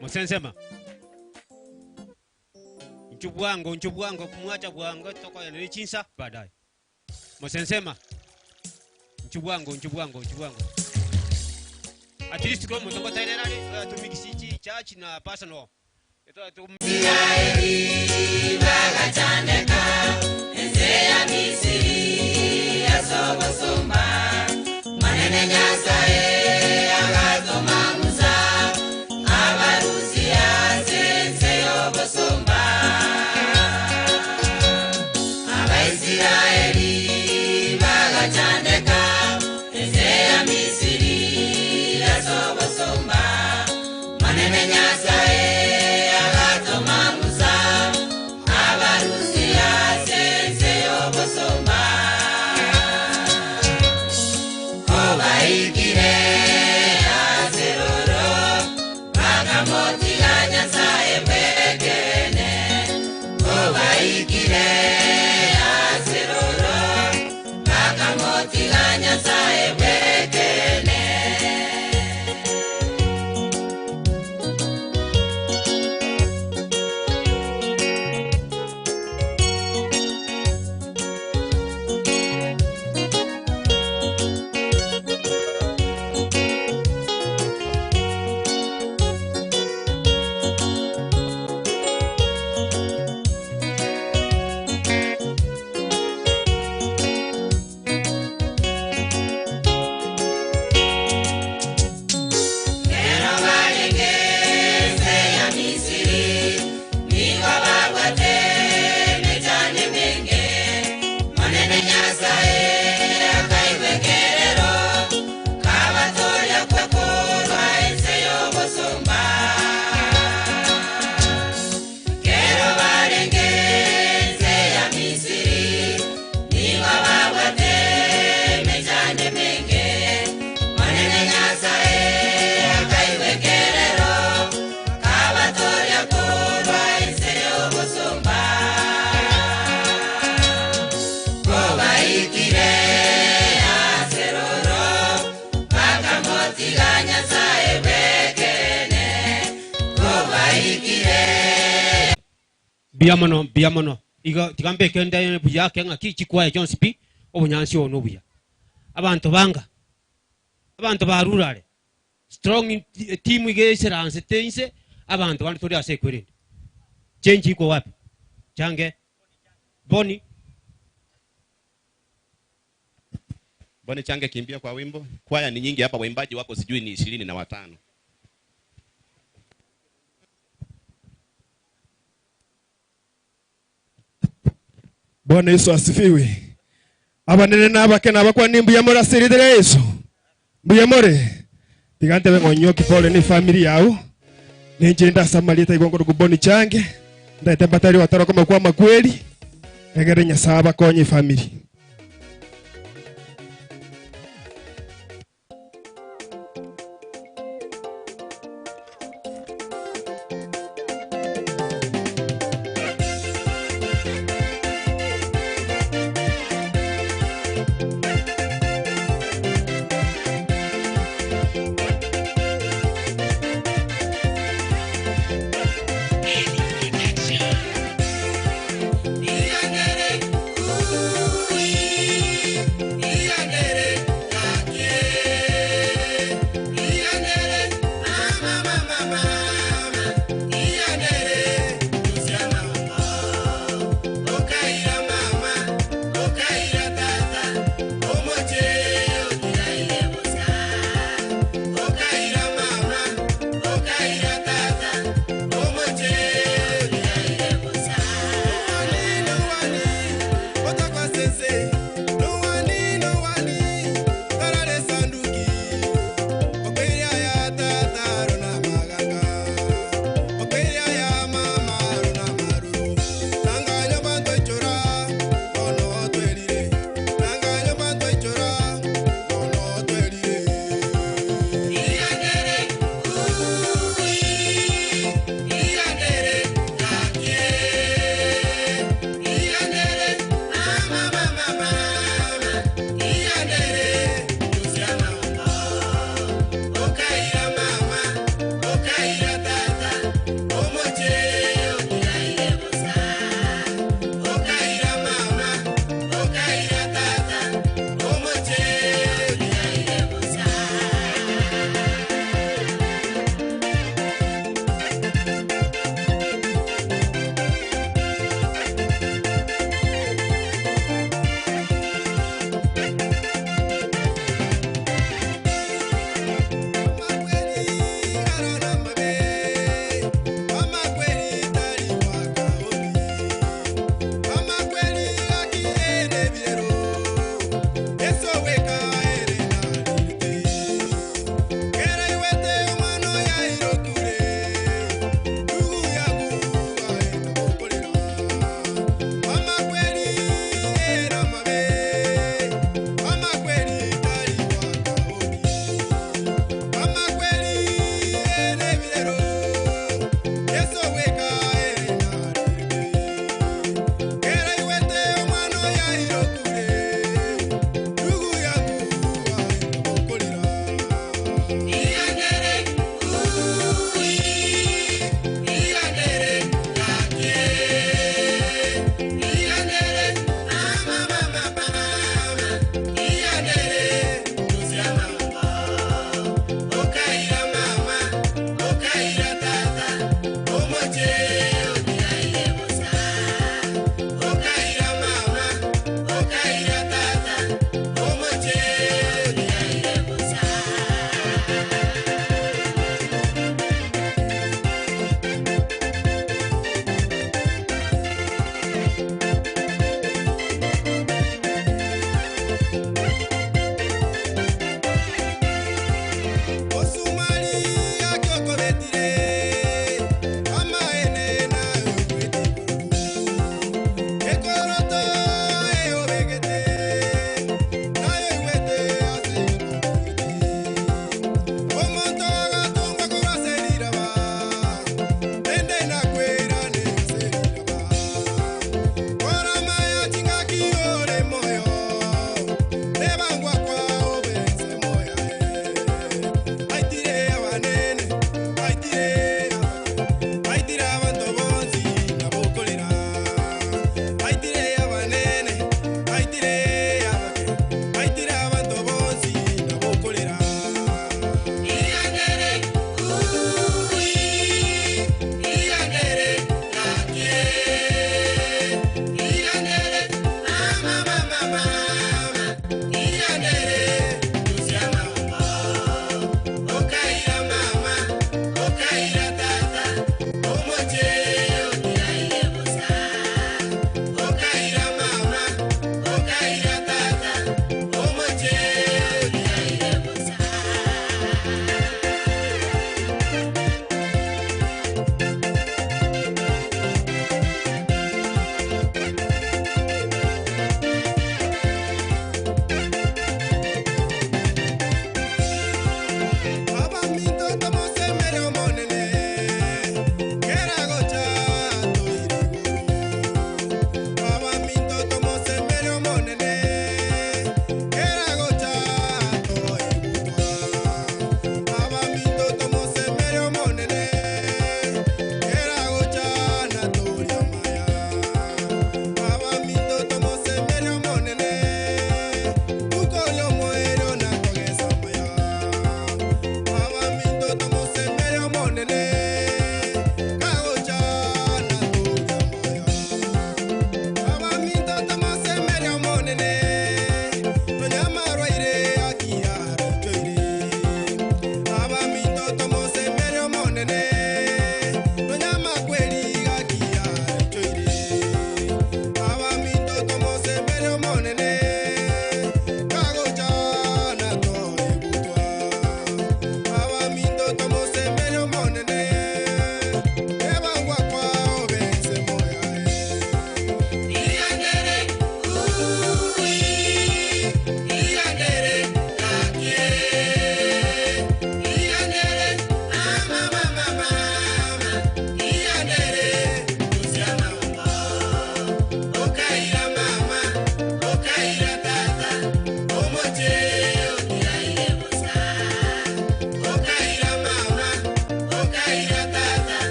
Mosensema. Nchubwango kumwacha bwango toka ya chinsa baadaye. Mosensema. Nchubwango. At least kwa mtongo tena tumikisi church na personal. Israeli bagachandeka enze ya Misiri yasobosomba manene Nyasaye agatoma Musa abarusi asense yobosomba Abaisraeli bagachandeka enze ya Misiri yasobosomba manene Nyasaye Biamono iga tigambe kenda buya kenga kichikwa Jones P obunyansi ono buya abantu banga abantu barurale strong team igeseranse tense abantu bantu tori asekwerende change iko wapi change Boni Boni change kimbia kwa wimbo. Kwaya ni nyingi hapa, waimbaji wako sijui ni 25. Bwana Yesu asifiwe. Abanene nabake nabakwa nimbu ya mora siridere Yesu. Mbuya more. Tigante bengonyo kipole ni family yao. Ninjenda Samaria igongo ruguboni change. Ndaite batari wataro kama kwa makweli. Egere nyasaba konye family. Ooh.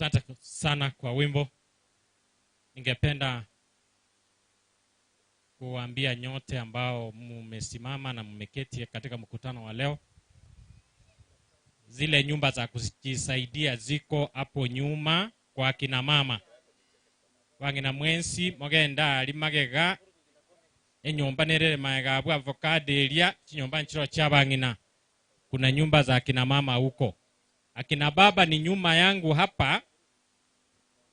Asante sana kwa wimbo. Ningependa kuambia nyote ambao mmesimama na mmeketi katika mkutano wa leo, zile nyumba za kujisaidia ziko hapo nyuma kwa kina mama. Wangina mwensi mogenda ali magega enyomba nerere maega bwa avocado elia chinyomba nchiro cha bangina. Kuna nyumba za kina mama huko. Akina baba ni nyuma yangu hapa,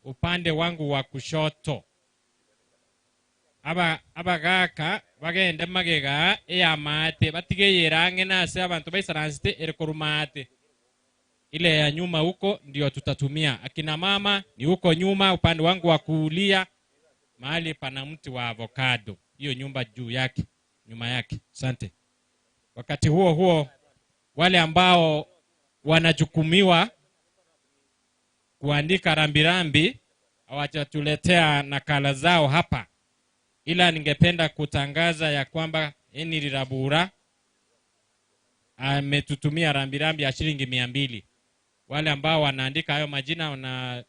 upande wangu wa kushoto. Abagaka bagende magega eyamate batige yerange nase abantu baisaransite erekorumate. Ile ya nyuma huko ndio tutatumia. Akina mama ni huko nyuma upande wangu wa kulia, mahali pana mti wa avocado. Hiyo nyumba juu yake, nyuma yake. Asante. Wakati huo huo, wale ambao wanajukumiwa kuandika rambirambi hawajatuletea nakala zao hapa. Ila ningependa kutangaza ya kwamba Henry Rabura ametutumia rambirambi ya shilingi 200. Wale ambao wanaandika hayo majina na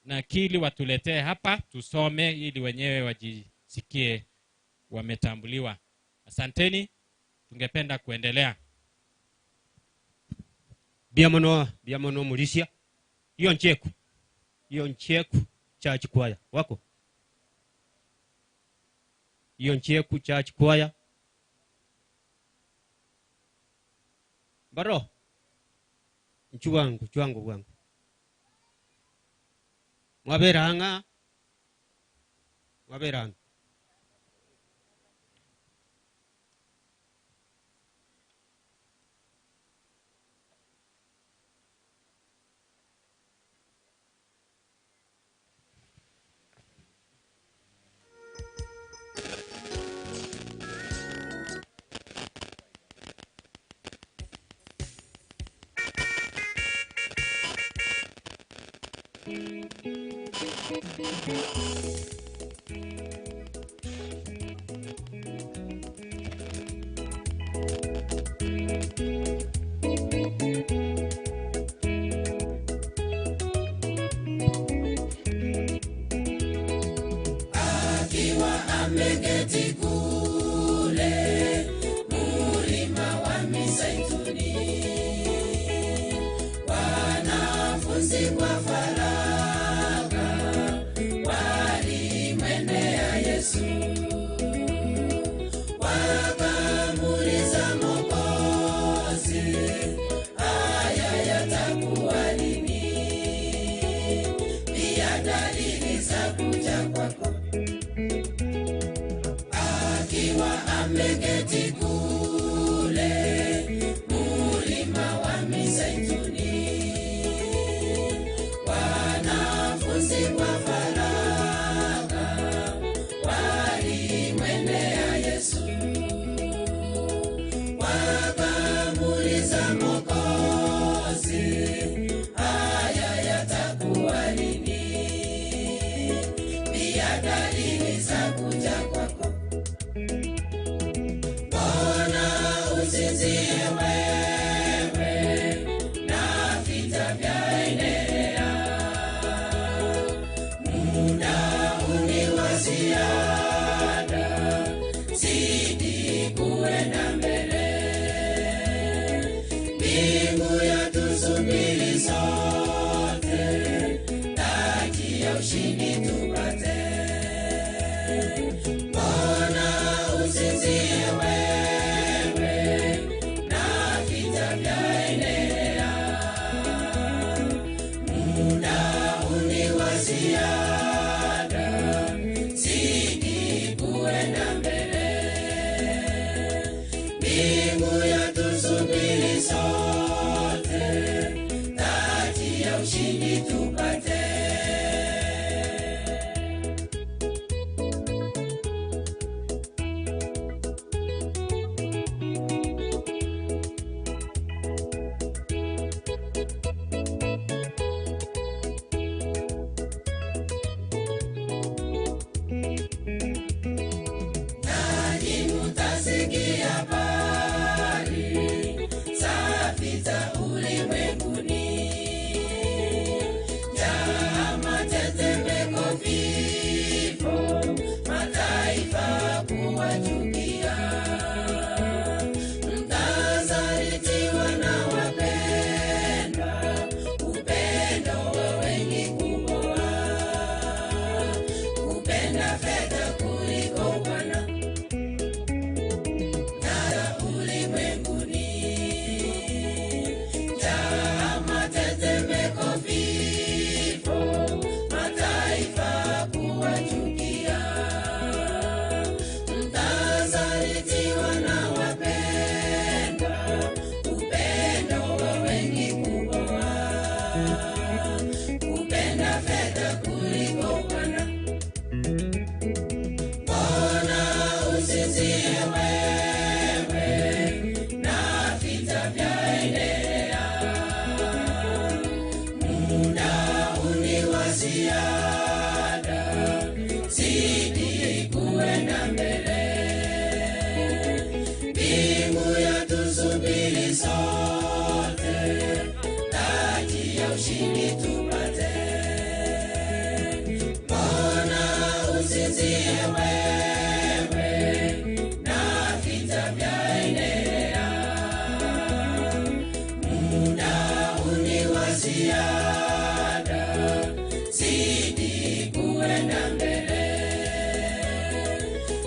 nakili watuletee hapa tusome ili wenyewe wajisikie wametambuliwa. Asanteni, tungependa kuendelea. Biamono mulisia. Hiyo ncheku. Hiyo ncheku church choir wako. Hiyo ncheku church choir. Baro. Nchuwangu wangu. Mwaberanga. Akiwa ameketi kule mulima wa Mizeituni, wanafunzi kwa faragha walimwendea Yesu, wakamuuliza Mwokozi, haya yatakuwa lini? Pia dalili za kuja kwako. Akiwa ameketi kule mulima wa Mizeituni, wanafunzi kwa faragha walimwendea Yesu, wakamuuliza Mwokozi, haya yatakuwa lini? Pia dalili za kuja kwako. Mbona usinzie wewe na vita vyaendelea? Muda uni wa ziada, zidi kuenda mbele. Mbingu yatusubiri sote, taji ya ushindi tupate. usinzie wewe, na vita vyaendelea. Muda ni wa ziada, zidi kuenda mbele.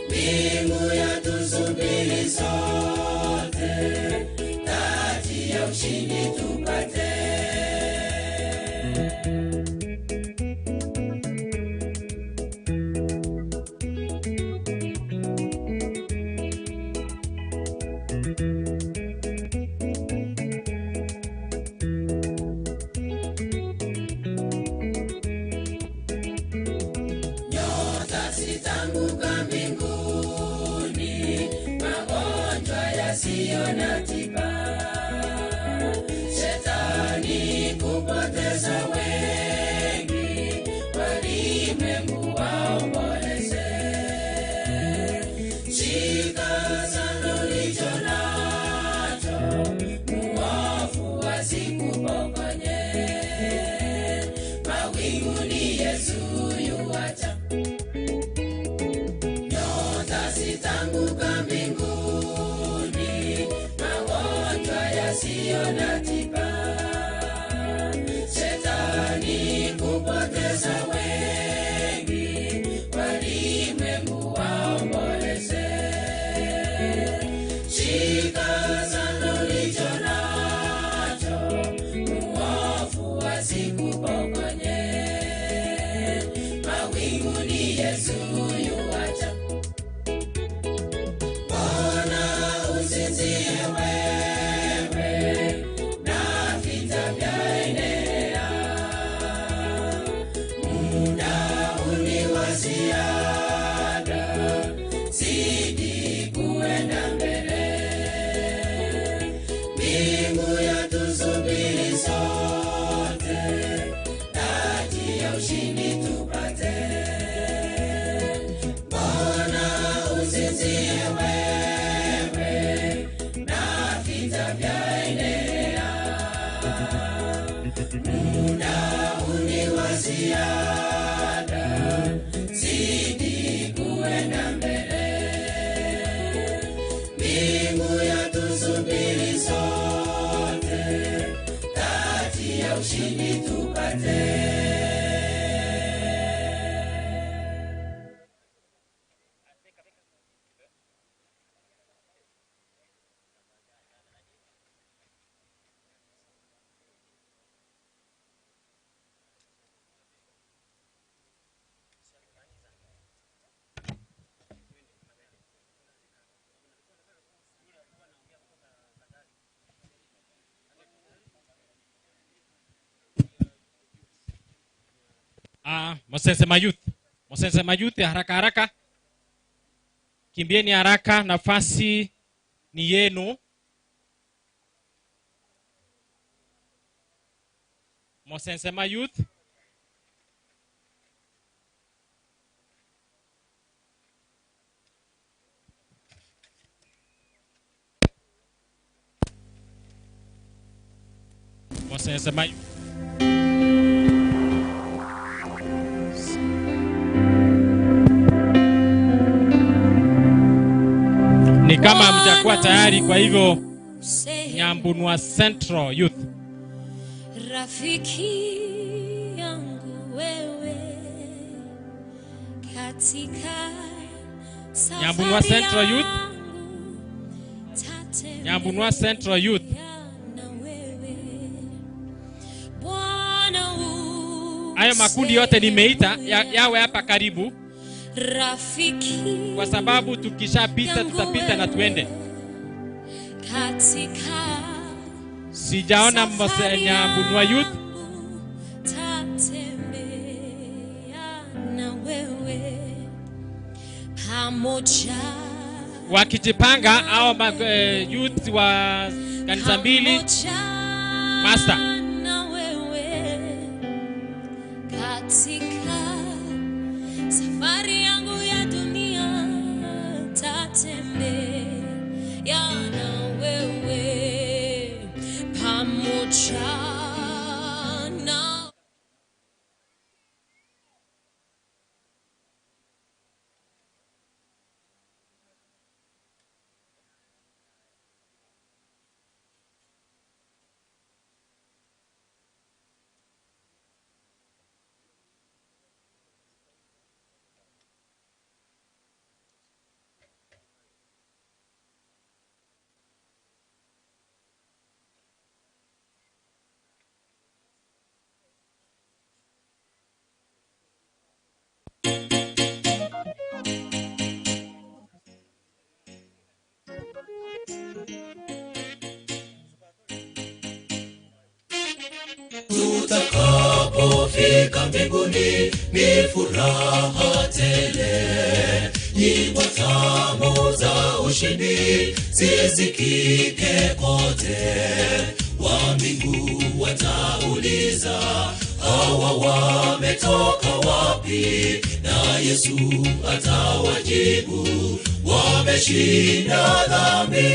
Mbingu yatusubiri sote, taji ya ushindi tupate. Nyota zitanguka mbinguni, magonjwa yasiyo na tiba, shetani kupoteza wengi, walimwengu waomboleze. Shika sana ulicho nacho, muovu asikupokonye. Mawinguni Yesu yuacha. Nyota zitanguka mbinguni, magonjwa yasiyo na tiba, shetani kupoteza wengi, walimwengu waomboleze. Shika sana ulicho nacho, muovu asikupokonye. Mawinguni Yesu yuacha. Mbona usinzie wewe, na vita vyaendelea. Muda ni wa ziada, zidi kuenda mbele. Mbingu yatusubiri sote, taji ya ushindi tupate. Mbona usinzie wewe, na vita vyaendelea. Muda ni wa ziada, zidi kuenda mbele. Mbingu yatusubiri sote, taji ya ushindi tupate. Mosese Mayouth. Mosese Mayouth, haraka haraka. Kimbieni haraka, nafasi ni yenu. Mosese Mayouth. Mosese Mayouth. Ni kama hamjakuwa tayari, kwa hivyo Nyambunwa Central Youth. Rafiki yangu wewe, katika Nyambunwa Central Youth. Nyambunwa Central Youth. Hayo makundi yote nimeita yawe hapa karibu. Rafiki, kwa sababu tukishapita tutapita na tuende. Katika sijaona Nyambunwa Youth. Tatembea na wewe pamoja. Wakijipanga hao youth wa kanisa mbili, master. Na wewe katika safari yangu ya dunia, tatembea na wewe pamoja na ni furaha tele. Nyimbo tamu za ushindi zisikike kote. Wa mbingu watauliza, hawa wametoka wapi? Na Yesu atawajibu, wameshinda dhambi.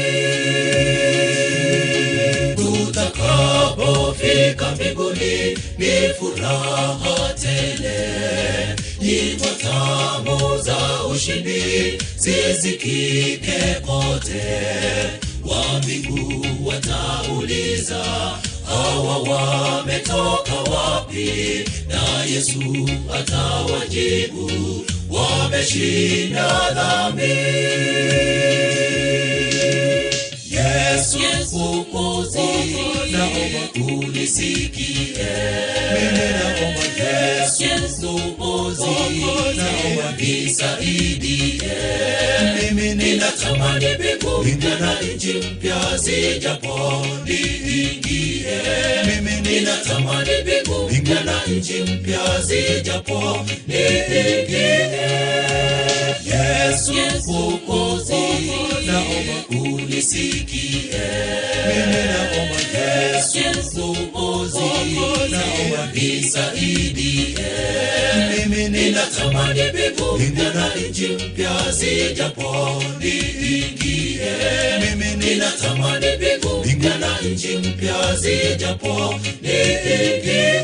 Tutakapofika mbinguni ni furaha tele. Nyimbo tamu za ushindi zisikike kote. Wa mbingu watauliza, hawa wametoka wapi? Na Yesu atawajibu, wameshinda dhambi. Yesu Mwokozi, naomba unisikie. Mimi naomba Yesu Mwokozi, naomba nisaidie. Mimi ninatamani mbingu na nchi mpya zijapo niingie. Mimi ninatamani mbingu na nchi mpya zijapo niingie. Yesu Mwokozi, naomba unisikie. Mimi naomba Yesu Mwokozi, naomba nisaidie. Mimi ninatamani mbingu na nchi mpya zijapo niingie. Mimi ninatamani mbingu na nchi mpya zijapo niingie.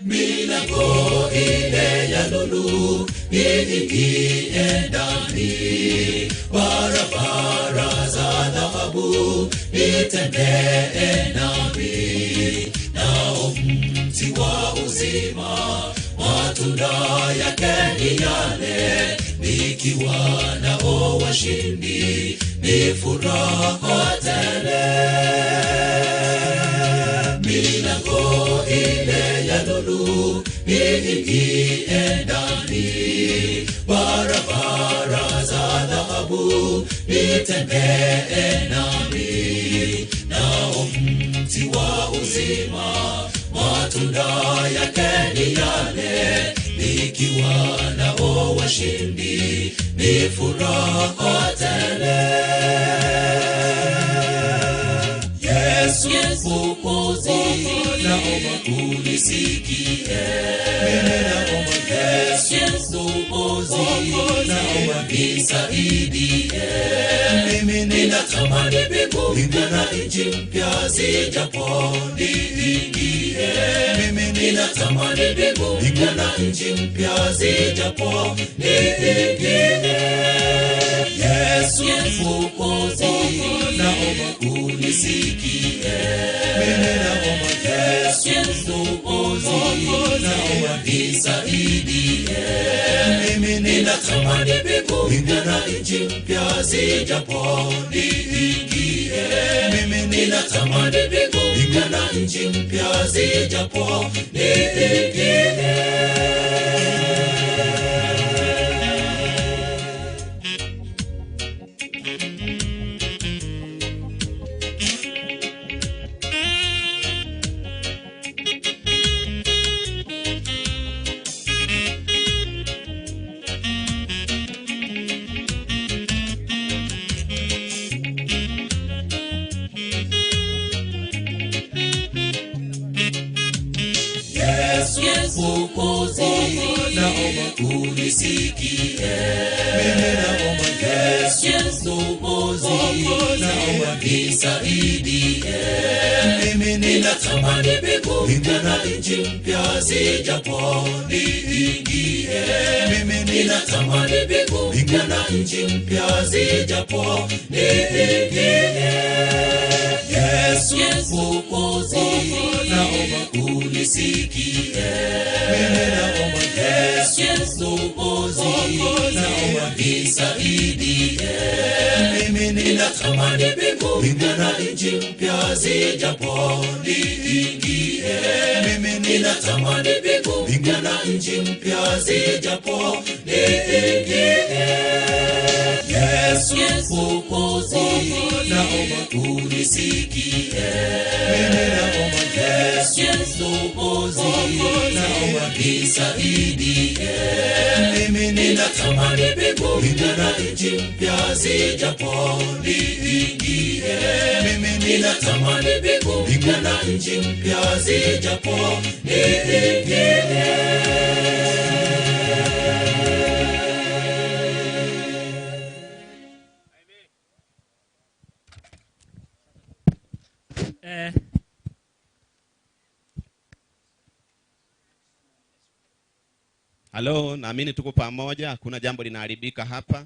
Milango ile ya lulu niingie ndani, barabara za dhahabu nitembee nami. Nao mti wa uzima matunda yake ni yale, nikiwa nao washindi ni furaha tele. Milango ile ya lulu niingie ndani, barabara za dhahabu nitembee nami. Nao mti wa uzima matunda yake ni yale, nikiwa nao washindi ni furaha tele. Yesu Mwokozi, naomba unisikie. Mimi naomba Yesu Mwokozi, naomba nisaidie. Mimi ninatamani mbingu na nchi mpya zijapo niingie. Mimi ninatamani mbingu na nchi mpya zijapo niingie. Yesu Mwokozi, naomba unisikie. Mimi naomba Yesu Mwokozi, naomba nisaidie. Mimi ninatamani mbingu na nchi mpya zijapo niingie. Mimi ninatamani mbingu na nchi mpya zijapo niingie. Mwokozi, naomba unisikie. Mimi naomba Yesu Mwokozi, naomba nisaidie. Mimi ninatamani mbingu na nchi mpya zijapo niingie. Mimi ninatamani mbingu na nchi mpya zijapo niingie. Yesu Mwokozi, naomba unisikie. Mimi naomba Yesu Mwokozi, naomba nisaidie. Mimi ninatamani mbingu mbingu mpya na nchi mpya zijapo niingie. Mimi ninatamani mbingu mpya na nchi mpya zijapo niingie. Yesu Mwokozi, naomba unisikie. Mimi naomba Yesu Mwokozi, naomba nisaidie. Mimi ninatamani mbingu mpya na nchi mpya zijapo niingie. Mimi ninatamani mbingu mpya na nchi mpya zijapo niingie. Halo, naamini tuko pamoja, hakuna jambo linaharibika hapa.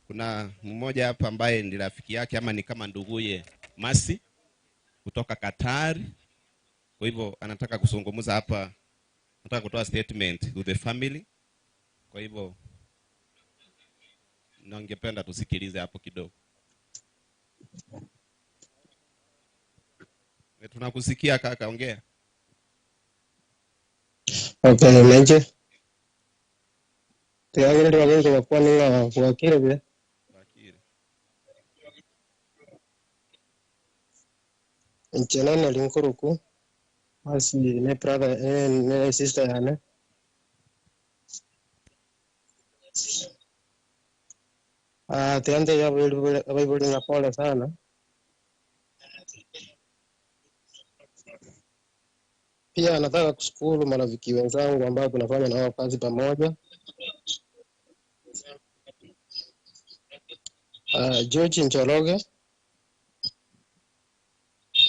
Kuna mmoja hapa ambaye ni rafiki yake ama ni kama nduguye Masi kutoka Qatar. Kwa hivyo anataka kuzungumza hapa, anataka kutoa statement to the family. Kwa hivyo ningependa tusikilize hapo kidogo. Tunakusikia kaka, ongea. Okay, menje. Tiagere wagenzo bakwana wakire bile. Wakire. Nchenana linkuruku. Basi ne brother ne sister yana. Tiante ya Bible na pole sana. Pia nataka kushukuru marafiki wenzangu ambao tunafanya nao kazi pamoja. George Njoroge,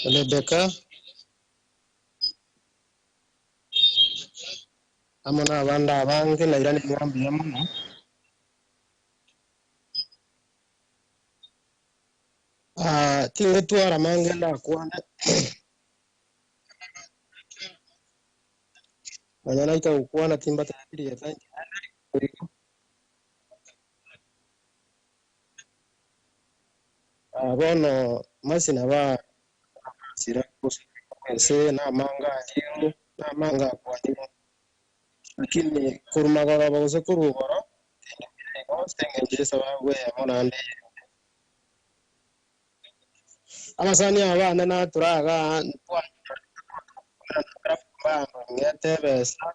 Rebecca, amona abanda abange na irani mwambi yamuno. Tinge tuara mange na kuana. Manyana ita ukuana timba tayari ya tangi. Bono masina ba sira kuse na manga aliyo na manga kwaniyo lakini kurumagora bagose kurugoro tengenje sababu ya mona ande amasani abana na turaga ngetebesa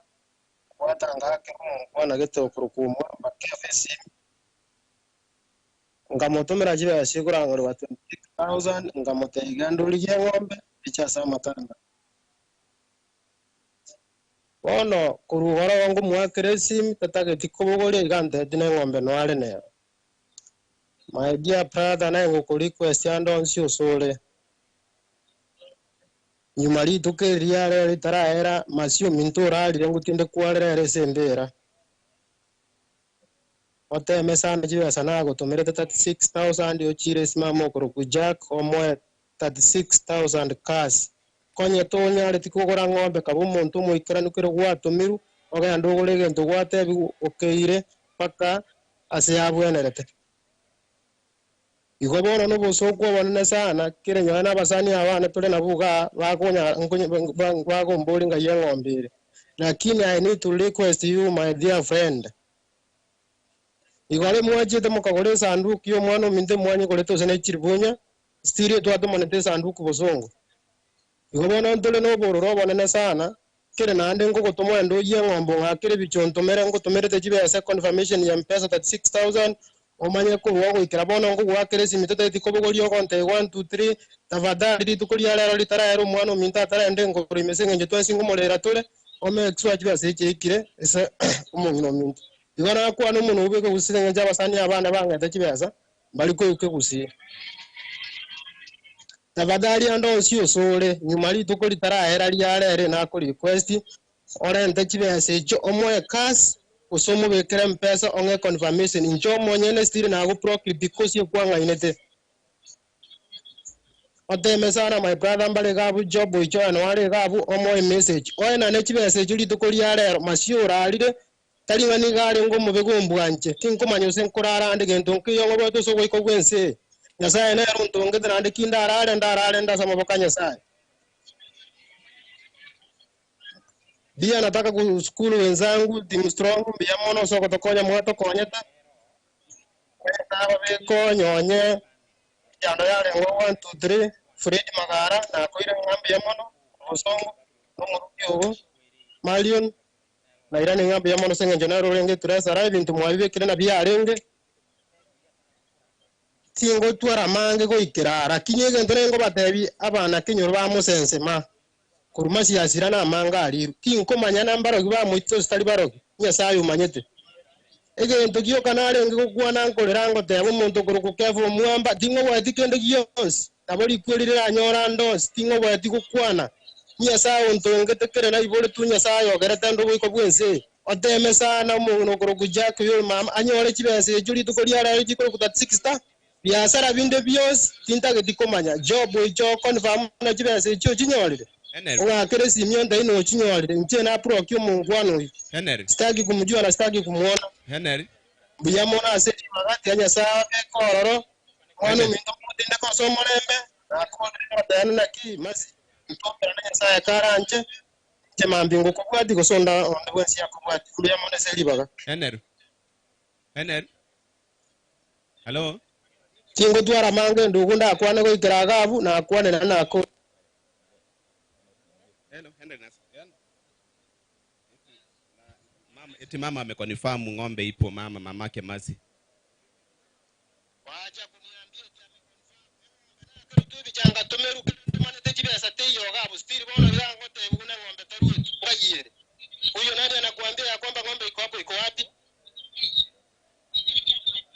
watanga kirungu na getokurukumwa bakefesi ngamutumira jibe shikurangurwa 26000 ngamuteiga nduligie ng'ombe ichasa makanda bono kuruhora wangu mwakire simu tatageti kubugoria igante na ng'ombe nware nayo. My dear brother, naye ngukurequest ando nsi usure nyuma rituke riare ritarahera masio mintura arire ngutinde kwarera resembera oteme sana jiwe sana gutumirite 36000 ochire simamo kuruku Jack omwe 36000 cash konye tonya ritikugora ng'ombe kaba omuntu omoikaranukire gwatumiru ogenda ogore egento gwatebi okeire paka ase yabwenerete. Igo bono n'obosokwa obonene sana kere nyowe n'abasani abana tore nabuga bakonya bagombori nga ye ng'ombe ere. Lakini I need to request you my dear friend. Igore mwachete mukagore sanduku yo mwana ominte mwanye korete ose nechiribunya stiri twatumanete sanduku bosongo. Igo bono ntore n'obororo obonene sana kere naende ngogotomwa endo ye ng'ombe ng'akere bichontomere ngotomerete chibesa confirmation ya M-Pesa 36000 omanye kurwa goikera bono ngogwakere simito teti kobogoria ogonte 1 2 3 tafadhali rituko ria rero ritarahera omwana ominto atarende ngorimese ng'enche twensi ngomorera tore ome exwa chibesa echeikire ase omong'ina ominto. Igo nakwana omonto obeke gusire ng'enche abasani abana bang'ete chibesa mbari koyuke gusire. Tafadhali ando onsi osore nyuma rituko ritarahera riarere nako request orente chibesa echo omoe cash usomo bekere M-Pesa onge confirmation injo monyene stiri na go procrit because yo kwanga inete. Oteme sana my brother mbale gabu job icho ano wale gabu omoe message oe na ne chibesa echo rituko riarero masio orarire tari ngani gare ngo mubego mbwanje tinkomanya ose nkorara ande gento nkiyo ngoboto so goiko gwense Nyasaye nero ntongete nande kindarare ndarare ndasama Nyasaye. Bia nataka kushukuru wenzangu team strong bia mono soko tokonya mwato konyeta. Kweta beko nyonye jando yale ngo 1 2 3 Fred Magara na koire ngambi ya mono osongo no muruki ogo Marion na irani ngambi ya mono senge jonaro renge turesa bintu mwabibe kire na bia renge tingo twara mange goikirara kinyege ntorengo batebi abana kinyoro ba musense ma kuruma siasira na manga ari kinko manyana mbarogi ba muito stali barogi Nyasaye umanyete egento giyo kanare ngikwana nkorera ngo tebo omuntu kurukukevu muamba tingo bwati kende giyonsi nabo rikwirira nyora ndosi tingo bwati gukwana Nyasaye untongete kere na ibore tu Nyasaye ogerete ndo gwiko bwense oteme sana omuntu kurukuja kuyo mama anyore kibese ejuri tukori ara jikoro kuta 6 biasara binde byose tintageti komanya job icho confirm na kibese icho kinyorire owakere simyonda ino kinyorire nche na pro kyo mungwano Henry sitaki kumjua na sitaki kumuona Henry buyamona aseti magati ya Nyasaye kororo mwana minto mutinde ko somolembe na ko dana na ki masi ntopera na Nyasaye karanje nche mambingo kubwati kosonda onde bwensi yakubwati buyamona selibaga Henry Henry hello tingo twara mange ndugu ndakwane goikira gabu nakwane na nako Hello Henry nas mama eti mama amekonfirm ng'ombe ipo mama mamake Masi. Waacha kuniambia eti amekonfirm tu bichanga tomeru tumane tejibesa teyo gabu stiri bona yango tebuna ng'ombe taru ngayire. Huyo nani anakuambia ya kwamba ng'ombe iko hapo iko wapi?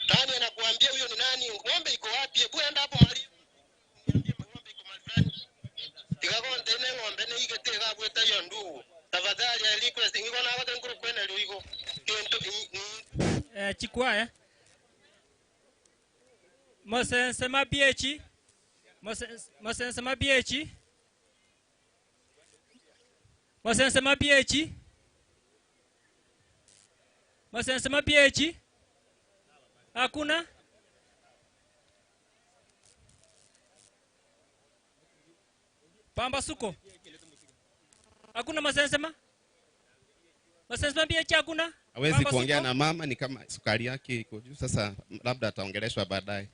Nani anakuambia huyo ni nani? Ng'ombe iko wapi? Hebu enda hapo mali. Niambie ng'ombe iko mahali fulani. Tikagonde ne ng'ombe ne igete gabweta yo ndugu. Tafadhali I request ngiko na wate nkuru kwene ligo. Kento chikwaya. Mosense mabiechi. Mosense mabiechi. Mosense mabiechi. Mosense mabiechi. Hakuna? Pambasuko. Hakuna masensema? Masensema pia hakuna? Hawezi kuongea na mama ni kama sukari yake iko juu sasa labda ataongeleshwa baadaye.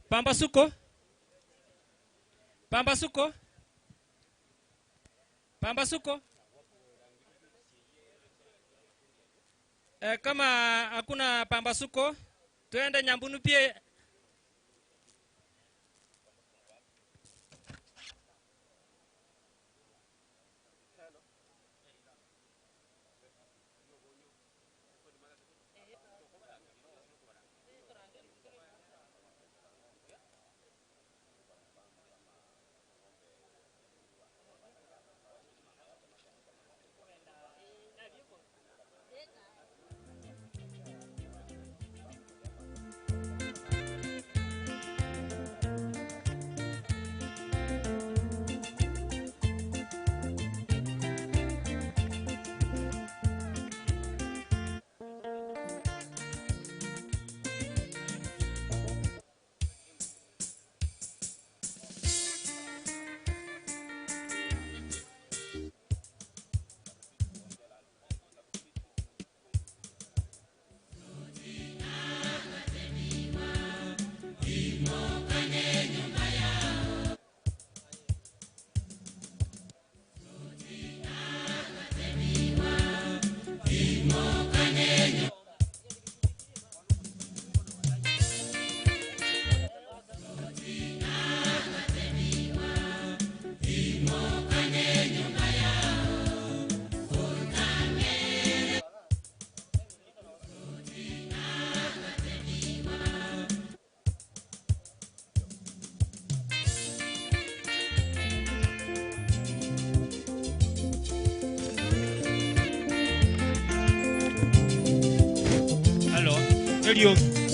Pambasuko. Pambasuko. Pambasuko. Kama hakuna pambasuko, tuende Nyambunu pia.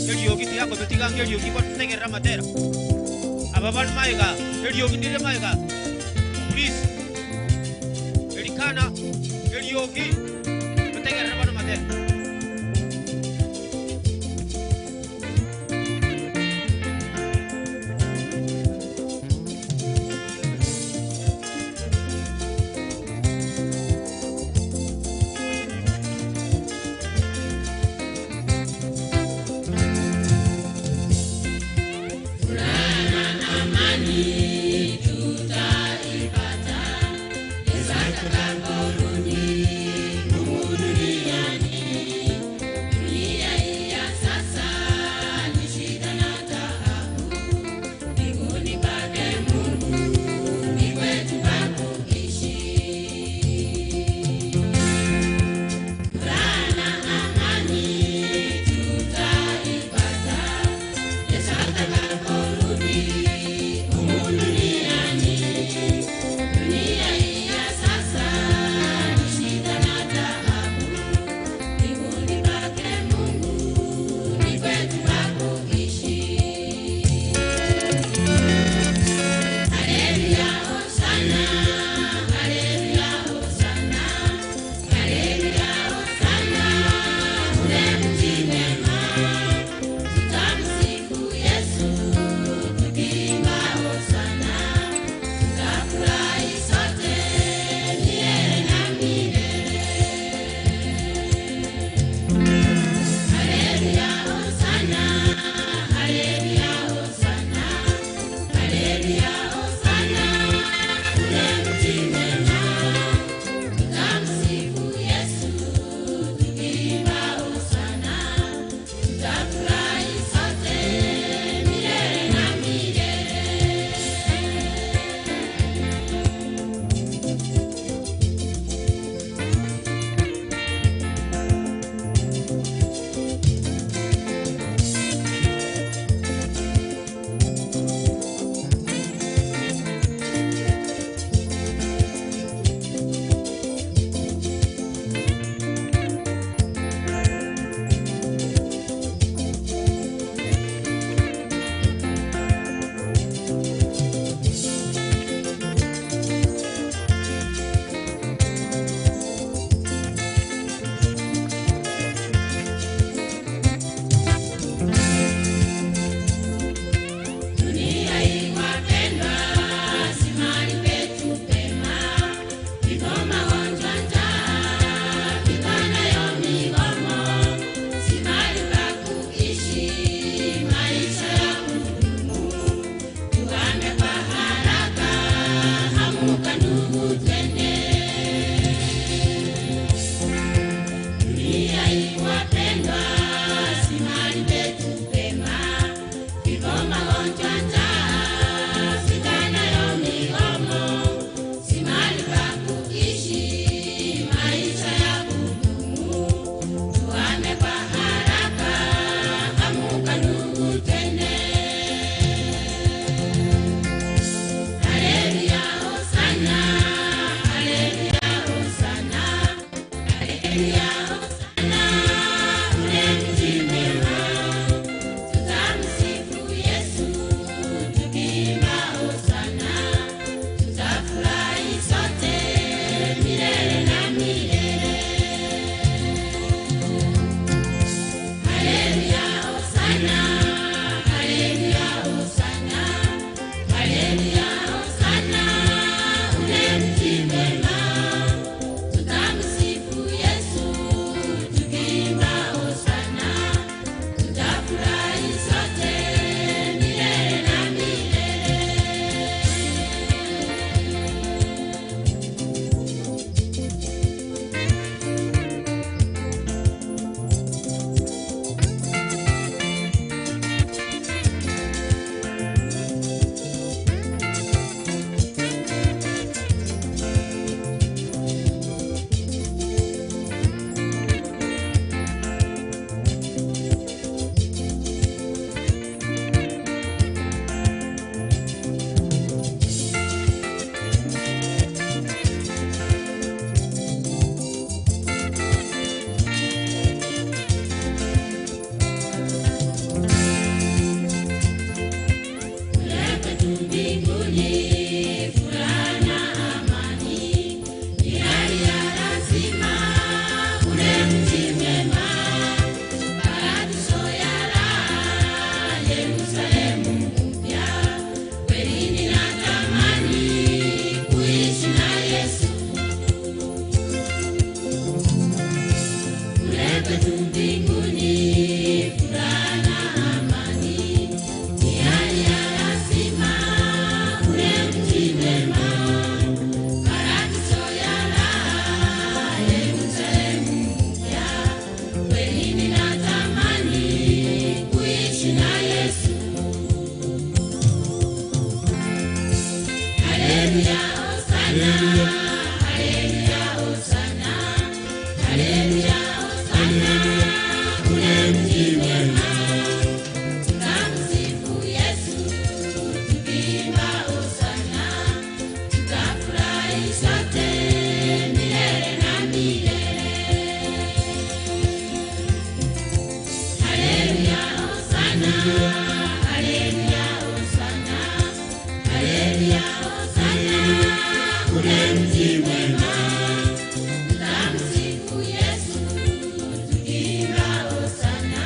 Eliogi tiako betiga eliogi botegerera matera. Aba banu maega, eliogi ndire maega. Please. Elikana eliogi botegerera banu matera. haleluya, hosana, haleluya, hosana, ule mji mwema. Tutamsifu Yesu tukiimba hosana,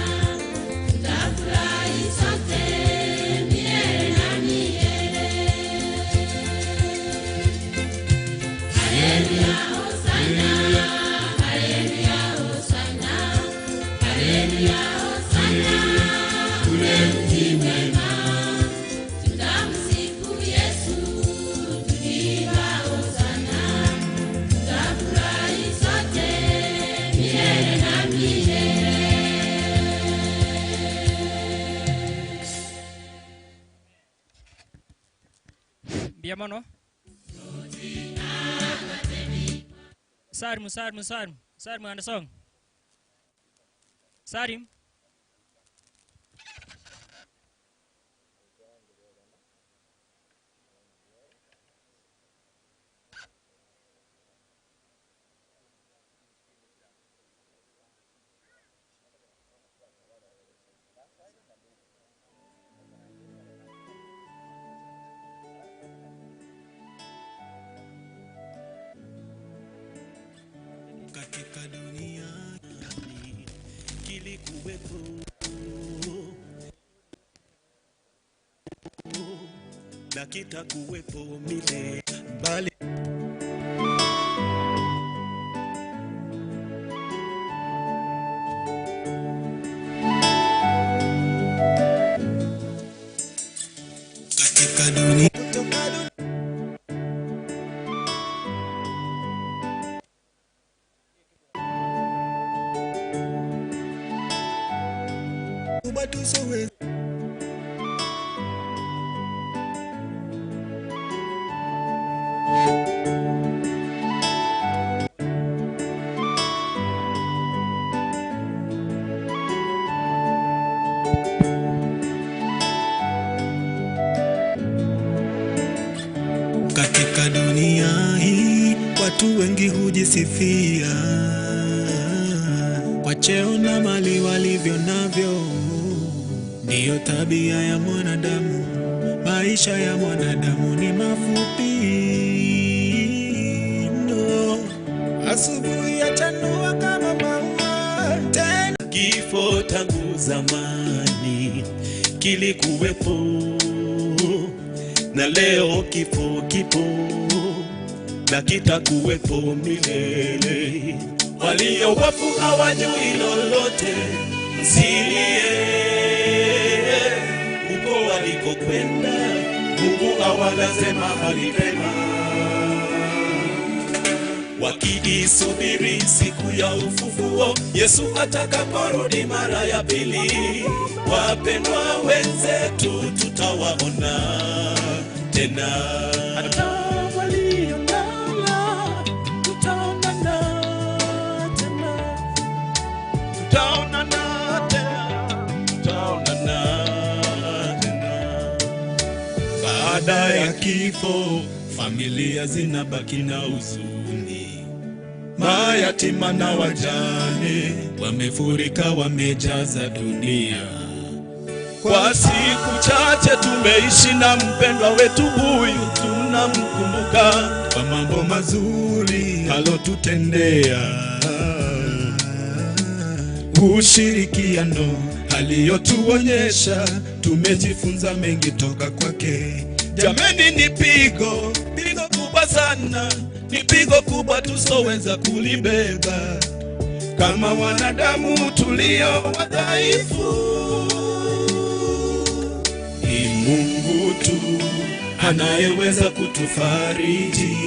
tutafurahi sote milele na milele. Haleluya, hosana, haleluya, hosana, haleluya, hosana, ule mji mwema. Tutamsifu Yesu tukiimba hosana, tutafurahi sote milele na milele. Mbiamono. Sarim, Sarim, Sarim, Sarim and song. Sarim. Katika dunia kilikuwepo na kitakuwepo milele, bali katika dunia Katika dunia hii watu wengi hujisifia kwa cheo na mali walivyo navyo. Ndiyo tabia ya mwanadamu, maisha ya mwanadamu ni mafupi mno. Asubuhi yachanua kama maua, tena kifo tangu zamani kilikuwepo, na leo kifo kipo na kitakuwepo milele. Walio wafu hawajui lolote, msilie huko walikokwenda, Mungu awalaze mahali pema, wakiisubiri siku ya ufufuo, Yesu atakaporudi mara ya pili. Wapendwa wenzetu tutawaona tena, hata waliolala tutaonana tena, tutaonana tena, tutaonana tena. Baada ya kifo familia zinabaki na huzuni, mayatima na wajane wamefurika, wamejaza dunia. Kwa siku chache tumeishi na mpendwa wetu huyu, tunamkumbuka kwa mambo mazuri alotutendea, ushirikiano aliyotuonyesha, tumejifunza mengi toka kwake. Jameni, ni pigo, pigo kubwa sana, ni pigo kubwa tusoweza kulibeba kama wanadamu tulio wadhaifu. Ni Mungu tu anayeweza kutufariji,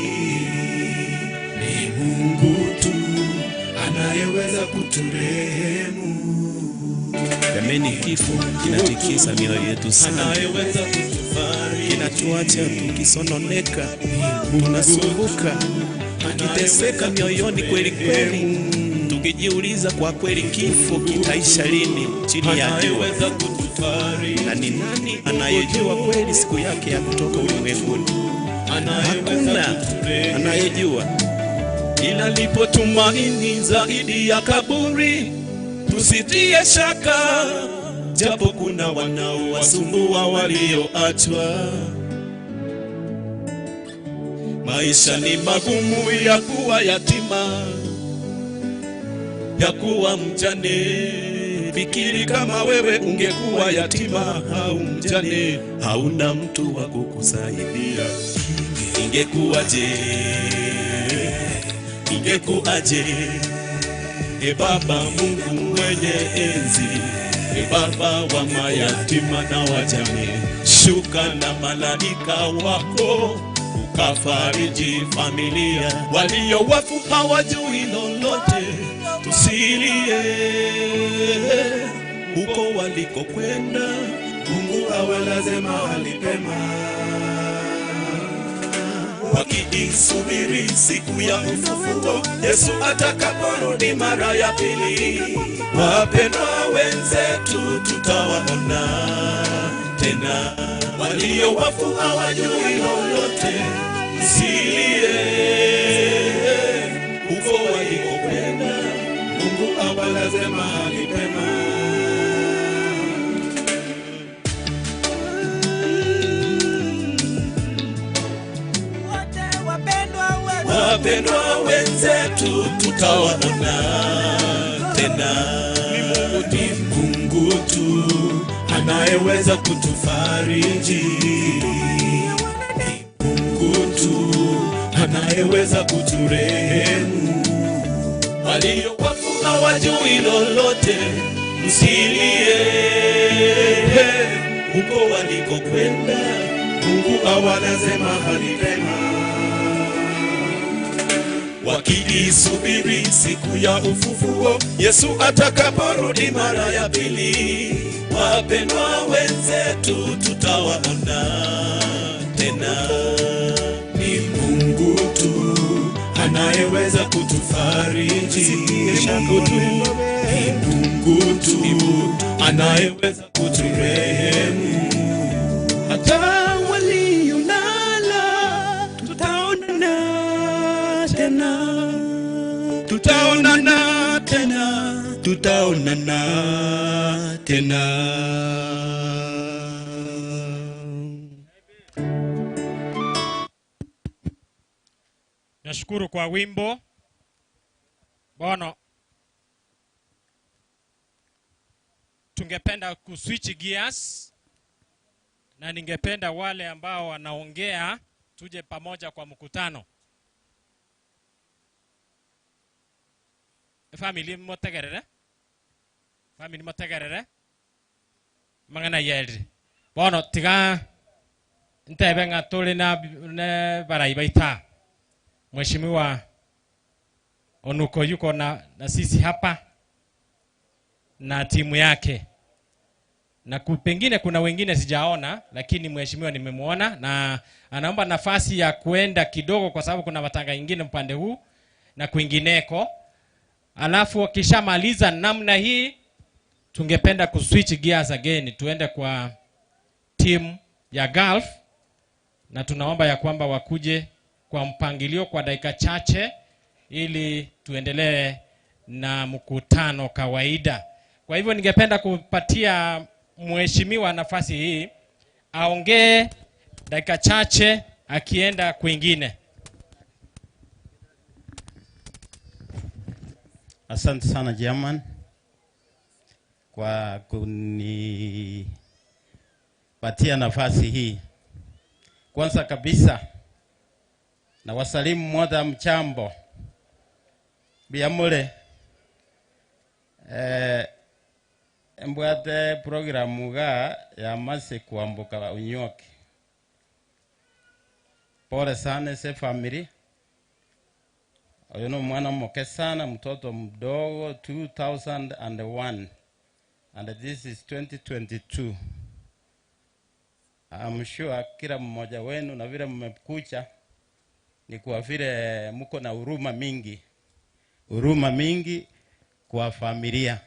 ni Mungu tu anayeweza kuturehemu. Jameni, kifo kinatikisa mioyo yetu sana, kinatuacha tukisononeka, tunasumbuka, tukiteseka mioyoni kweli kweli, tukijiuliza kwa kweli kifo kitaisha lini chini ya jua, na ni nani anayejua kweli siku yake ya kutoka ulimwenguni? Hakuna anayejua. Ila lipo tumaini zaidi ya kaburi, tusitie shaka, japo kuna wanaowasumbua walioachwa. Maisha ni magumu ya kuwa yatima, ya kuwa mjane. Fikiri kama wewe ungekuwa yatima au mjane, hauna mtu wa kukusaidia. Ingekuwaje? Ingekuaje? E Baba Mungu mwenye enzi, e Baba wa mayatima na wajane, shuka na malaika wako ukafariji familia. Walio wafu hawajui lolote, tusilie huko walikokwenda. Mungu awalaze mahali pema, wakiisubiri siku ya ufufuo, Yesu atakaporudi mara ya pili. Wapendwa wenzetu tutawaona tena, walio wafu hawajui lolote, msilie huko walikokwenda. Mungu awalaze mahali pema. Wapendwa wenzetu tutawaona tena. Ni Mungu tu anayeweza kutufariji, ni Mungu tu anayeweza kuturehemu. Walio wafu hawajui lolote, msilie huko walikokwenda. Mungu awalaze mahali pema, wakiisubiri siku ya ufufuo, Yesu atakaporudi mara ya pili. Wapendwa wenzetu tutawaona tena. Ni Mungu tu anayeweza kutufariji, ni Mungu tu anayeweza kuturehemu. Hata waliolala tutaonana tena, tutaonana tena, tutaonana tena. Nashukuru kwa wimbo. Bono, tungependa kuswitch gears, na ningependa wale ambao wanaongea tuje pamoja kwa mkutano. Family motegerere, family motegerere, mangana yeri. Bono tiga ntebe ngatole na baraibaita. Mheshimiwa Onuko yuko na sisi hapa na timu yake, na pengine kuna wengine sijaona, lakini mheshimiwa nimemuona na anaomba nafasi ya kuenda kidogo kwa sababu kuna matanga ingine upande huu na kwingineko. Alafu akishamaliza namna hii, tungependa kuswitch gears again, tuende kwa timu ya Gulf, na tunaomba ya kwamba wakuje kwa mpangilio kwa dakika chache ili tuendelee na mkutano kawaida. Kwa hivyo ningependa kupatia mheshimiwa nafasi hii aongee dakika chache akienda kwingine. Asante sana German kwa kunipatia nafasi hii. Kwanza kabisa na wasalimu mwoda mchambo biamule mbwate programu ga ya mase kuambuka unyoke. Pole sana se family. Oyo mwana moke sana, mtoto mdogo, 2001 and this is 2022. I'm sure kila mmoja wenu na vile mmekucha ni kwa vile mko na huruma mingi, huruma mingi kwa familia.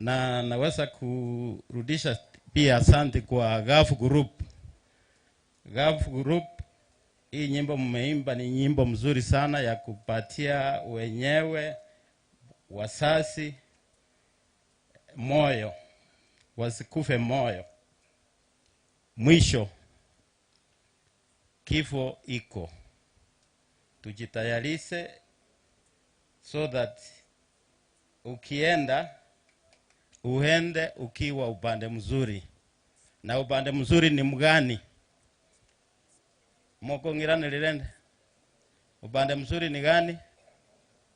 Na naweza kurudisha pia asante kwa Gulf Group. Gulf Group, hii nyimbo mmeimba ni nyimbo mzuri sana ya kupatia wenyewe wasasi moyo, wasikufe moyo. Mwisho kifo iko, tujitayarishe so that ukienda uende ukiwa upande mzuri. Na upande mzuri ni mgani? Moko ngirane lilende. Upande mzuri ni gani?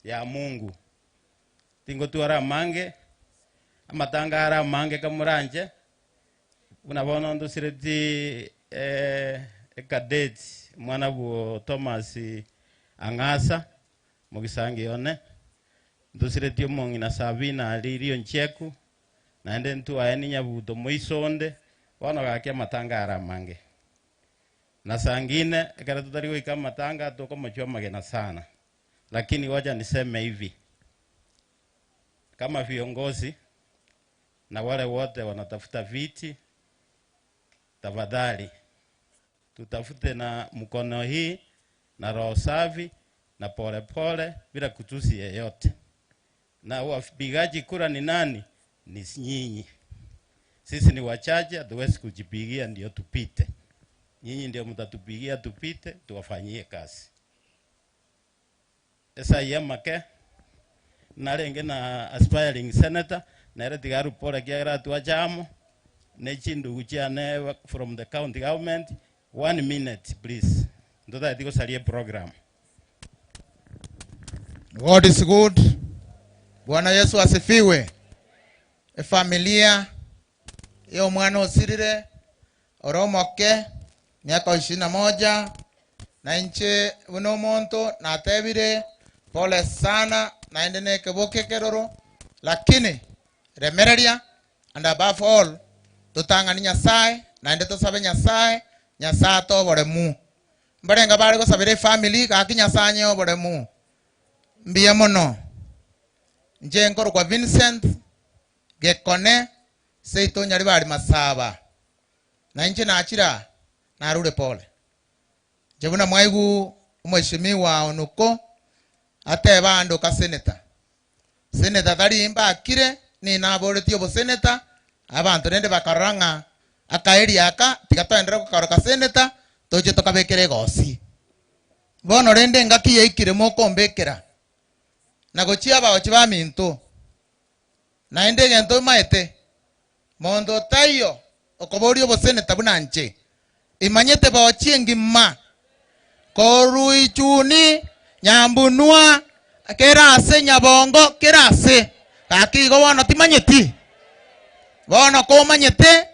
Ya Mungu. Tingo tuara mange amatanga ara mange kamuranje unabona ndo sireti cadet mwana wo Thomas Angasa mugisangi one ndusireti omong'ina Sabina alirio ncheku naende ntuaeni nyabuto moisonde bono gaki amatanga ara mange na sangine ekero tutari goika matanga tukomochwa magena sana. Lakini wacha niseme hivi, kama viongozi na wale wote wanatafuta viti, tafadhali tutafute na mkono hii na roho safi na pole pole bila kutusi yeyote. Na wapigaji kura ni nani? Ni nyinyi. Sisi ni wachache, hatuwezi kujipigia ndio tupite. Nyinyi ndio mtatupigia tupite, tuwafanyie kazi. Esa yamake narenge na aspiring senator nere tigaru pole kiagra tuachamo nechindu chiane from the county government. 1 minute please. Ndoda tiko salie program. God is good. Bwana Yesu asifiwe. E familia yo mwana osirire oromoke miaka 21 na inche uno monto na tebire pole sana na endene keboke keroro, lakini remereria and above all tutangani Nyasaye na ende tosabe Nyasaye Nyasaye tobore mu mbarenga bari gosabire family gaki Nyasaye nyobore mu mbiye mono nje nkoro kwa Vincent Gekone seito nyari bari masaba na inche nachira narure pole jebuna mwaigu umheshimiwa onuko ateba ando ka senator senator tari imbakire ni naboretio bo senator abantu nende bakaranga akaeri aka tigatoendera gukoroka senator toje tokabekere gosi bono rende ngaki yaikire mokombekera na gochia baochi ba minto naende gento maete mondo tayo okoborio bo senator bunanche imanyete baochi engima koruichuni nyambunua kerase nyabongo kerase kakigo bono timanyeti bono komanyete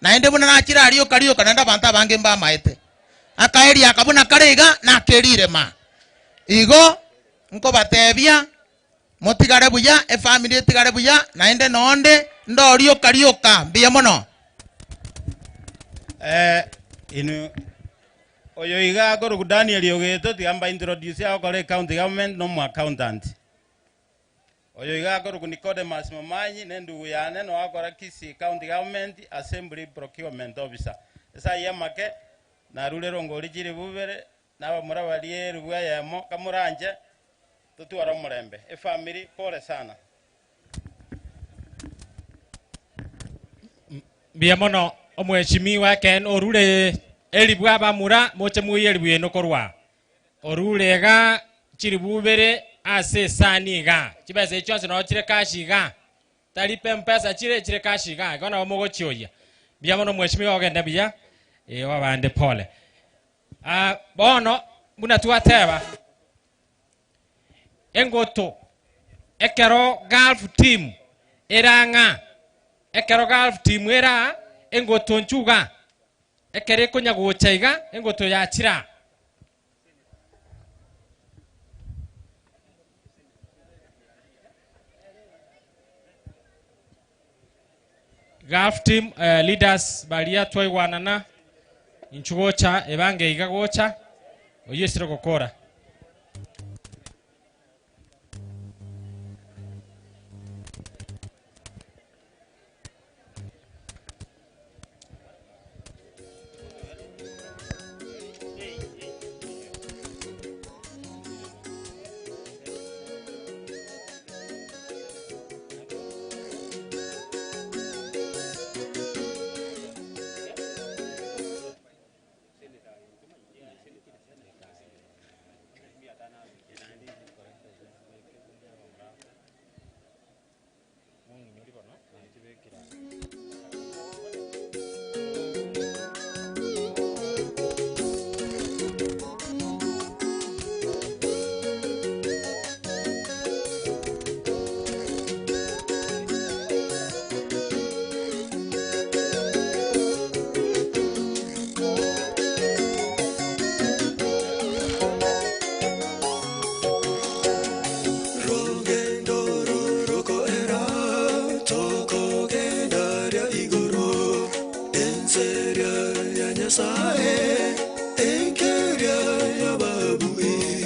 naende buna nachira rioka rioka naende abantu abange mbamaete akaeri akabuna karega nakerire ma igo nkobatebia motigare buya efamily etigare buya naende nonde ndo rioka rioka mbiya mono. Inu oyo iga koruku Daniel Ogeto tigamba introduce yao kore county government no mu accountant. Oyo iga koruku Nicodemus Momanyi ne ndugu yane no akora Kisii county government assembly procurement officer. Esa yamake narure ngori chiri bubere naba murabarie rubwa yamo kamuranje tutwara murembe. E family pole sana. Mbiya mono omweshimiwa Ken orure elibwa bamura moche muye elibwe nokorwa orurega chiribubere ase saniga chibese chonse no chire kashiga talipe mpesa chire chire kashiga gona omogochioya biya mono mweshimiwa ogende biya wabande pole bono muna tuateba engoto ekero golf team eranga ekero golf team era engoto nchuga ekere konya gochaiga engoto yachira golf team leaders baria twaigwanana inchugocha ebange iga gocha oyesire gokora. Enseria ya Nyasaye, enkeria ya babui.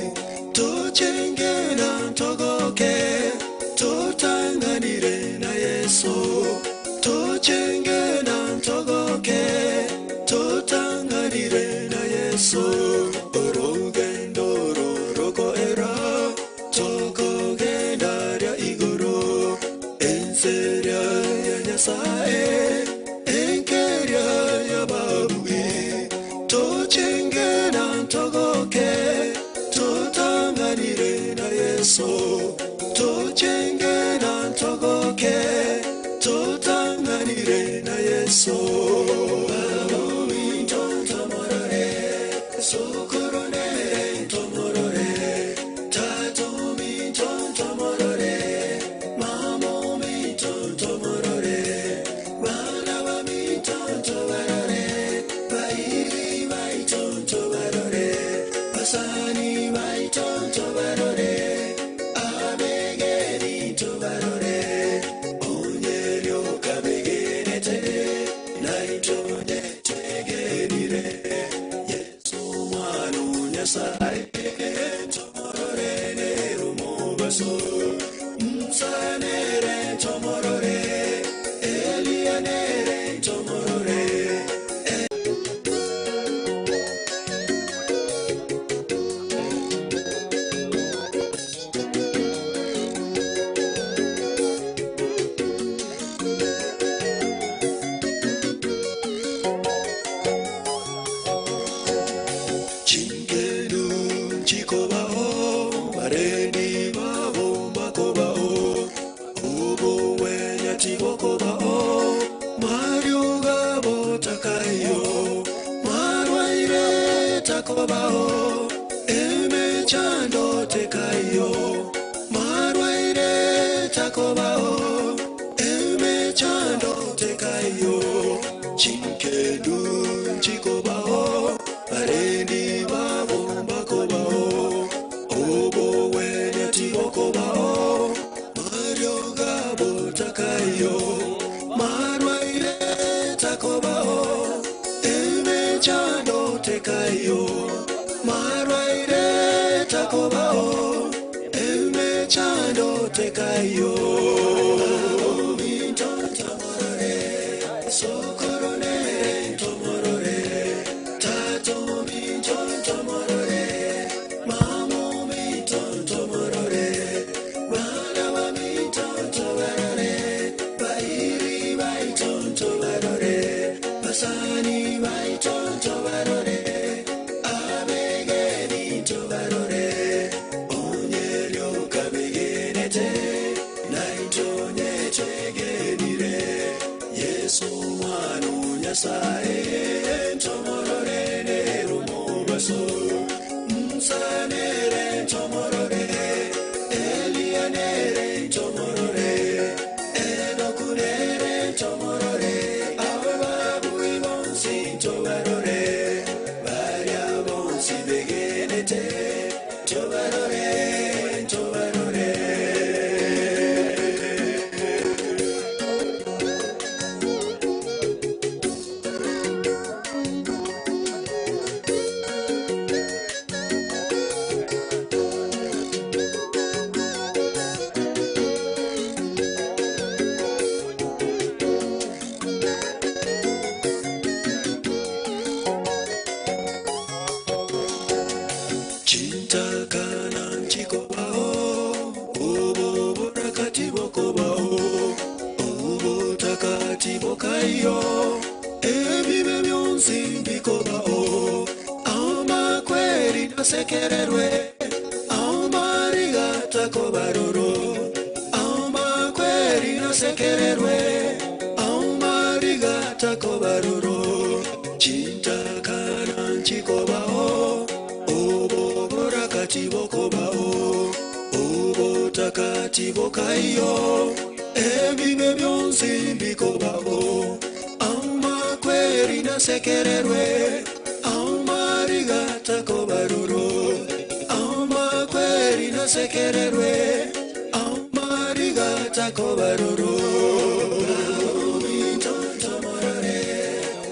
Tochenge na togoke, totanganire na Yesu. Tochenge na togoke, totanganire na Yesu. Orugendo roroko era, tokogenda ria igoro. Enseria ya Nyasaye, enkeria ya babui. Tochenge na togoke, totanganire na Yesu. Tochenge na togoke, totanganire na Yesu.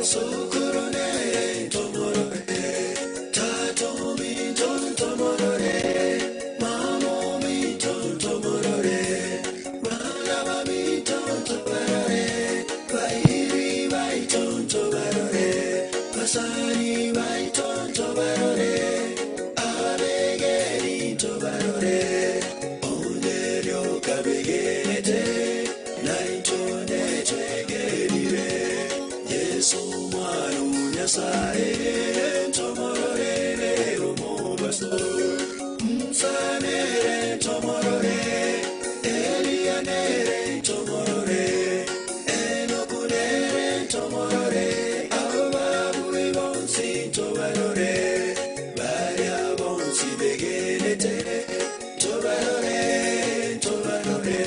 So Nyasaye tomorore omobaso Musanere tomorore Elianere tomorore Enokunere tomorore Ababu bonsi tobarore Baria bonsi begenete tobarore tobarore.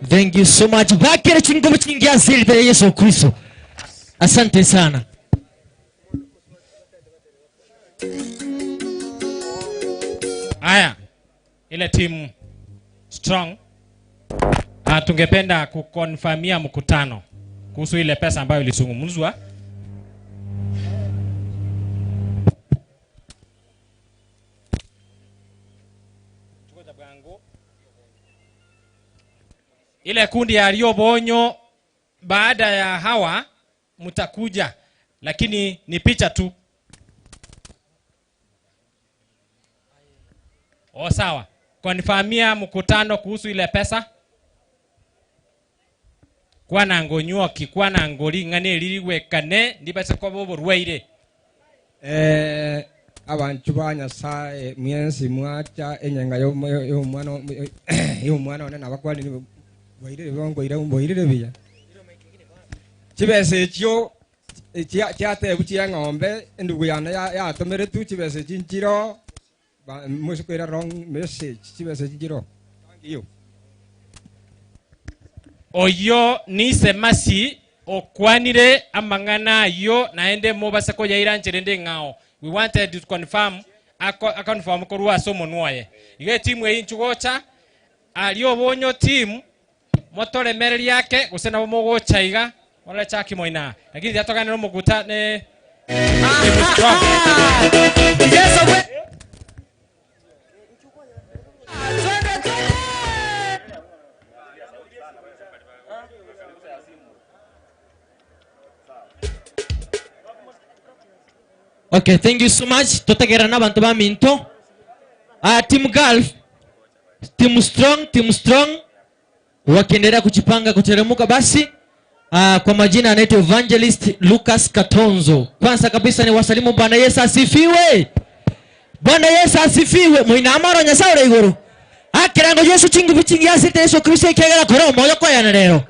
Thank you so much. Bakere chinguvu chingi asili ya Yesu Kristo. Asante sana. Aya, ile timu strong. Tungependa kukonfirmia mkutano kuhusu ile pesa ambayo ilizungumzwa. Ile kundi ya Riobonyo, baada ya hawa mtakuja, lakini ni picha tu. O sawa. Konfirmia mkutano kuhusu ile pesa. Kwa nango nyoki, kwa nango ringane liriwekane ndibase kwa bobo rwaire. Abantu ba Nyasaye mwensi mwacha enyenga yo mwana yo mwana one nabakwali boirire bongo ira boirire biya. Chibese chio chiate buchi ng'ombe ndugu yana ya tomere tu chibese chinchiro musukwira wrong message chibese chinchiro. Thank you. Oyo ni semasi okwanire amang'ana yo naende mobase ko yairanchere ng'ao. We wanted to confirm akonfirm korwa somo nwaye. Ige timu eyinchugocha alio bonyo timu motore mereri yake gose nabo mogocha iga wala chaki moina lakini yatokana no muguta ne Yesu. Okay, thank you so much. Totegera na bantu ba minto. Team Gulf, team strong wakiendelea kujipanga kuteremuka basi. Kwa majina anaitwa Evangelist Lucas Katonzo. Kwanza kabisa ni wasalimu. Bwana Yesu asifiwe. Bwana Yesu asifiwe. Muina amaro Nyasaye iguru. Akirango Yesu chingu bichingi asite Yesu Kristo ikegera kora moyo kwa yana leo.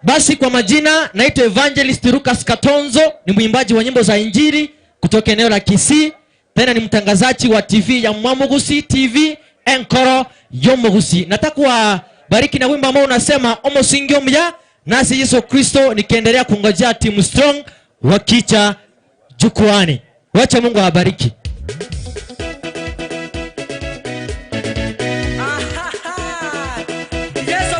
Basi kwa majina naitwa Evangelist Lucas Katonzo, ni mwimbaji wa nyimbo za Injili kutoka eneo la Kisii, tena ni mtangazaji wa TV ya Mwamugusi TV Enkoro Yomugusi. Nataka kuwabariki na wimbo ambao unasema omosingi omya nasi Yesu Kristo, nikiendelea kungojea timu strong wakicha jukwani. Wacha Mungu awabariki. Yesu.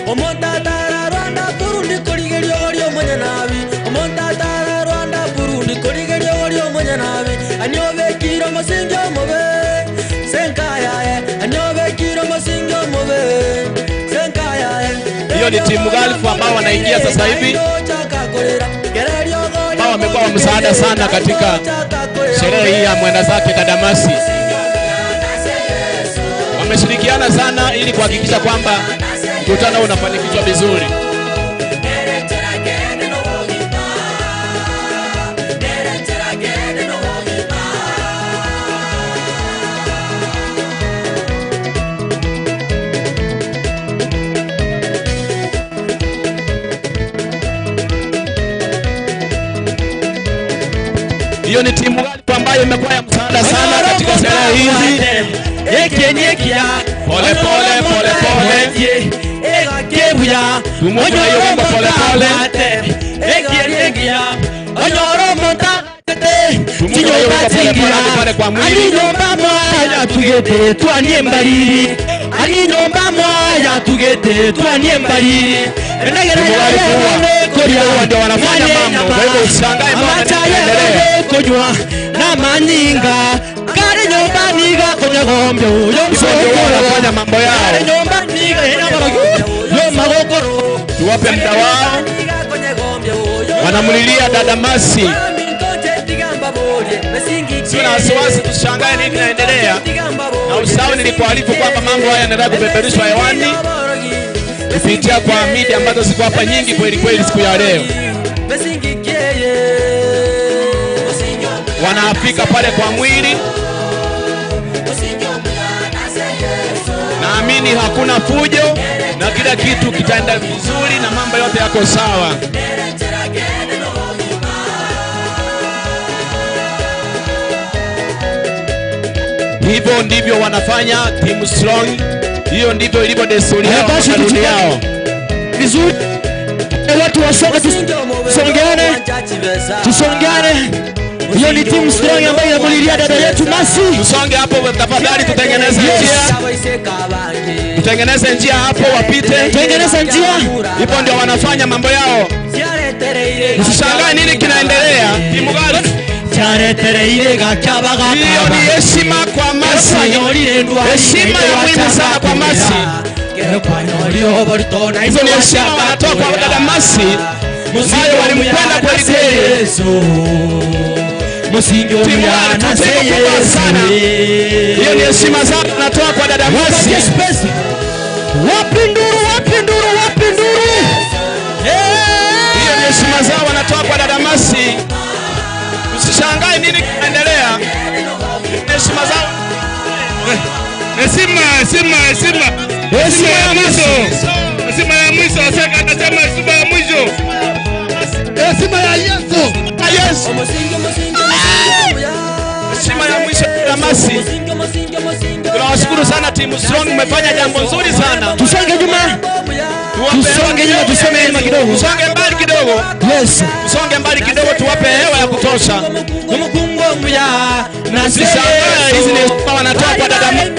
Omontatara Rwanda Burundi korigerio orio monyanabi. Omontatara Rwanda Burundi korigerio orio monyanabi. Anyobe kiro mosingi omobe senkayae. Anyobe kiro mosingi omobe senkayae. Hiyo ni timu Gulf ambao wanaingia sasa hivi, ambao wamekuwa wa msaada sana katika sherehe hii ya mwenda zake dada Mercy. Wameshirikiana sana ili kuhakikisha kwamba mkutano unafanikishwa vizuri. Hiyo ni timu ambayo imekuwa ya msaada sana katika sherehe hizi. Pole pole pole pole. Tumuke na hiyo wimbo pole pole. Tumuke na hiyo wimbo pole pole hadi pale kwa mwili. Ndio wanafanya mambo. Kwa hivyo usishangae mbona yanaendelea. Wanafanya mambo yao. Tuwape muda wao. Wanamlilia dada Mercy. Sio na wasiwasi, tushangae nini kinaendelea. Na usahau nilikuarifu kwamba mambo haya yanaendelea kupeperushwa hewani kupitia kwa media ambazo ziko hapa nyingi kweli kweli siku ya leo. Wanafika pale kwa mwili. Naamini hakuna fujo na kila kitu kitaenda vizuri na mambo yote yako sawa. Hivyo ndivyo wanafanya Team Strong. Hiyo ndivyo ilivyo desturi yao. Yao. Vizuri. Watu wasonge, tusongeane. Tusongeane. Hiyo ni Team Strong ambayo inamulilia dada yetu Mercy. Tusonge hapo tafadhali, tutengeneze njia. Tutengeneze njia hapo wapite. Tutengeneze njia. Hivyo ndio wanafanya mambo yao. Usishangae nini kinaendelea. Timu gani? Hiyo ni heshima kwa Mercy. Heshima ya muhimu sana kwa Mercy. Hizo ni heshima wanatoa kwa dada Mercy ambayo walimpenda kweli kweli. Sana. Hiyo ni heshima sana wanatoa kwa dada Mercy. Wapi nduru, wapi nduru, wapi nduru. Hiyo ni heshima zao wanatoa kwa dada Mercy. Usishangae nini kinaendelea. Heshima zao. Heshima, heshima, heshima. Heshima ya mwisho. Heshima ya mwisho, sasa anasema heshima ya mwisho. Heshima ya Yesu. Yesu. Heshima ya mwisho ya Mercy. Tunawashukuru sana Team Strong, mmefanya jambo nzuri sana. Tusonge nyuma. Tusonge nyuma, tusonge nyuma kidogo. Tusonge mbali kidogo. Yes. Tusonge mbali kidogo tuwape hewa ya kutosha. Na sishangae hizi ni heshima wanatoa kwa dada Mercy.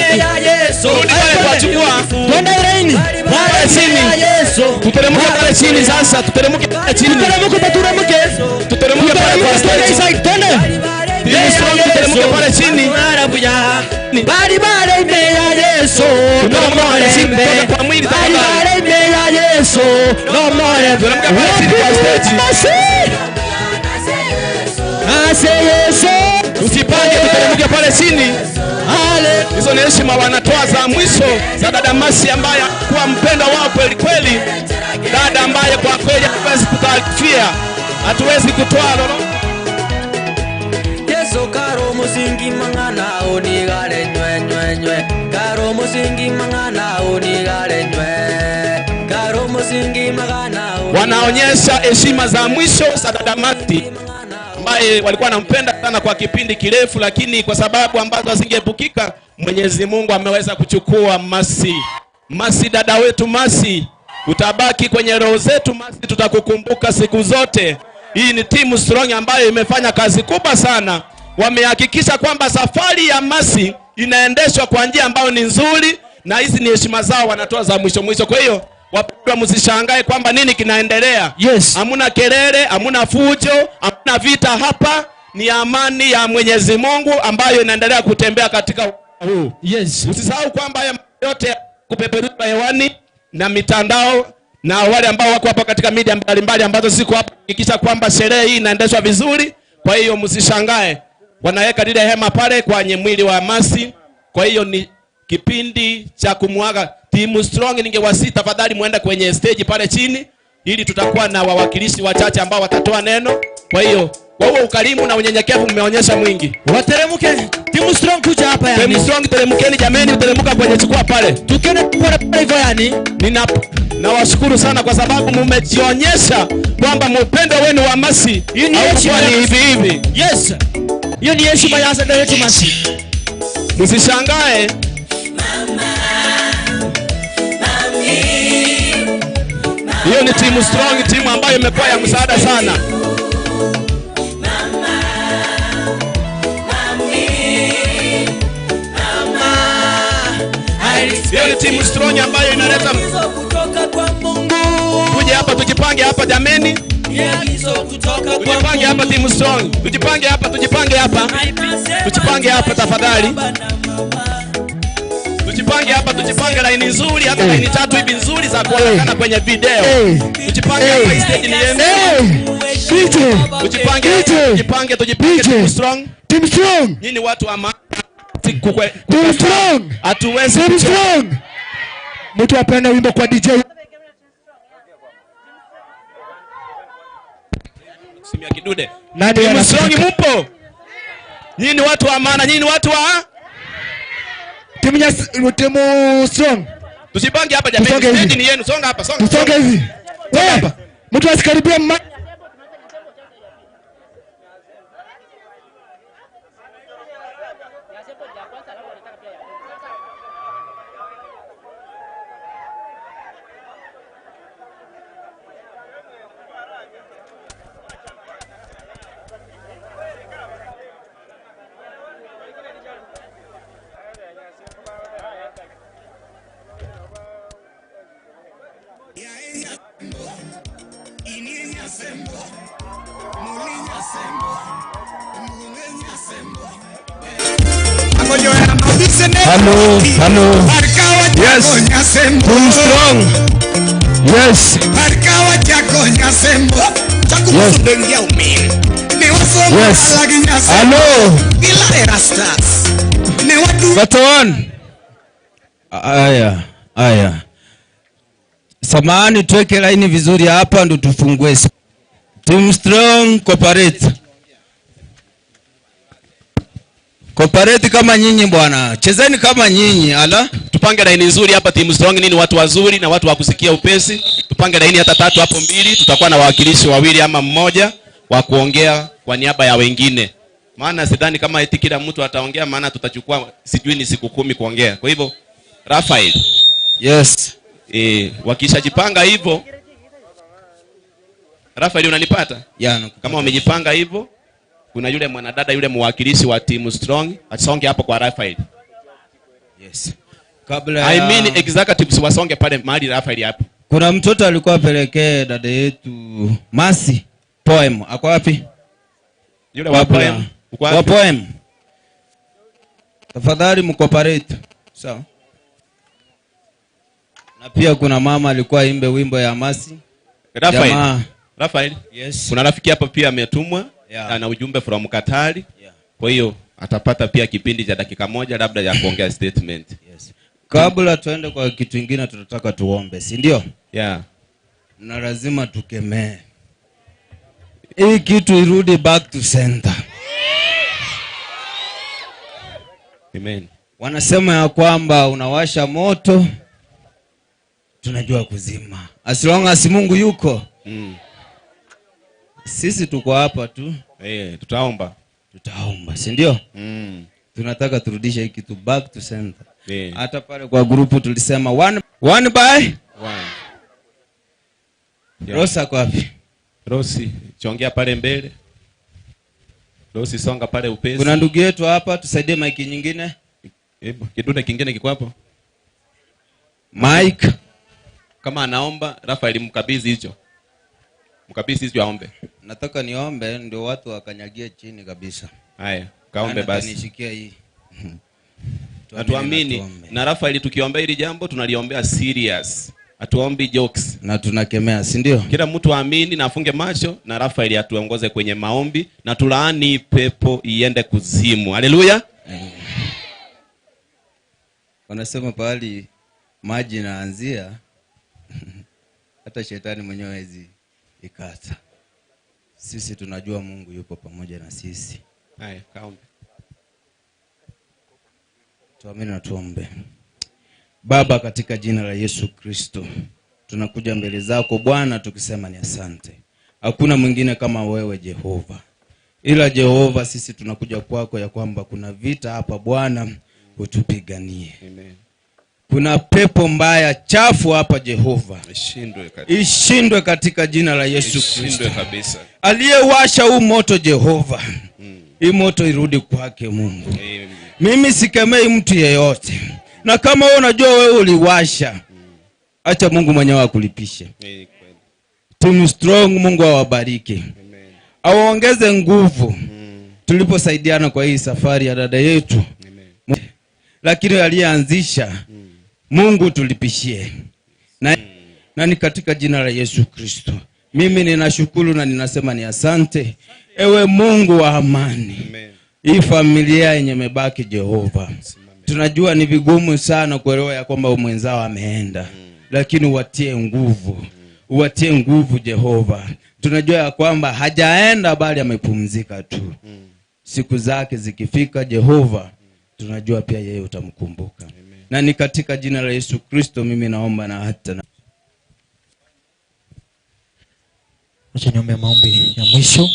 Rudi pale kwa chukua. Twende laini. Pale chini. Tuteremke pale chini sasa, tuteremke pale chini. Tuteremke, tuteremke. Tuteremke pale kwa stage. Twende. Team Strong tuteremke pale chini. Bari bari me ya Yesu. No more mbe. Kwa mwili Bari bari me ya Yesu. No more. Tuteremke pale chini kwa stage. Ase Yesu. Usipange, tuteremke pale chini. Hizo ni heshima wanatoa za mwisho za dada Mercy ambaye alikuwa mpendwa wao kweli kweli. Dada ambaye kwa kweli hatuwezi kutaarifia, hatuwezi kutoa lolote. Yesu karo musingi mangana onigare nywe nywe nywe. Karo musingi mangana onigare nywe. Karo musingi mangana. Wanaonyesha heshima za mwisho za dada Mercy ambaye walikuwa wanampenda sana kwa kipindi kirefu, lakini kwa sababu ambazo hazingeepukika, Mwenyezi Mungu ameweza kuchukua Mercy. Mercy dada wetu Mercy, utabaki kwenye roho zetu Mercy, tutakukumbuka siku zote. Hii ni timu Strong ambayo imefanya kazi kubwa sana. Wamehakikisha kwamba safari ya Mercy inaendeshwa kwa njia ambayo ni nzuri, na hizi ni heshima zao wanatoa za mwisho mwisho. Kwa hiyo Wapendwa, msishangae kwamba nini kinaendelea. Yes. Hamuna kelele, hamuna fujo, hamuna vita hapa. Ni amani ya Mwenyezi Mungu ambayo inaendelea kutembea katika huu. Yes. Usisahau kwamba haya yote kupeperushwa hewani na mitandao na wale ambao wako hapa katika media mbalimbali ambazo ziko hapa kuhakikisha kwamba sherehe hii inaendeshwa vizuri. Kwa hiyo msishangae wanaweka lile hema pale kwenye mwili wa Masi. Kwa hiyo ni kipindi cha kumwaga. Team Strong, ningewasihi tafadhali muende kwenye stage pale chini, ili tutakuwa na wawakilishi wachache ambao watatoa neno. Kwa hiyo kwa huo ukarimu na unyenyekevu mmeonyesha mwingi. Wateremke. Team Strong kuja hapa yani. Team Strong teremkeni jameni, teremka kwenye jukwaa pale. Tukione kwa pale hivyo yani. Nawashukuru sana kwa sababu mmejionyesha kwamba mpendo wenu wa Masi haukuwa ni hivi hivi. Yes. Hiyo ni heshima ya dada yetu Masi. Msishangae. Hiyo ni Team Strong, timu ambayo imekuwa ya msaada sana. Hiyo ni Team Strong ambayo inaleta kutoka kwa Mungu. Tuje hapa tujipange hapa jameni. Tujipange hapa Team Strong. Tujipange hapa, tujipange hapa. Tujipange hapa tafadhali. Tujipange hapa, tujipange laini nzuri, hata laini tatu hivi nzuri za kuonekana kwenye video. Tujipange hapa, stage ni yenu. Tujipange, tujipange, tujipange Team Strong. Team Strong. Nyinyi watu wa maana. Team Strong. Hatuwezi. Team Strong. Mtu apende wimbo kwa DJ. Simia kidude. Nani Team Strong mupo? Nyinyi ni watu wa maana, nyinyi ni watu wa Timu Strong. Tusipange hapa jamani. Stage ni yenu. Songa hapa, songa. Tusonge hivi. Wewe hapa. Mtu asikaribie. Hello, hello. Yes. Team Strong. Yes. Yes. Yes. Hello. Baton. Aya, aya. Samahani, tuweke laini vizuri hapa ndo tufungue. Team Strong cooperate. Cooperate kama nyinyi bwana. Chezeni kama nyinyi, ala. Tupange laini nzuri hapa Team Strong, nini watu wazuri na watu wa kusikia upesi. Tupange laini hata tatu hapo mbili, tutakuwa na wawakilishi wawili ama mmoja wa kuongea kwa niaba ya wengine. Maana sidhani kama eti kila mtu ataongea, maana tutachukua sijui ni siku 10 kuongea. Kwa hivyo Raphael. Yes. Wakishajipanga hivyo. Raphael unanipata? Yeah, kama wamejipanga hivyo, kuna yule mwanadada yule mwakilishi wa Team Strong asonge hapo kwa Raphael. Yes. Kabla I mean executives wasonge pale mahali Raphael hapo. Kuna mtoto alikuwa apelekee dada yetu Masi poem. Ako wapi? Yule wa poem. Uko wapi? Wa poem. Tafadhali mcooperate. Sawa. Na pia kuna mama alikuwa imbe wimbo ya Masi. Raphael. Raphael. Yes. Kuna rafiki hapa pia ametumwa. Yeah. Ana ujumbe from Katari. Yeah. Kwa hiyo atapata pia kipindi cha dakika 1 labda ya kuongea statement. Yes. Kabla tuende kwa kitu kingine tunataka tuombe, si ndio? Yeah. Na lazima tukemee. Hii kitu irudi back to center. Amen. Wanasema ya kwamba unawasha moto tunajua kuzima. As long as Mungu yuko. Sisi tuko hapa tu. Tutaomba. Tutaomba, si ndio? Tunataka turudishe hiki kitu back to center. Hata pale kwa grupu tulisema one by one. Yeah. Rosa kwa wapi? Rosi, chongea pale mbele. Rosi songa pale upesi. Kuna ndugu yetu hapa, tusaidie mic nyingine. Hebu kidude kingine kiko hapo. Mic. Kama anaomba, Rafael mkabidhi hicho. Mkabidhi hicho aombe. Nataka niombe ndio watu wakanyagie chini kabisa. Haya, kaombe basi. Nishikia hii. Na tuamini. Na Rafael tukiombea hili jambo tunaliombea serious. Hatuombi jokes. Na tunakemea, si ndio? Kila mtu aamini na afunge macho na Rafael atuongoze kwenye maombi na tulaani pepo iende kuzimu. Haleluya. Wanasema pahali maji inaanzia hata shetani mwenyewe hawezi ikata. Sisi tunajua Mungu yupo pamoja na sisi. Haya, kaombe. Tuamini na tuombe. Baba, katika jina la Yesu Kristo, tunakuja mbele zako Bwana tukisema ni asante. Hakuna mwingine kama wewe Jehova. Ila Jehova, sisi tunakuja kwako ya kwamba kuna vita hapa Bwana, utupiganie. Amen. Kuna pepo mbaya chafu hapa Jehova. Ishindwe kabisa. Ishindwe katika jina la Yesu Kristo. Ishindwe kabisa. Aliyewasha huu moto Jehova, hii moto irudi kwake Mungu. Amen. Mimi sikemei mtu yeyote. Na kama wewe unajua wewe uliwasha, acha Mungu mwenyewe akulipishe. Team Strong, Mungu awabariki. Awaongeze nguvu. Tuliposaidiana kwa hii safari ya dada yetu. Amen. Lakini aliyeanzisha, Mungu tulipishie. Na ni katika jina la Yesu Kristo. Mimi ninashukuru na ninasema ni asante. Ewe Mungu wa amani. Amen. Hii familia yenye mebaki Jehova, tunajua ni vigumu sana kuelewa ya kwamba mwenzao ameenda. Lakini uwatie nguvu. Uwatie nguvu Jehova. Tunajua ya kwamba hajaenda bali amepumzika tu. Siku zake zikifika Jehova, tunajua pia yeye utamkumbuka. Na ni katika jina la Yesu Kristo mimi naomba na hata na. Acha niombe maombi ya mwisho.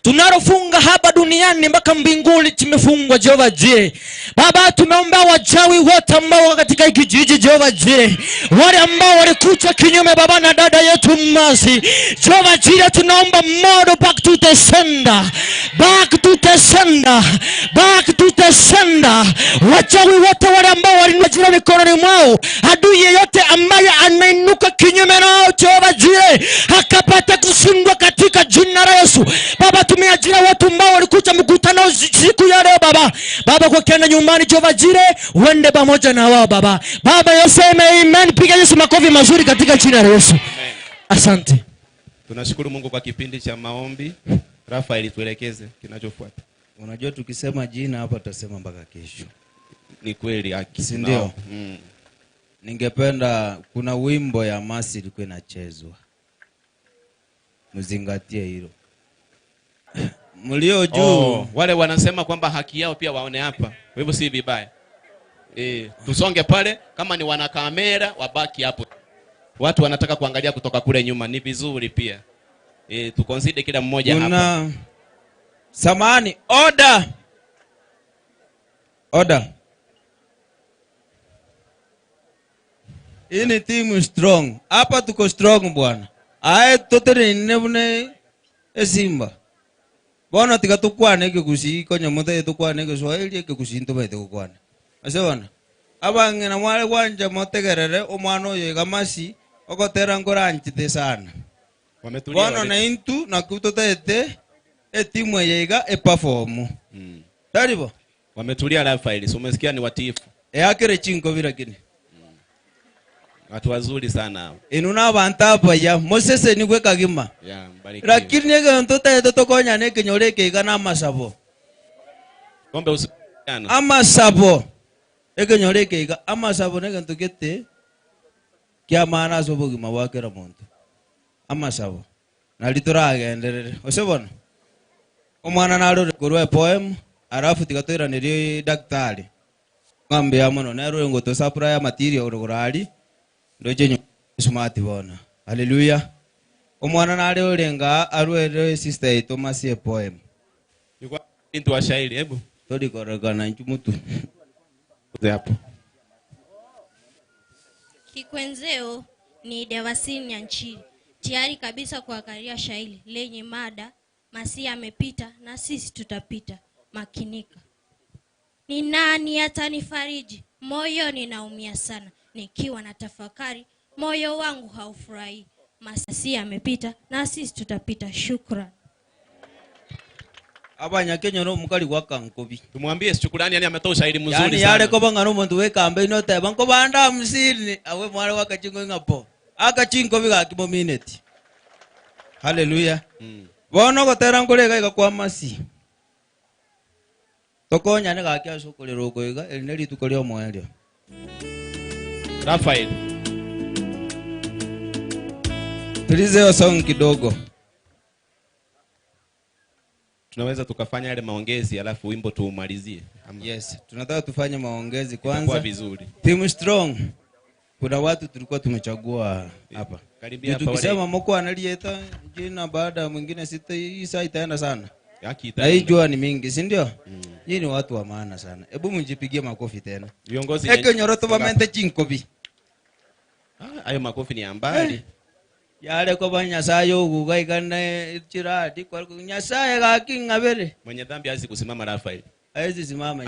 Tunalofunga hapa duniani mpaka mbinguni tumefungwa Jehova Jire. Baba, tumeomba wachawi wote ambao katika hiki kijiji Jehova Jire, wale ambao walikuja kinyume baba na dada yetu Masi, Jehova Jire, tunaomba moto back to the sender, back to the sender, back to the sender. Wachawi wote wale ambao walinua mikononi mwao, adui yeyote ambaye anainuka kinyume nao Jehova Jire akapata kushindwa katika jina la Yesu. Baba, tumeajira watu ambao walikuja mkutano siku ya leo baba. Baba, kwa kienda nyumbani Jehova Jire, uende pamoja na wao baba. Baba, yoseme amen. Piga Yesu makofi mazuri katika jina la Yesu. Amen. Asante. Tunashukuru Mungu kwa kipindi cha maombi. Rafael, tuelekeze kinachofuata. Unajua tukisema jina hapa tutasema mpaka kesho. Ni kweli haki. Si ndio? Ningependa, kuna wimbo ya Masi ilikuwa inachezwa. Mzingatie hilo. Mlio juu. Oh, wale wanasema kwamba haki yao pia waone hapa. Kwa hivyo si vibaya. Tusonge pale, kama ni wanakamera wabaki hapo. Watu wanataka kuangalia kutoka kule nyuma, ni vizuri pia. Tuconsider kila mmoja hapa. Samahani, order. Order. Hii ni team strong. Hapa tuko strong bwana. Ae totere nebune esimba. Bwana tika tukwane kikusi konya muthe tukwane Kiswahili kikusi ntobete kukwana. Ase bwana. Abang'ina mwale kwanja motegerere omwana oyo igamasi okotera ngoranchite sana. Bwana na intu na kutotete etimu yeiga eperform. Taribo. Wametulia Rafael, so umesikia ni watiifu. Akere chinko bila kini. Watu wazuri sana hao. Inuna abantu ya Moses ni kweka gima. Yeah, mbarikiwe. Lakini nege ntota tokonya ne kinyoreke igana masabo. Kombe usiana. Amasabo. Ekenyoreke iga amasabo nege ntugete kya maana sobo gima wakera muntu. Amasabo. Nalitora agenderere. Osebona. Omwana narore korwa poem alafu tikatoira niri daktari. Ngambe ya mono nero ngo to supply ya material urugurali. Ndoje smart bona. Hallelujah. Omwana nare orenga arwere sister yetu masie poem. Yuko mtu wa shairi hebu. Tori korogana nchumutu. Hapo. Kikwenzeo ni Devasini Nyanchiri. Tayari kabisa kuakaria shairi lenye mada Masia amepita na sisi tutapita. Makinika. Ni nani atanifariji? Moyo ninaumia sana nikiwa na tafakari Moyo wangu haufurahi. Masia amepita na sisi tutapita. Shukran. Abanya no mukali wakankobi. Tumwambie shukrani, yani ametoa ushahidi mzuri yani sana. Yale ko bangana omuntu we campaign oteba nko banda 50 awe mwale wakachingo ngapo. Akachingo biga kimo minute. Hallelujah. Bono gotera ngorega iga kwa masi. Tokonya ne gakia sokolero ko iga eri rituko ryo moelio. Rafael. Tulize hiyo song kidogo. Tunaweza tukafanya yale maongezi alafu wimbo tuumalizie. Yes, tunataka tufanye maongezi kwanza. Itakuwa vizuri. Team Strong. Kuna watu tulikuwa tumechagua hapa. Karibia hapa. Tukisema mko analieta jina baada mwingine sita, hii saa itaenda sana. Haki itaenda. Na hii jua ni mingi, si ndio? Nyinyi ni watu wa maana sana. Hebu mjipigie makofi tena. Viongozi. Eke nyoroto bamente chinkobi. Hayo makofi ni ambali. Yale kwa Nyasaye ugugaigana chiradi kwa Nyasaye gakingabere. Mwenye dhambi hawezi kusimama Rafael. Hawezi simama.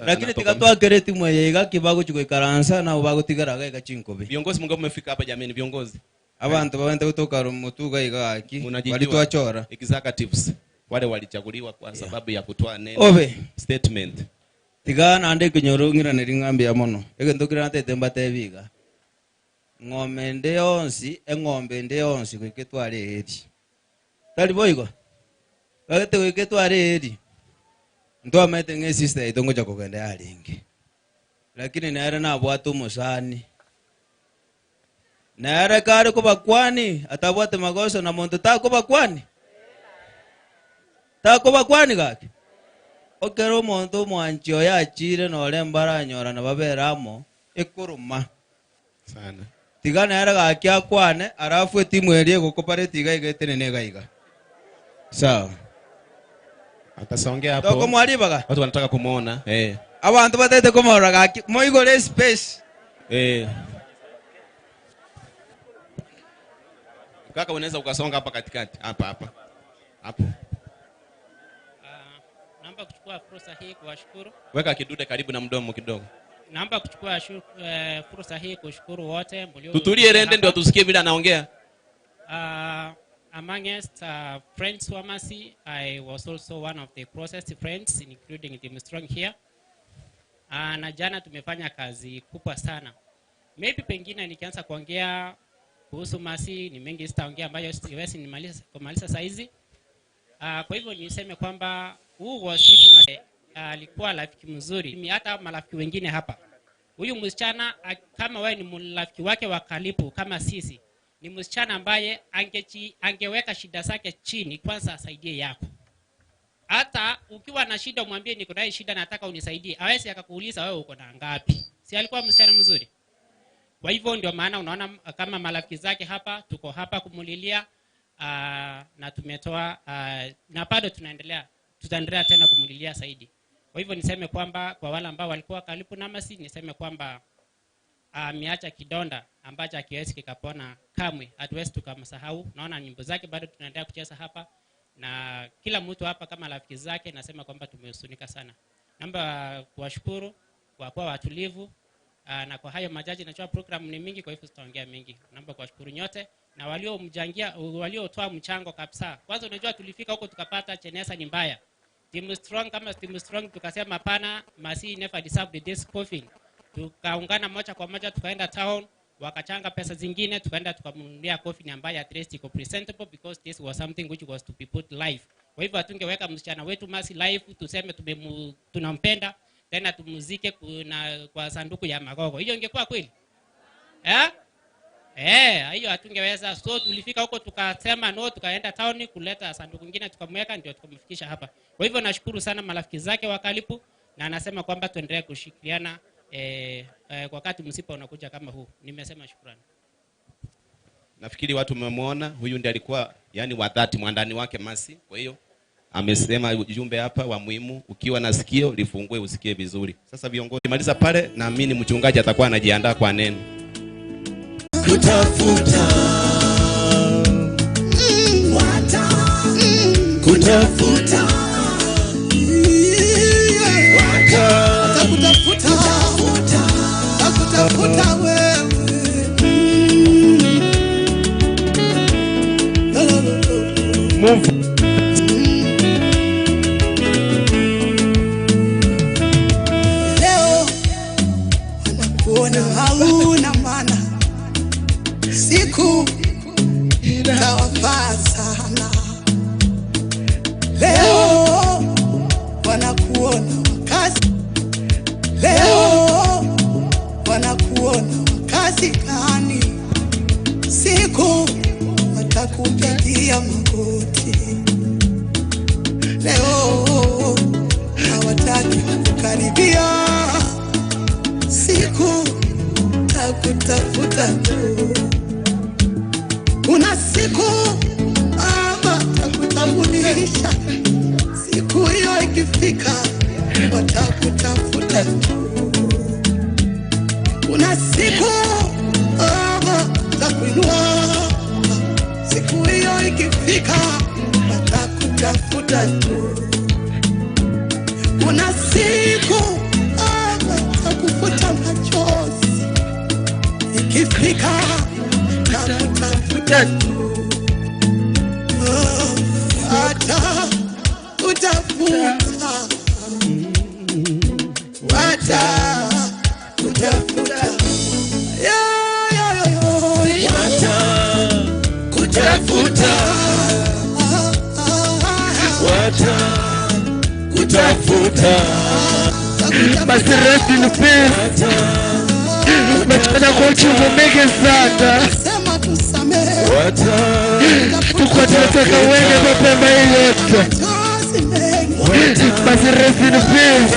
Lakini tikatoa kereti mwenye igakibago chikoikaransa na ubago tigaraga igachinkobi. Viongozi mungu mmefika hapa jameni, viongozi. Abantu babende kutoka mutuga igaki walitwachora. Executives wale walichaguliwa kwa sababu ya kutoa neno. Obe statement. Tigana ande kinyoro ngira neringambia mono. Egentokira tetemba tebiga. Ng'ombe nde yonsi, eng'ombe nde yonsi gwiketware eri. Tari boigo. Bagete gwiketware eri. Ntwamete ng'e sister itongoja kugenda yaringi. Lakini nere nabwate omusani. Nere kare kobakwani, atabwate magoso na muntu takobakwani. Takobakwani gake. Okero omonto omwanchi oyo achire nore mbaranyora na baberamo ekoroma. Sana. Tigana yara gakia kwane arafu timu erie gokopare tiga igetene nega iga. Sawa. Atasongea hapo. Toko mwalibaga. Watu wanataka kumuona. Eh. Abantu batete kumora gaki moigore space. Eh. Kaka unaweza ukasonga hapa katikati. Hapa hapa. Hapo. Naomba kuchukua fursa hii kuwashukuru. Weka kidude karibu na mdomo kidogo. Naomba kuchukua fursa hii kushukuru wote mlio. Tutulie rende ndio tusikie vile anaongea. Amongst friends wa Mercy, I was also one of the closest friends including Team Strong here. Na jana tumefanya kazi kubwa sana. Maybe pengine nikianza kuongea kuhusu Mercy ni mengi sitaongea ambayo siwezi nimaliza kumaliza saizi. Kwa hivyo niseme kwamba huu wasisi alikuwa rafiki mzuri. Hata marafiki wengine hapa. Huyu msichana kama wewe ni mrafiki wake wa karibu kama sisi, ni msichana ambaye angeweka shida zake chini kwanza asaidie yako. Hata ukiwa na shida umwambie niko na shida nataka unisaidie, hawezi akakuuliza wewe uko na ngapi. Si alikuwa msichana mzuri? Kwa hivyo ndio maana unaona kama marafiki zake hapa tuko hapa kumulilia, na tumetoa na bado tunaendelea, tutaendelea tena kumulilia zaidi. Kwa hivyo niseme kwamba kwa wale ambao walikuwa karibu na Mercy, niseme kwamba ameacha kidonda ambacho hakiwezi kikapona kamwe. Hatuwezi tukamsahau. Naona nyimbo zake bado tunaendelea kucheza hapa na kila mtu hapa kama rafiki zake, nasema kwamba tumehuzunika sana. Naomba kuwashukuru kwa kuwa watulivu, na kwa hayo majaji, najua program ni mingi, kwa hivyo sitaongea mingi. Naomba kuwashukuru nyote na waliomchangia, waliotoa mchango kabisa. Kwanza unajua tulifika huko tukapata chenesa ni mbaya. Team Strong kama Team Strong tukasema hapana, Mercy never deserved this coffin. Tukaungana moja kwa moja tukaenda town, wakachanga pesa zingine, tukaenda tukamnunulia coffin ambayo at least iko presentable because this was something which was to be put live. Kwa hivyo hatungeweka msichana wetu Mercy live tuseme tunampenda tena tumuzike kuna kwa sanduku ya magogo. Hiyo ingekuwa kweli? Eh? Hiyo hatungeweza. So tulifika huko tukasema no, tukaenda town kuleta sanduku nyingine tukamweka, ndio tukamfikisha hapa. Kwa hivyo nashukuru sana marafiki zake wa karibu, na anasema kwamba tuendelee kushirikiana kwa wakati msiba unakuja kama huu. Nimesema shukrani. Nafikiri watu mmemwona, huyu ndiye alikuwa yani wa dhati mwandani wake Mercy. Kwa hiyo amesema ujumbe hapa wa muhimu, ukiwa na sikio lifungue usikie vizuri. Sasa viongozi maliza pale, naamini mchungaji atakuwa anajiandaa kwa neno. Kutafuta kutafuta kutafuta kutafuta wewe. Move. Leo wanakuona hauna maana, siku itawafaa sana. Leo wanakuona kazi, leo wanakuona kazi gani, siku watakupigia magoti. Leo hawataki kukaribia, siku takutafuta tu. Kuna siku ama takutafutisha, siku hiyo ikifika watakutafuta tu. Kuna siku ama takuinua, siku hiyo ikifika watakutafuta tu. Kuna siku ama takufuta machozi, ikifika watakutafuta tu. Hata utafuta, hata utafuta, yo yo yo yo, hata kutafuta, hata kutafuta. Basi rest in peace. Nataka kuchumumike sana. Sema tusamehe. Tuko tunataka uende kwa Pemba hii yote. Basi rest in peace.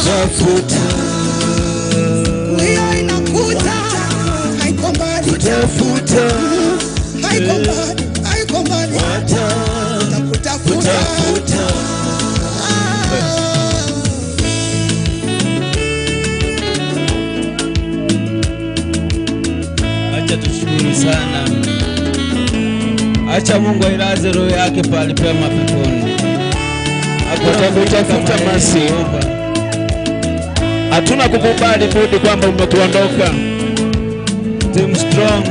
Tafuta, hiyo inakuja, haiko mbali. Tafuta, haiko mbali, haiko mbali. Tafuta. Acha tushukuru sana. Acha Mungu ailaze roho yake pahali pema peponi. Watakutafuta Masi. Hatuna kukubali budi kwamba umetuondoka. Team strong.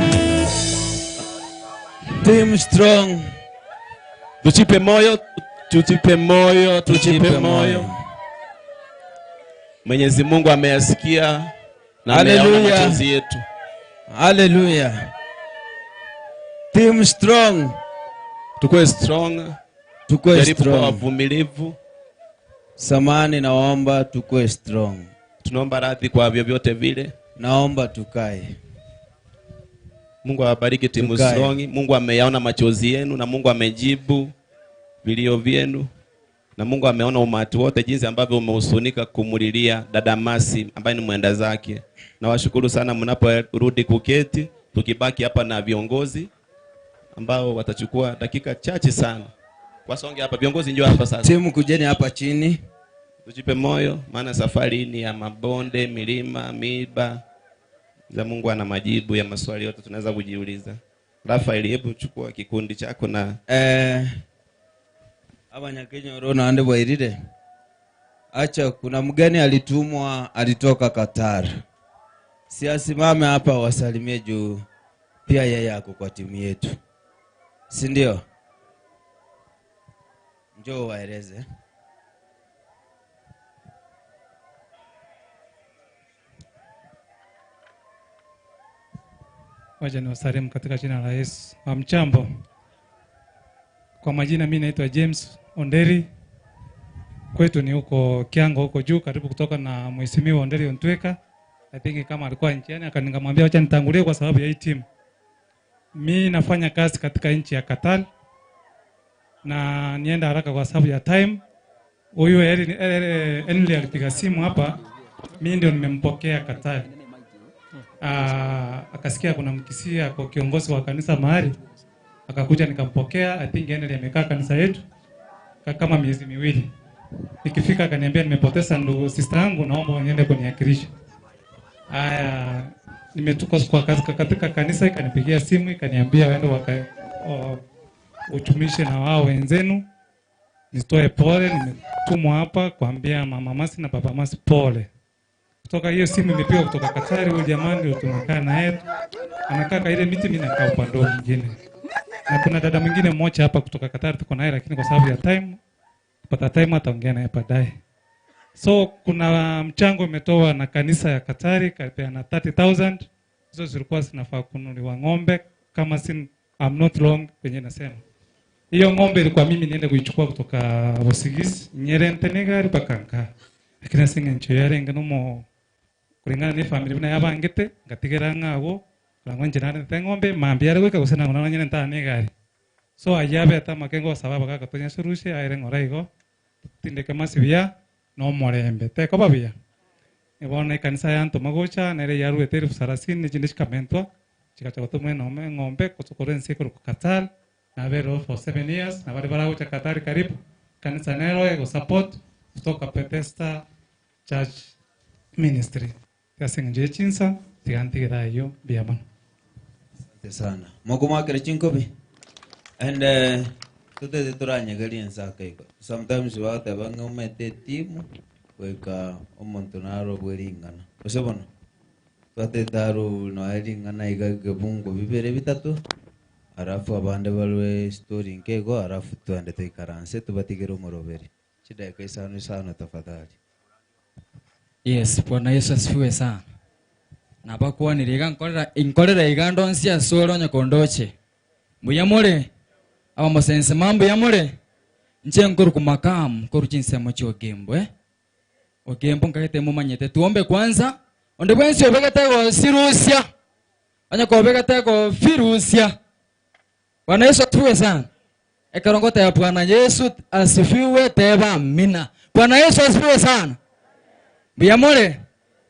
Team strong. Tuchipe moyo, tuchipe moyo, tuchipe moyo. Mwenyezi Mungu ameyasikia na ameyaona machozi yetu. Hallelujah. Team strong. Tukue strong. Tukue Jaribu strong. Kuwa wavumilivu. Samani naomba tukue strong. Tunaomba radhi kwa vyovyote vile. Naomba tukae. Mungu awabariki timu strong. Mungu ameyaona machozi yenu na Mungu amejibu vilio vyenu. Na Mungu ameona umati wote jinsi ambavyo umehusunika kumulilia dada Masi ambaye ni mwenda zake. Nawashukuru sana mnaporudi kuketi, tukibaki hapa na viongozi ambao watachukua dakika chache sana. Wasonge hapa viongozi, njoo hapa sasa. Timu kujeni hapa chini. Tujipe moyo maana safari ni ya mabonde, milima, miiba. Za Mungu ana majibu ya maswali yote tunaweza kujiuliza. Rafael, hebu chukua kikundi chako na Abanyakenya rona ande bwairire. Acha kuna mgeni alitumwa, alitoka Qatar. Si asimame hapa wasalimie juu pia yeye ako kwa timu yetu. Si ndio? Njoo waeleze. Wacha niwasalimu katika jina la Yesu. Hamjambo. Kwa majina mimi naitwa James Onderi. Kwetu ni huko Kiango huko juu karibu kutoka na Mheshimiwa Onderi Ontweka. I think kama alikuwa njiani akaniambia acha nitangulie kwa sababu ya hii team. Mimi nafanya kazi katika nchi ya Qatar. Na nienda haraka kwa sababu ya time. Huyu Henry alipiga simu hapa. Mimi ndio nimempokea Qatar. Akasikia kuna mkisia kwa kiongozi wa kanisa mahali. Akakuja nikampokea. I think Henry amekaa kanisa yetu kama miezi miwili. Nikifika akaniambia nimepoteza ndugu sister yangu, naomba niende kuniakilisha. Haya, nimetoka kwa kazi katika kanisa, ikanipigia simu ikaniambia waende waka utumishe na wao wenzenu. Nitoe pole, nimetumwa hapa kuambia mama Masi na baba Masi pole. Kutoka hiyo simu imepigwa kutoka Katari, huyu jamaa ndio tunakaa naye. Anakaa kwa ile miti, mimi nakaa upande mwingine. Na kuna dada mwingine mmoja hapa kutoka Katari tuko naye, lakini kwa sababu ya time, kupata time ataongea naye baadaye. So kuna mchango imetoa na kanisa ya Katari kapeana 30,000. Hizo zilikuwa zinafaa kununuliwa ng'ombe kama sin, I'm not wrong penye nasema. Hiyo ng'ombe ilikuwa mimi niende kuichukua kutoka Bosigis, Nyerente negari mpaka nka. Lakini singe ncho yarenga nomo kulingana ni family bina yabangete ngatigera ng'ago kurangwa njirane te ng'ombe mambi yare gwika gusena ngona nyene nta negari. So ayabe ata makengo sababu kaka tonya surushe aire ngora igo tindeke masibia no morembe teko babia. Ebona kanisa ya Nto Magocha nere yaruete elfu thelathini chinde chikamentwa chikacha gotumwe nome ng'ombe kotokore nsi kuru Qatar na bero for 7 years na bari baragocha Qatar karibu kanisa nero ego support kutoka Bethesda Church Ministry. Yasenje chinsa tigantigera iyo biamano. Asante sana. Mokumakere chinkobi. And tutete turanyegeria ensaka igo. Sometimes wateba ng'omete timu weka omonto naro bweringana. Ose bono twatete aro noeringana iga gebungo bibere bitatu arafu abande balwe story nkego arafu twende tuikaranse tubatigere omoroberi. Chidakika isano isano tafadhali. Yes, Bwana Yesu asifiwe sana. Nabakwanire nkorera inkorera igando nsi asoro nyakondoche. Muyamore aba mosense mambo yamore nche nkuru kumakamu nkuru chinsemo chiogembo Ogembo nkagete mumanyete tuombe kwanza onde bwensi obegete go sirusia onye ko obegete go firusia. Bwana Yesu asifiwe sana. Ekarongote ya Bwana Yesu asifiwe teba amina. Bwana Yesu asifiwe sana. Muyamore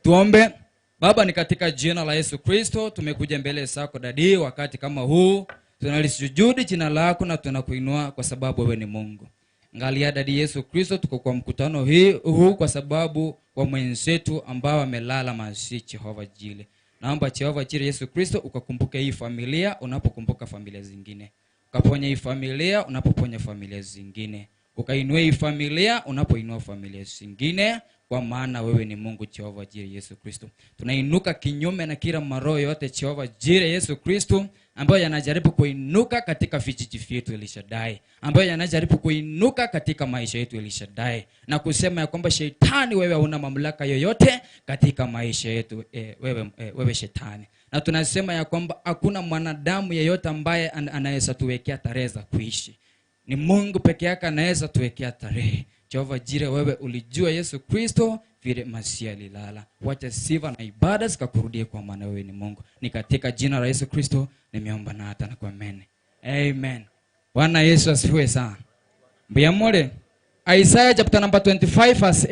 tuombe. Baba, ni katika jina la Yesu Kristo tumekuja mbele zako dadi wakati kama huu tunalisujudu jina lako na tunakuinua kwa sababu wewe ni Mungu. Angalia dadi Yesu Kristo, tuko kwa mkutano huu kwa sababu wa mwenzetu ambao amelala mazishi Jehova Jile. Naomba Jehova Jile Yesu Kristo ukakumbuke hii familia unapokumbuka familia zingine. Ukaponye hii familia unapoponya familia zingine. Ukainue hii familia unapoinua familia zingine, kwa maana wewe ni Mungu Jehova Jire Yesu Kristo. Tunainuka kinyume na kila maroho yote Jehova Jire Yesu Kristo ambayo yanajaribu kuinuka katika vijiji vyetu Elishadai, ambayo yanajaribu kuinuka katika maisha yetu Elishadai, na kusema ya kwamba shetani wewe huna mamlaka yoyote katika maisha yetu, wewe shetani. Na tunasema ya kwamba hakuna mwanadamu yeyote ambaye anaweza tuwekea tarehe za kuishi. Ni Mungu peke yake anaweza tuwekea tarehe. Jehova Jire, wewe ulijua Yesu Kristo vile Masia alilala. Wacha sifa na ibada zikakurudie kwa maana wewe ni Mungu. Ni katika jina la Yesu Kristo nimeomba na hata na kuamini. Amen. Bwana Yesu asifiwe sana. Mbiyamole Isaiah chapter number 25 verse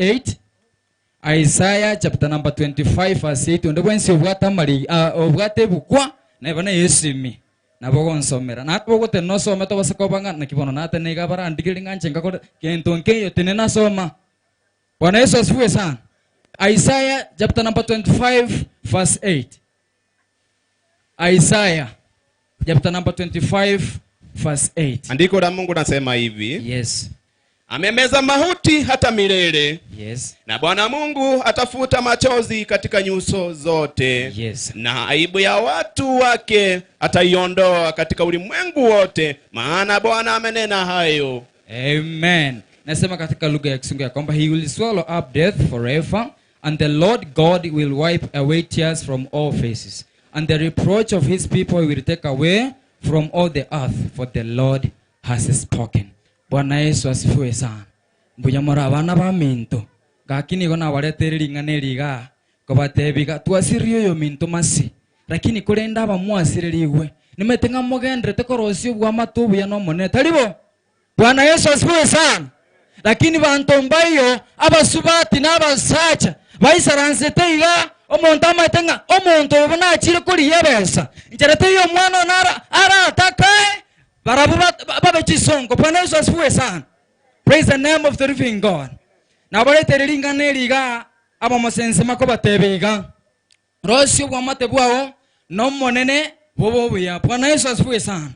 8. Isaiah chapter number 25 verse 8. Ndo bwensi obwata mali obwate bukwa na bana Yesu mi. Nabo gonsomera natwo gote nosome to basakobanga nakibono nate niga barandikiri nganje ngakora kento nkeyo tene nasoma. Bwana Yesu asifiwe sana. Isaiah chapter number 25 verse 8. Isaiah chapter number 25 verse 8. Andiko la Mungu nasema hivi. Yes. Amemeza mauti hata milele. Yes. Na Bwana Mungu atafuta machozi katika nyuso zote. Yes. Na aibu ya watu wake ataiondoa katika ulimwengu wote, maana Bwana amenena hayo. Amen. Nasema katika lugha ya Kisungu ya kwamba he will swallow up death forever, and the Lord God will wipe away tears from all faces, and the reproach of his people he will take away from all the earth, for the Lord has spoken. Bwana Yesu asifiwe sana. Mbunyamora abana ba minto gakini gona baretere ringane riga kobatebiga twasirio yo minto masi, lakini kurenda abamwasiririwe nimetenga mogendre tekorosio bwa matubu ya no monene taribo. Bwana Yesu asifiwe sana. Lakini bantu mbayo abasubati n'abasacha baisaranse iga omuntu amatenga omuntu obona achire kuri yebesa njerete yo mwana nara aratakae barabu babe chisongo. Bwana Yesu asifiwe sana. Praise the name of the living God. Na barete ringane riga abamosense makobatebega rosio bwa matebwao no monene bobo buya. Bwana Yesu asifiwe sana.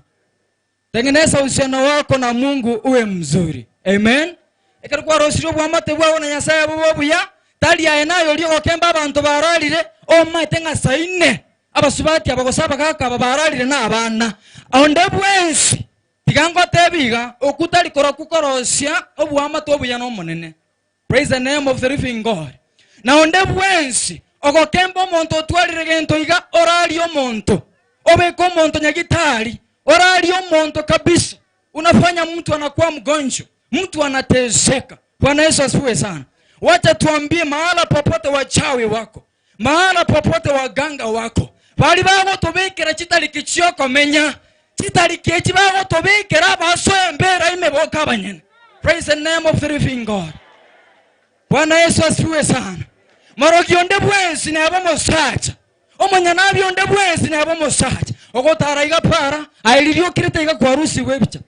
Tengeneza uhusiano wako na Mungu uwe mzuri. Amen. Ekarikuwa rosio bwa matebwao na Nyasaye bobo buya Tali aye nayo rio gokemba abanto bararire omaete ng'a saine abasubati abagosaba gaka bararire na abana. Onde bwensi tiga ngotebiga okutari kora kukorosia obwamate obuya n'omonene. Praise the name of the living God. Na onde bwensi ogokemba omonto otwarire gento iga orari omonto obeka omonto nyagitari orari omonto kabisa, unafanya mtu anakuwa mgonjwa, mtu anateseka. Bwana Yesu asifiwe sana. Wacha tuambie mahala popote wachawi wako, mahala popote waganga wako, bali bagotobekera chitariki chiokomenya chitariki echi bagotobekera basoembera imeboka abanyene. Praise the name of the living God. Bwana Yesu asifiwe sana. Marogi onde bwensi nabo musacha omonyanabi onde bwensi nabo musacha ogotara iga para ailirio kirete iga kwarusi webicha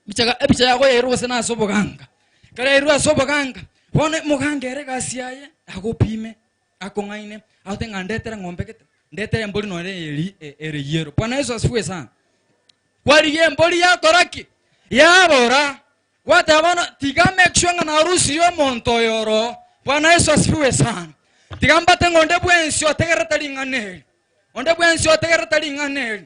bicha ebicha yago yerose naso boganga kare yerwa so boganga bone muganga ere gasi yaye agopime akong'aine atenga ndetere ng'ombe kete ndetere mbori no ere ere yero. Bwana Yesu asifiwe sana. Kwariye mbori yakoraki yabora watabona tiga make sure ngana harusi yo monto yoro. Bwana Yesu asifiwe sana. Tigambate ngonde bwensi otegereta ring'aneri. Onde bwensi otegereta ring'aneri.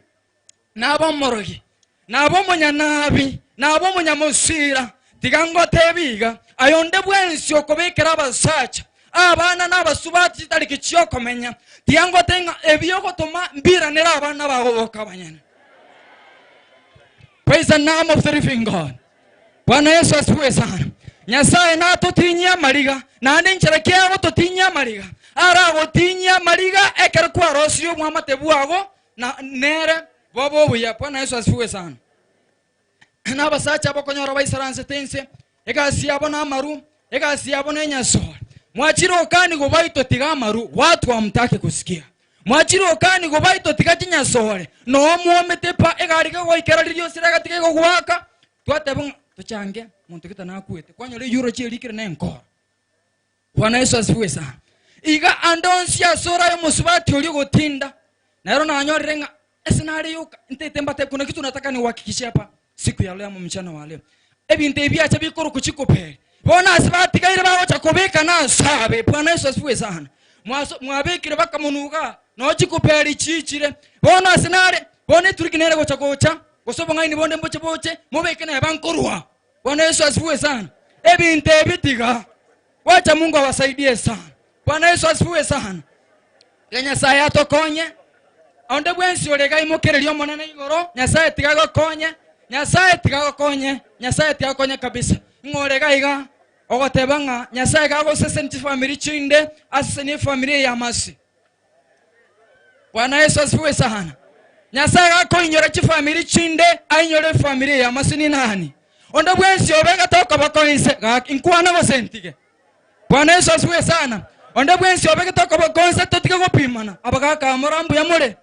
Nabo morogi, nabo munyanabi, nabo munyamusira. Tigangote biga ayonde bwensi okobekera abasacha abana n'abasubati kitariki kyokomenya. Tigangote nga ebyogotoma mbiranera abana bagoboka abanyene. Praise the name of the living God. Bwana Yesu asifiwe sana. Nyasaye natotinyia mariga nandi nchera kiago totinyia mariga aragotinyia mariga ekero kwarosio mwamate bwago na nere bobo buya. Bwana Yesu asifiwe sana. N'abasacha bakonyora baisaranse tense egasi yabo n'amaru egasi yabo n'enyaso mwachiro kani gobaito tiga amaru watu amtake kusikia mwachiro kani gobaito tiga chinyasore no muomete pa egari goikera ririo siraga tiga gogwaka twateba tuchange muntu kita nakuete kwanyore yuro chirikire nenkora. Bwana Yesu asifiwe sana. Iga andonsia sora yo musubati uli gotinda nero nanyorire nga esinari yuka ntete mbate kuna kitu nataka niuhakikishie hapa siku ya leo mchana wa leo ebintu ebyacha bikuru kuchikopere bona asibatigaire bagocha kubika na sabe. Bwana Yesu asifiwe sana. Mwabikire bakamunuga no chikopere chichire bona asinare bona turikinere gocha gocha gosobo ngaini bonde mboche boche mubeke na bankorwa. Bwana Yesu asifiwe sana. Ebintu ebitiga wacha Mungu awasaidie sana. Bwana Yesu asifiwe sana. Nyasaye atokonye onde bwensi orega imokererio monene igoro. Nyasaye tigagokonye, Nyasaye tigagokonye, Nyasaye tigagokonye kabisa. Ngorega iga ogoteba ng'a Nyasaye gagoseseni family chinde aseseni family ya masi. Bwana Yesu asifiwe sana. Nyasaye gakoinyora chifamily chinde ainyore family ya masi ni nani? Onde bwensi obega toka bakoinse inkwana bosentige. Bwana Yesu asifiwe sana. Onde bwensi obega toka bakoinse totige gopimana abagaka murambu ya mure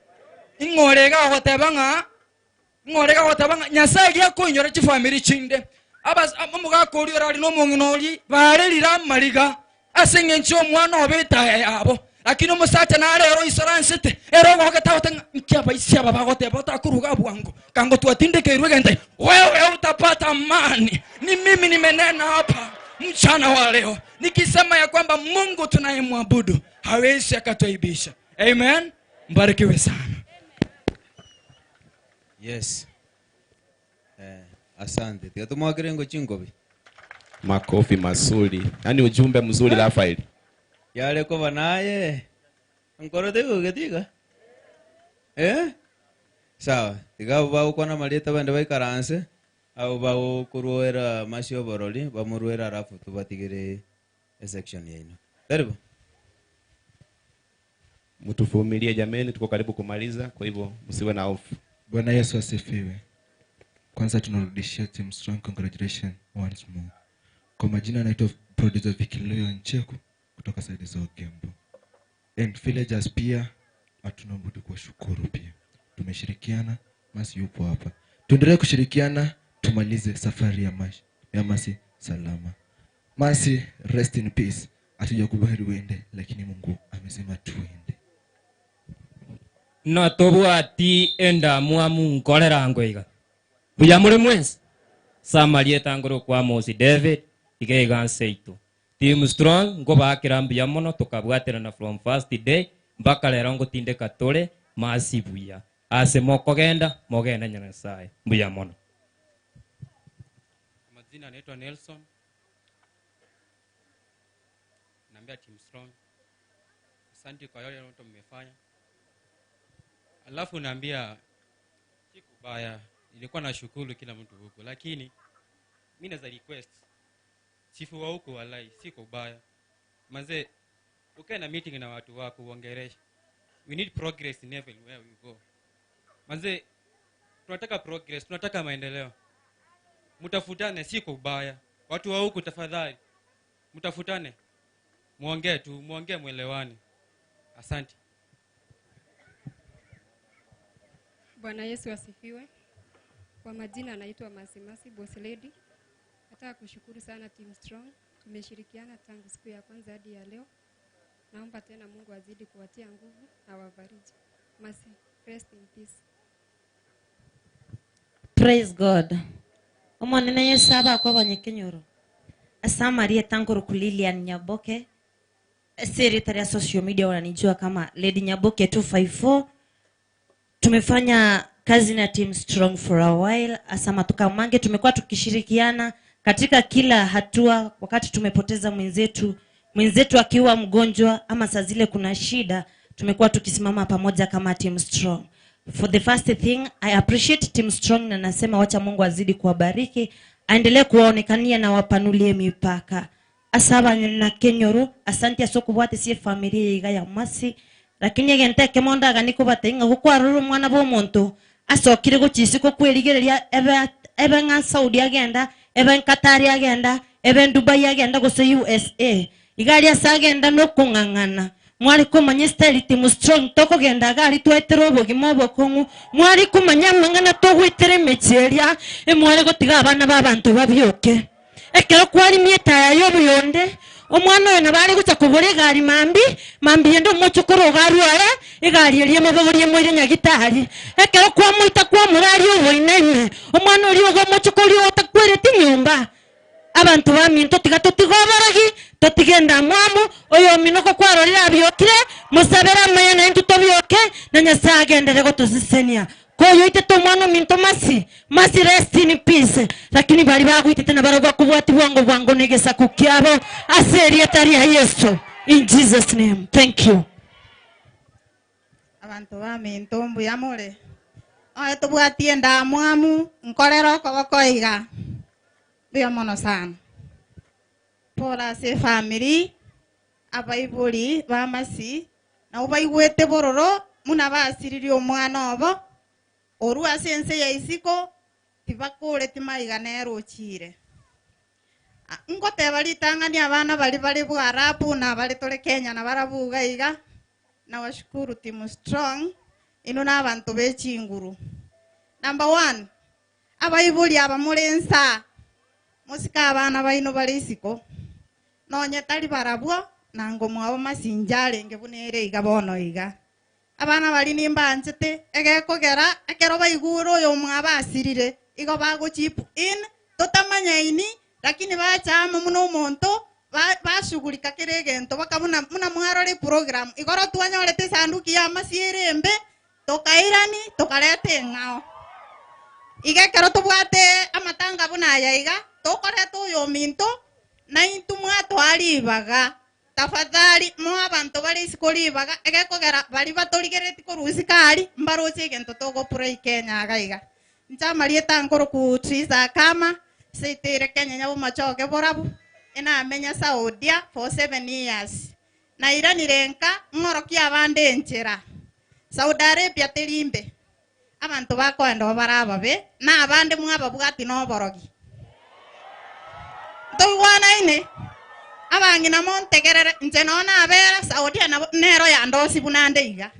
ingorega ogoteba ng'a ngorega ogoteba ng'a Nyasaye giakoinyora chifamily chinde abas omugaka ori orari n'omong'ina ori barerire amariga ase eng'encho omwana obeta yabo lakini omusacha narero isoransete ero gogeta nkiabaisi aba bagoteba otakuruga bwango kango twatindikeirwe gente wewe utapata amani. Ni mimi nimenena hapa mchana wa leo nikisema ya kwamba Mungu tunayemwabudu hawezi akatuaibisha. Amen. Mbarikiwe sana. Yes. Asante. Tigatumwakire ngo chingobi. Makofi mazuri. Yaani ujumbe mzuri Rafael. Yale ko banaye. Nkoro tego getiga. Eh? Sawa. Tiga bao kwana malieta bande baikaranse abo bao kuruera masio boroli bamuruera rafu tubatigere section yaino. Karibu. Mtuvumilie jameni, tuko karibu kumaliza, kwa hivyo msiwe na hofu. Bwana Yesu asifiwe. Kwanza tunarudishia Team Strong congratulations once more. Kwa majina naitwa producer Vikiloyo Ncheku kutoka side za Ogembo. And villagers pia hatuna budi kuwashukuru pia. Tumeshirikiana, Masi yupo hapa. Tuendelee kushirikiana tumalize safari ya Masi, ya Masi salama. Masi, rest in peace. Hatujakubali uende lakini Mungu amesema tuende. No tobwati enda mwamu nkorera ngweiga. Buya muri mwensi. Samaria tangoro kwa Mosi David igeiga nseitu. Team Strong ngobakira mbuya mono tukabwaterana from first day mpaka lero ngotindeka tore masi buya ase mokogenda mogenda Nyasaye mbuya mono. Majina naitwa Nelson. Naambia Team Strong asante kwa yale yote mmefanya. Alafu naambia sikubaya, nilikuwa nashukuru kila mtu huko, lakini mimi naweza request chifu wa huko, walai siko ubaya. Manze ukae na meeting na watu wako uongereshe. We need progress in everywhere we go. Manze tunataka progress, tunataka maendeleo. Mtafutane, siko ubaya. Watu wa huko tafadhali mtafutane. Muongee tu, muongee mwelewane. Asante. Bwana Yesu asifiwe. Kwa majina anaitwa Masimasi Boss Lady. Nataka kushukuru sana Team Strong. Tumeshirikiana tangu siku ya kwanza hadi ya leo. Naomba tena Mungu azidi kuwatia nguvu na wabariki. Masi, rest in peace. Praise God. Omonene Yesu aba kwa banyekenyoro. Asamaria tangoro Lilian Nyaboke. Siri ya social media wananijua kama Lady Nyaboke 254. Tumefanya kazi na Team Strong for a while. Asama tukamange tumekuwa tukishirikiana katika kila hatua. Wakati tumepoteza mwenzetu akiwa mgonjwa ama saa zile kuna shida, tumekuwa tukisimama pamoja kama Team Strong. For the first thing, I appreciate Team Strong na nasema wacha Mungu azidi kuwabariki, aendelee kuwaonekania na wapanulie mipaka. Asaba na kenyoro, asante asokubwate sie familia iga ya masi. Lakini egente kemonda ganiko batenga gukwaruru mwana bo omonto asokire gochisiko kwerigereria ebe nga Saudi agenda, ebe Qatar agenda, ebe Dubai agenda gose USA. Igari asagenda no kung'ang'ana. Mwari kumanya style Team Strong tokogenda gari twetera obogima obokong'u. Mwari kumanya mang'ana togwetere mecheria, emwari gotiga abana babantu babioke. Ekero kwari mietaya yobuyonde, omwana oyo nabari gocha kogora egari mambi, mambi yende omochokoro ogarware, egari eria emobogorie moire nyagitari. Ekero kwamoita kwamorari oboinene, omwana oria ogo omochokori otakwereti nyomba. Abantu baminto tiga totigobaragi, totigenda mwamu, oyo minoko kwarorera abiokire, musabera amaya na tobioke, na Nyasaye agendere gotosesenia. Koyo ite tomwana minto masi, masi rest in peace. Lakini bali bagwitete na baragwa kubwati bwango bwango negesa kukiabo, aseria taria Yesu. In Jesus name, thank you. Abantu baminto mbuya more. Oyo tobwatie ndamwamu, nkorera okoboko iga. Mbuya mono sana. Pola se family, abaibori bamasi, na ubaigwete bororo, muna basiririe omwana obo. Oru ase ense ya isiko tibakore timaiga nerochire. Ngoteba ritang'ani abana bari bari Bwarabu na bari tore Kenya na barabuga iga, na washukuru Team Strong ino na abantu bechinguru. Number 1, abaibori abamurensa musika abana baino bari isiko nonye tari barabwo nango mwabo masinjare ngebunere iga bono iga. Abana bari nimbanchete egekogera ekero baigure oyo mwabasirire igo bagochip in totamanyaini, lakini bachama muno omonto bashughulika kere egento bakabuna muna mwarore program igoro twanyorete sanduki ya masiere embe tokairani tokarete eng'ao iga ekero tobwate amatanga buna aya iga tokoreta oyo minto naintu mwatwaribaga. Tafadhali mo abantu bari isiko ribaga egekogera bari batorigereti korusikari mbaroche egento togopura Kenya agaiga. Nchamarie nkoro kutriza kama seitere Kenya nyabo machoke borabu enamenya Saudia for 7 years. Na iranirenka ng'orokia abande enchera. Saudi Arabia terimbe. Abantu bakoenda barababe na abande mwababwati noborogi. Toigwana ine abang'ina montegerere nche nona abera Saudia na nero ya ndosi bunande iga.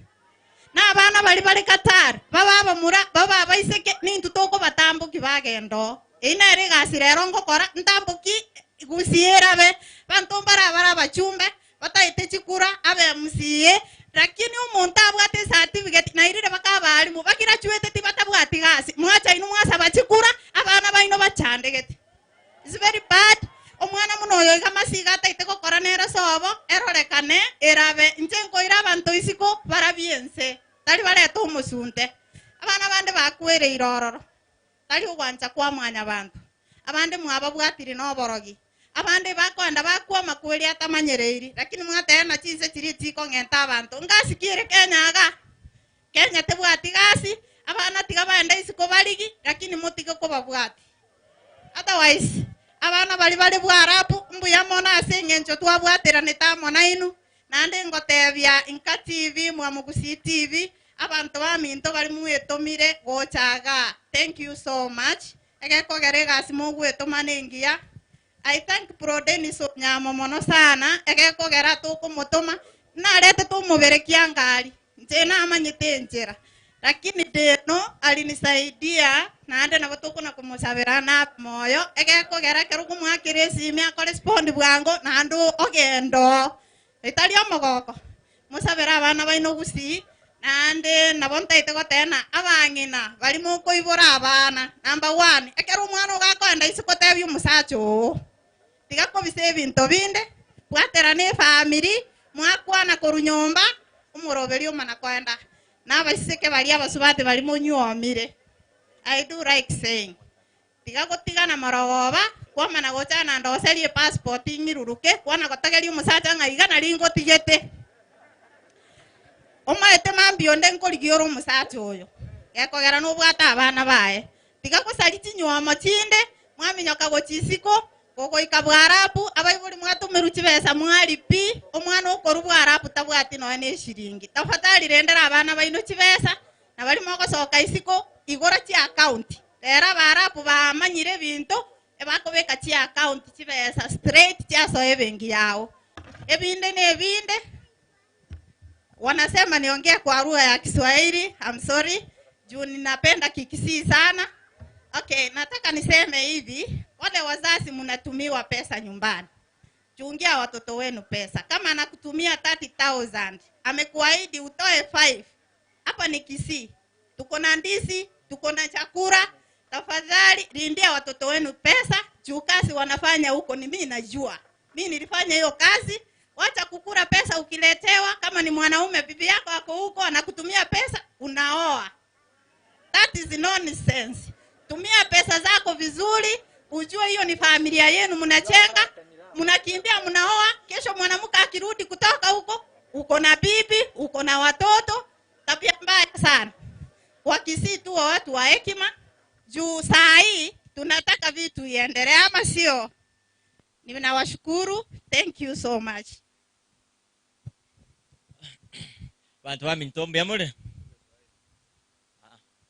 Na abana bari bari Qatar baba bamura baba baiseke nintu toko batambuki bagendo. Ina ere gasi rero ngokora ntambuki gusiera be bantu barabara bachumbe bataite chikura abe MCA, lakini omuntu abwate certificate nairire bakabarimu bakirachuete tibatabwati gasi mwacha inu mwasaba chikura abana baino bachandegete. It's very bad. Omwana muno oyo iga masiga ataite gokora nere sobo erorekane erabe inche nkoira abanto isiko barabiense tari bareta omosunte abana bande bakwereire ororo tari ogwancha kwa mwanya bantu abande mwababwatire noborogi abande bakwenda bakwama kweri atamanyereiri lakini mwatena chinse chiri chikong'enta abanto ngasikire Kenya aga Kenya tebwati gasi abana tiga baenda isiko barigi lakini mutige kobabwati otherwise abana bari bari bwarabu mbuya mona ase eng'encho twabwateranete amo nainu naende ngotebia Inka TV Mwamugusi TV abantu baminto bari mwetomire gochaga. Thank you so much. Egekogera egasi mogwetoma nengiya. I thank Bro Dennis Onyamo mono sana egekogera tukumutuma narete tumuberekia ngari nche namanyite njira lakini deno alinisaidia naende nabo tukuna kumusabira na moyo egekogera kero kumwakira esimi akorespond bwango naende ogendo etari omogoko musabira abana baino gusii naende nabo ntaite gotena abang'ina bari mokoibora abana number 1 ekero omwana ogakoenda isiko tebia omosacha oo tiga kobisa ebinto binde bwatera ne family mwakwana koru nyomba omoroberi omana koenda nabasiseke bari abasubate bari monywomire. I do like saying tiga gotigana morogoba kwamana gochana ndoserie passport ing'iruruke kwana gotageria omosacha ng'a iga nari ngotigete omaete mambi onde nkorigia ore omosacha oyo gekogera nobwate abana baye tiga gosari chinywomo chinde mwaminyoka gochisiko gogoika bwarabu abaibori mwatumiru chibesa mwari pi omwana okoru bwarabu tabwati noe ne shiringi tafadhali rendera abana baino chibesa na bari mogosoka isiko igora chi account rera barabu bamanyire ebinto ebakobeka chi account chibesa straight chiasoa ebenki yao ebinde ne ebinde. Wanasema niongee kwa lugha ya Kiswahili. I'm sorry juu ninapenda Kikisii sana. Okay, nataka niseme hivi, wale wazazi mnatumiwa pesa nyumbani, chungia watoto wenu pesa. Kama anakutumia 30,000 amekuahidi utoe 5. Hapa ni Kisii, tuko na ndizi, tuko na chakula. Tafadhali lindia watoto wenu pesa. Juu kazi wanafanya huko ni mimi najua, mimi nilifanya hiyo kazi. Wacha kukura pesa ukiletewa. Kama ni mwanaume bibi yako ako huko anakutumia pesa, unaoa. That is nonsense. Tumia pesa zako vizuri, ujue hiyo ni familia yenu mnachenga, mnakimbia mnaoa, kesho mwanamke akirudi kutoka huko, uko na bibi, uko na watoto. Tabia mbaya sana. Wakisii tu watu wa hekima, juu saa hii tunataka vitu iendelee ama sio? Ninawashukuru. Thank you so much. Bantu ba mintombe amore.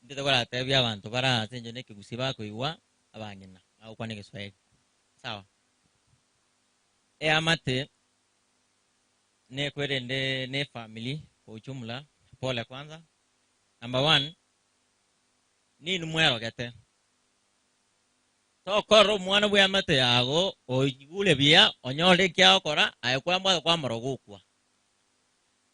Nditagora tebia bantu bara senjo nekigusi bakoigwa abang'ina au kwa Kiswahili. Sawa. E amate ne kwerende ne family kwa ujumla. Pole kwanza. Number 1 ni numwerogete. Tokoro mwana bwe amate yago oigure bia onyore kia okora aye kwamba kwa morogukwa.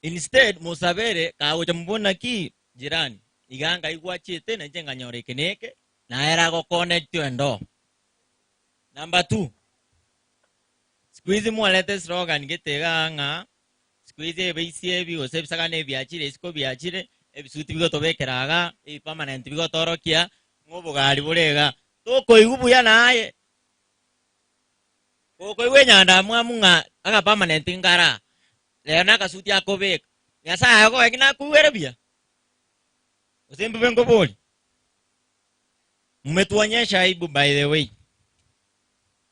Instead musabere kagocha mbona ki jirani iganga igwachite na nje nganyore kineke na era go connect endo. Number 2 siku hizi mwalete slogan gitega ng'a siku hizi ebisie bi gose bisagane biachire isiko biachire ebisuti bigotobekeraga ebi permanent bigotorokia ng'obogari burega tokoigu buya naye kokoigwe nyanda mwamu ng'a aka permanent ngara lero nakasuti akobeka Nyasaye agoe nakuwere buya usimbibe ngoboli. Mmetuonyesha aibu by the way,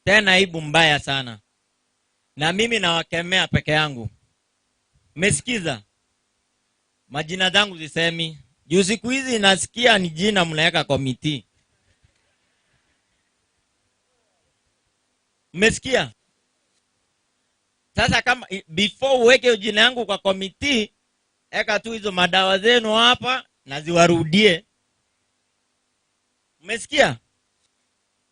tena aibu mbaya sana, na mimi nawakemea peke yangu. Mmesikiza majina zangu zisemi juu siku hizi nasikia ni jina mnaweka komiti. Mmesikia? Sasa kama before uweke jina yangu kwa komiti, eka tu hizo madawa zenu hapa na ziwarudie. Mmesikia?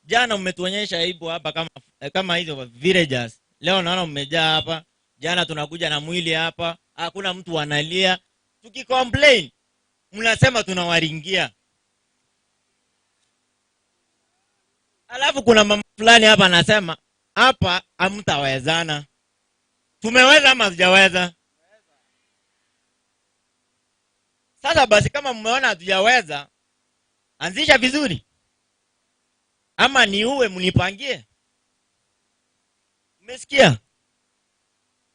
Jana mmetuonyesha aibu hapa kama hizo villagers. Leo naona mmejaa hapa. Jana tunakuja na mwili hapa, hakuna mtu analia. Tukicomplain mnasema tunawaringia. Alafu kuna mama fulani hapa anasema Hapa hamtawezana. Tumeweza ama hatujaweza? Sasa basi kama mmeona hatujaweza, anzisha vizuri. Ama niuwe mnipangie. Umesikia?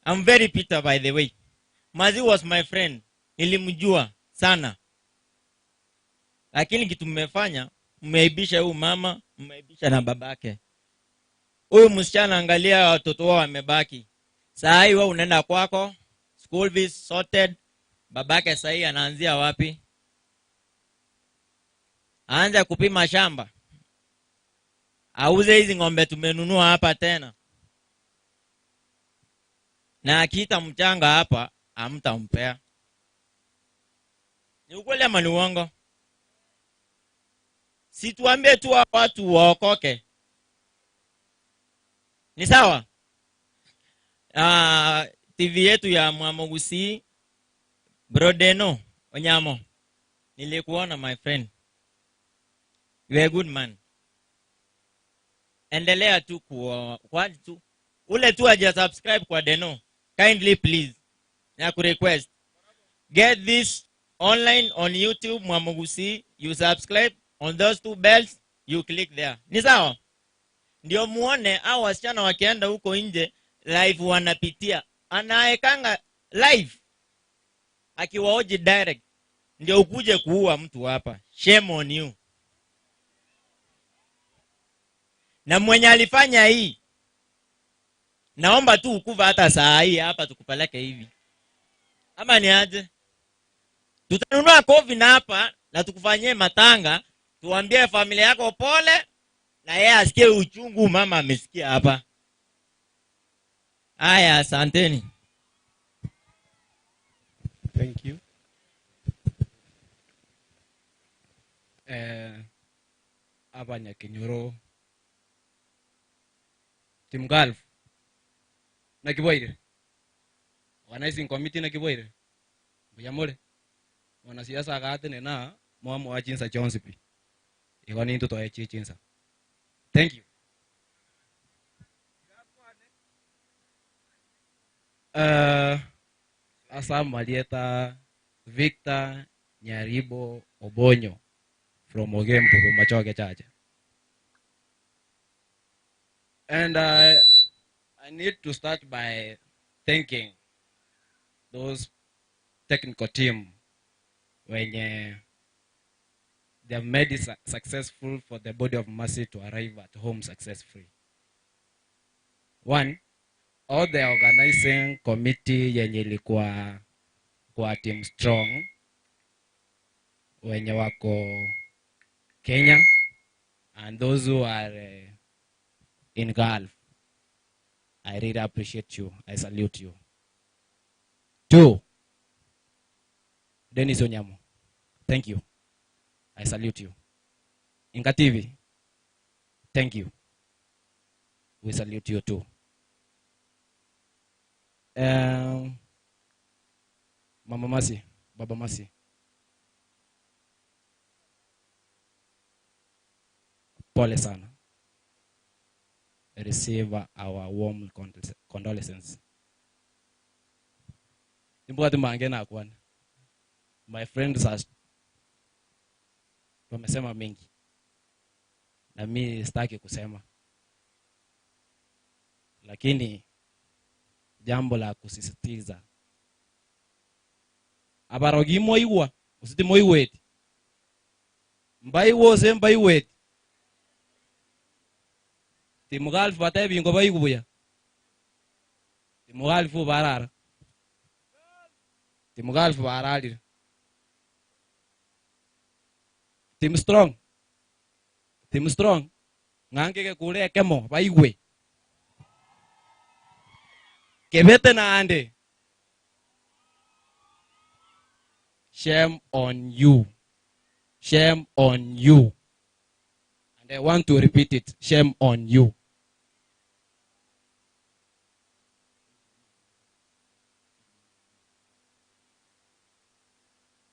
I'm very bitter by the way. Mazi was my friend. Nilimjua sana. Lakini kitu mmefanya, mmeibisha huyu mama, mmeibisha na babake. Huyu msichana angalia watoto wao wamebaki. Saa hii wewe unaenda kwako, school fees sorted. Babake saa hii anaanzia wapi? Aanze kupima shamba. Auze hizi ng'ombe tumenunua hapa tena. Na akiita mchanga hapa, hamtampea. Ni ukweli ama ni uongo? Si tuambie tu watu waokoke. Ni sawa? TV yetu ya Mwamogusi, Brodeno Onyamo, nilikuona my friend. You are a good man. Endelea tu kwa tu. Ule tu haja subscribe kwa Deno. Kindly please. Na ku request. Get this online on YouTube Mwamogusi, you subscribe on those two bells, you click there. Ni sawa? Ndio muone hao wasichana wakienda huko nje live wanapitia. Anaekanga live akiwaoji direct. Ndio ukuje kuua mtu hapa. Shame on you. Na mwenye alifanya hii, naomba tu ukuva hata saa hii hapa tukupeleke hivi. Ama ni aje? Tutanunua kofi na hapa na tukufanyie matanga, tuambie familia yako pole na yeye asikie uchungu mama amesikia hapa. Haya, asanteni. Thank you. Abanyakinyoro Team Gulf na Kiboire organizing committee na Kiboire Muyamore mwanasiasa akatene na mwamo wa chinsa Jones pi igo ni ntutoe chinsa. Thank you. Asa Marieta Victor Nyaribo Obonyo from Ogembo Machoke Chacha. And I need to start by thanking those technical team when they have made it successful for the body of mercy to arrive at home successfully. One, all the organizing committee yenye ilikuwa kwa Team Strong wenye wako Kenya and those who are in Gulf, I really appreciate you. I salute you. Two, Dennis Onyamo, thank you. I salute you. Inka TV, thank you. We salute you too. Mama Masi, Baba Masi, pole sana. Receive our warm condolences. My friends are wamesema mingi na mi sitaki kusema, lakini jambo la kusisitiza abarogi moiwa usiti moiweti mbaiwo se mbaiweti timugalfu batebingo baigubuya timugalfu barara timugalfu bararire. Team Strong, Team Strong ng'angike kule kemo baigwe kebete na ande. Shame on you. Shame on you. And I want to repeat it. Shame on you.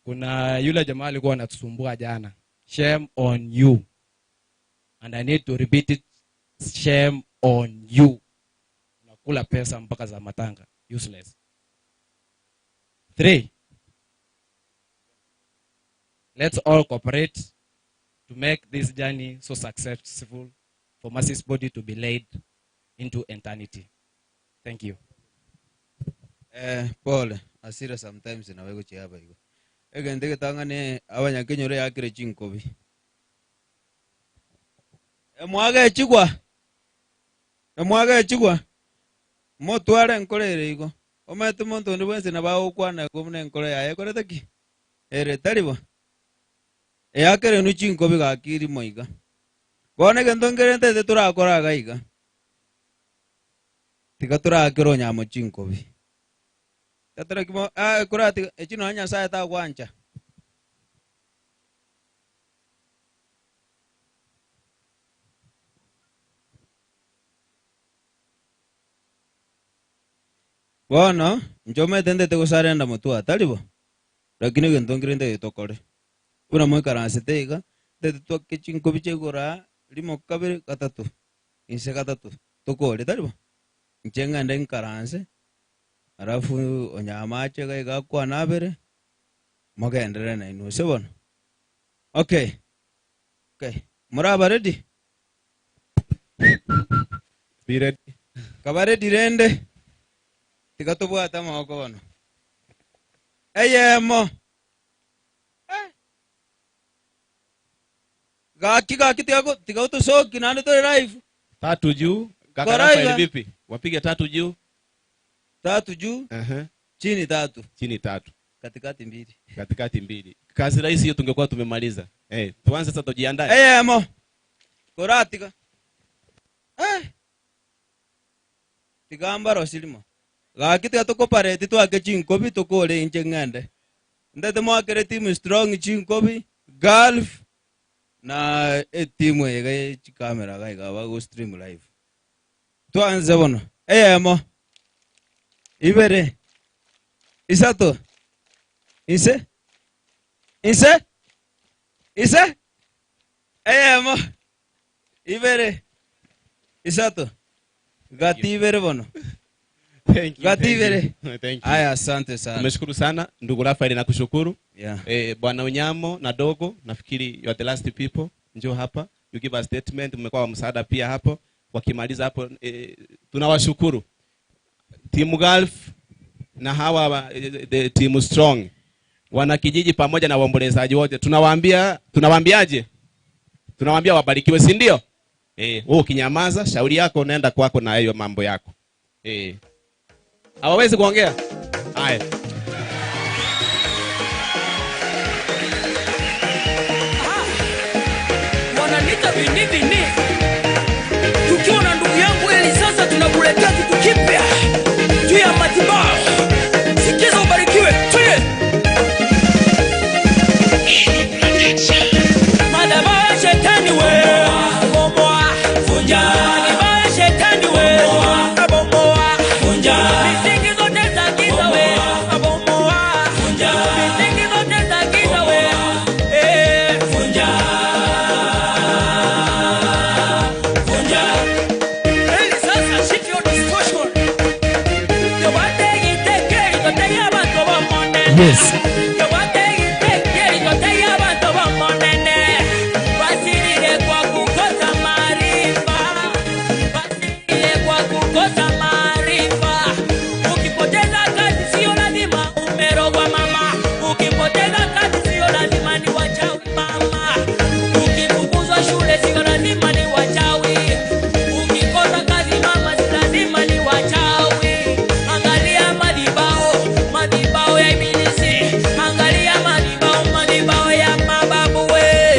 Kuna yule jamaa alikuwa anatusumbua jana. Shame on you. And I need to repeat it. Shame on you. Unakula pesa mpaka za matanga. Useless. 3, let's all cooperate to make this journey so successful for Mercy's body to be laid into eternity. Thank you. Paul, asira sometimes inawego chiaba igo. Egende tangane abanyakenyore yakire chinkobi. Emwaga echigwa. Emwaga echigwa. Motware nkorere igo. Omete muntu ndi bwense nabagokwana igo nkore yaye korete ki? Ere taribo. Eyakere nu chinkobi gakiri moiga. Bone gento ngerente turakora gaiga. Tiga turakero nyamo chinkobi. Tatara kimo kurati echino Nyasaye tagwancha. Bono njome tende tegosarenda mutua taribo. Lakini gento ngerente tokore. Una moikaranse iga tete twake chinkobi chegora limo kabere katatu. Inse katatu tokore taribo. Nchenga ndeng karanse. Alafu onyamache gaiga kwa nabere mogendere na inu sebono. Okay. Okay. Muraba ready? Be ready. Kabare dirende. Tikatobwata maboko bono. Eyemo. Gaki gaki tiago tigautosoki nani to live. Tatu juu. Kaka Rafael vipi? Wapige tatu juu. Tatu juu. Chini tatu. Chini tatu. Katikati mbili. Katikati mbili. Kazi rahisi hiyo tungekuwa tumemaliza. Tuanze sasa tujiandae. Emo. Koratika. Tigamba rosilimo. Gaki tiga pareti twake chinkobi tokore inche ng'ende. Ndete mwakere timu strong chinkobi golf na timu yega chikamera gaiga bago stream live. Tuanze bono. Emo. Ibere. Isato. Ise. Ise. Ise. Emo. Ibere. Isato. Gati ibere bono. Thank you. Gati ibere. Thank you. Aya, asante sana. Tumeshukuru sana ndugu Rafael na kushukuru. Yeah. Bwana Unyamo na Dogo, nafikiri you are the last people. Njoo hapa. You give a statement, mmekuwa msaada pia hapo. Wakimaliza hapo tunawashukuru. Timu Golf na hawa the Team Strong, wanakijiji pamoja na waombolezaji wote, tunawaambia, tunawaambiaje? Tunawaambia wabarikiwe, si ndio? Wewe ukinyamaza shauri yako unaenda kwako na hiyo mambo yako. Hawawezi kuongea. Haya. Wananiita vini vini. Tukiwa na ndugu yangu Eli sasa tunakuletea kitu kipya juu ya matibabu. Sikiza ubarikiwe. Twende. Madhabahu ya shetani we bomoa vunja. Madhabahu ya shetani we bomoa vunja. Misingi zote za giza we bomoa vunja. Misingi zote za giza we vunja. Vunja. Eli sasa shift your distortion. Yes.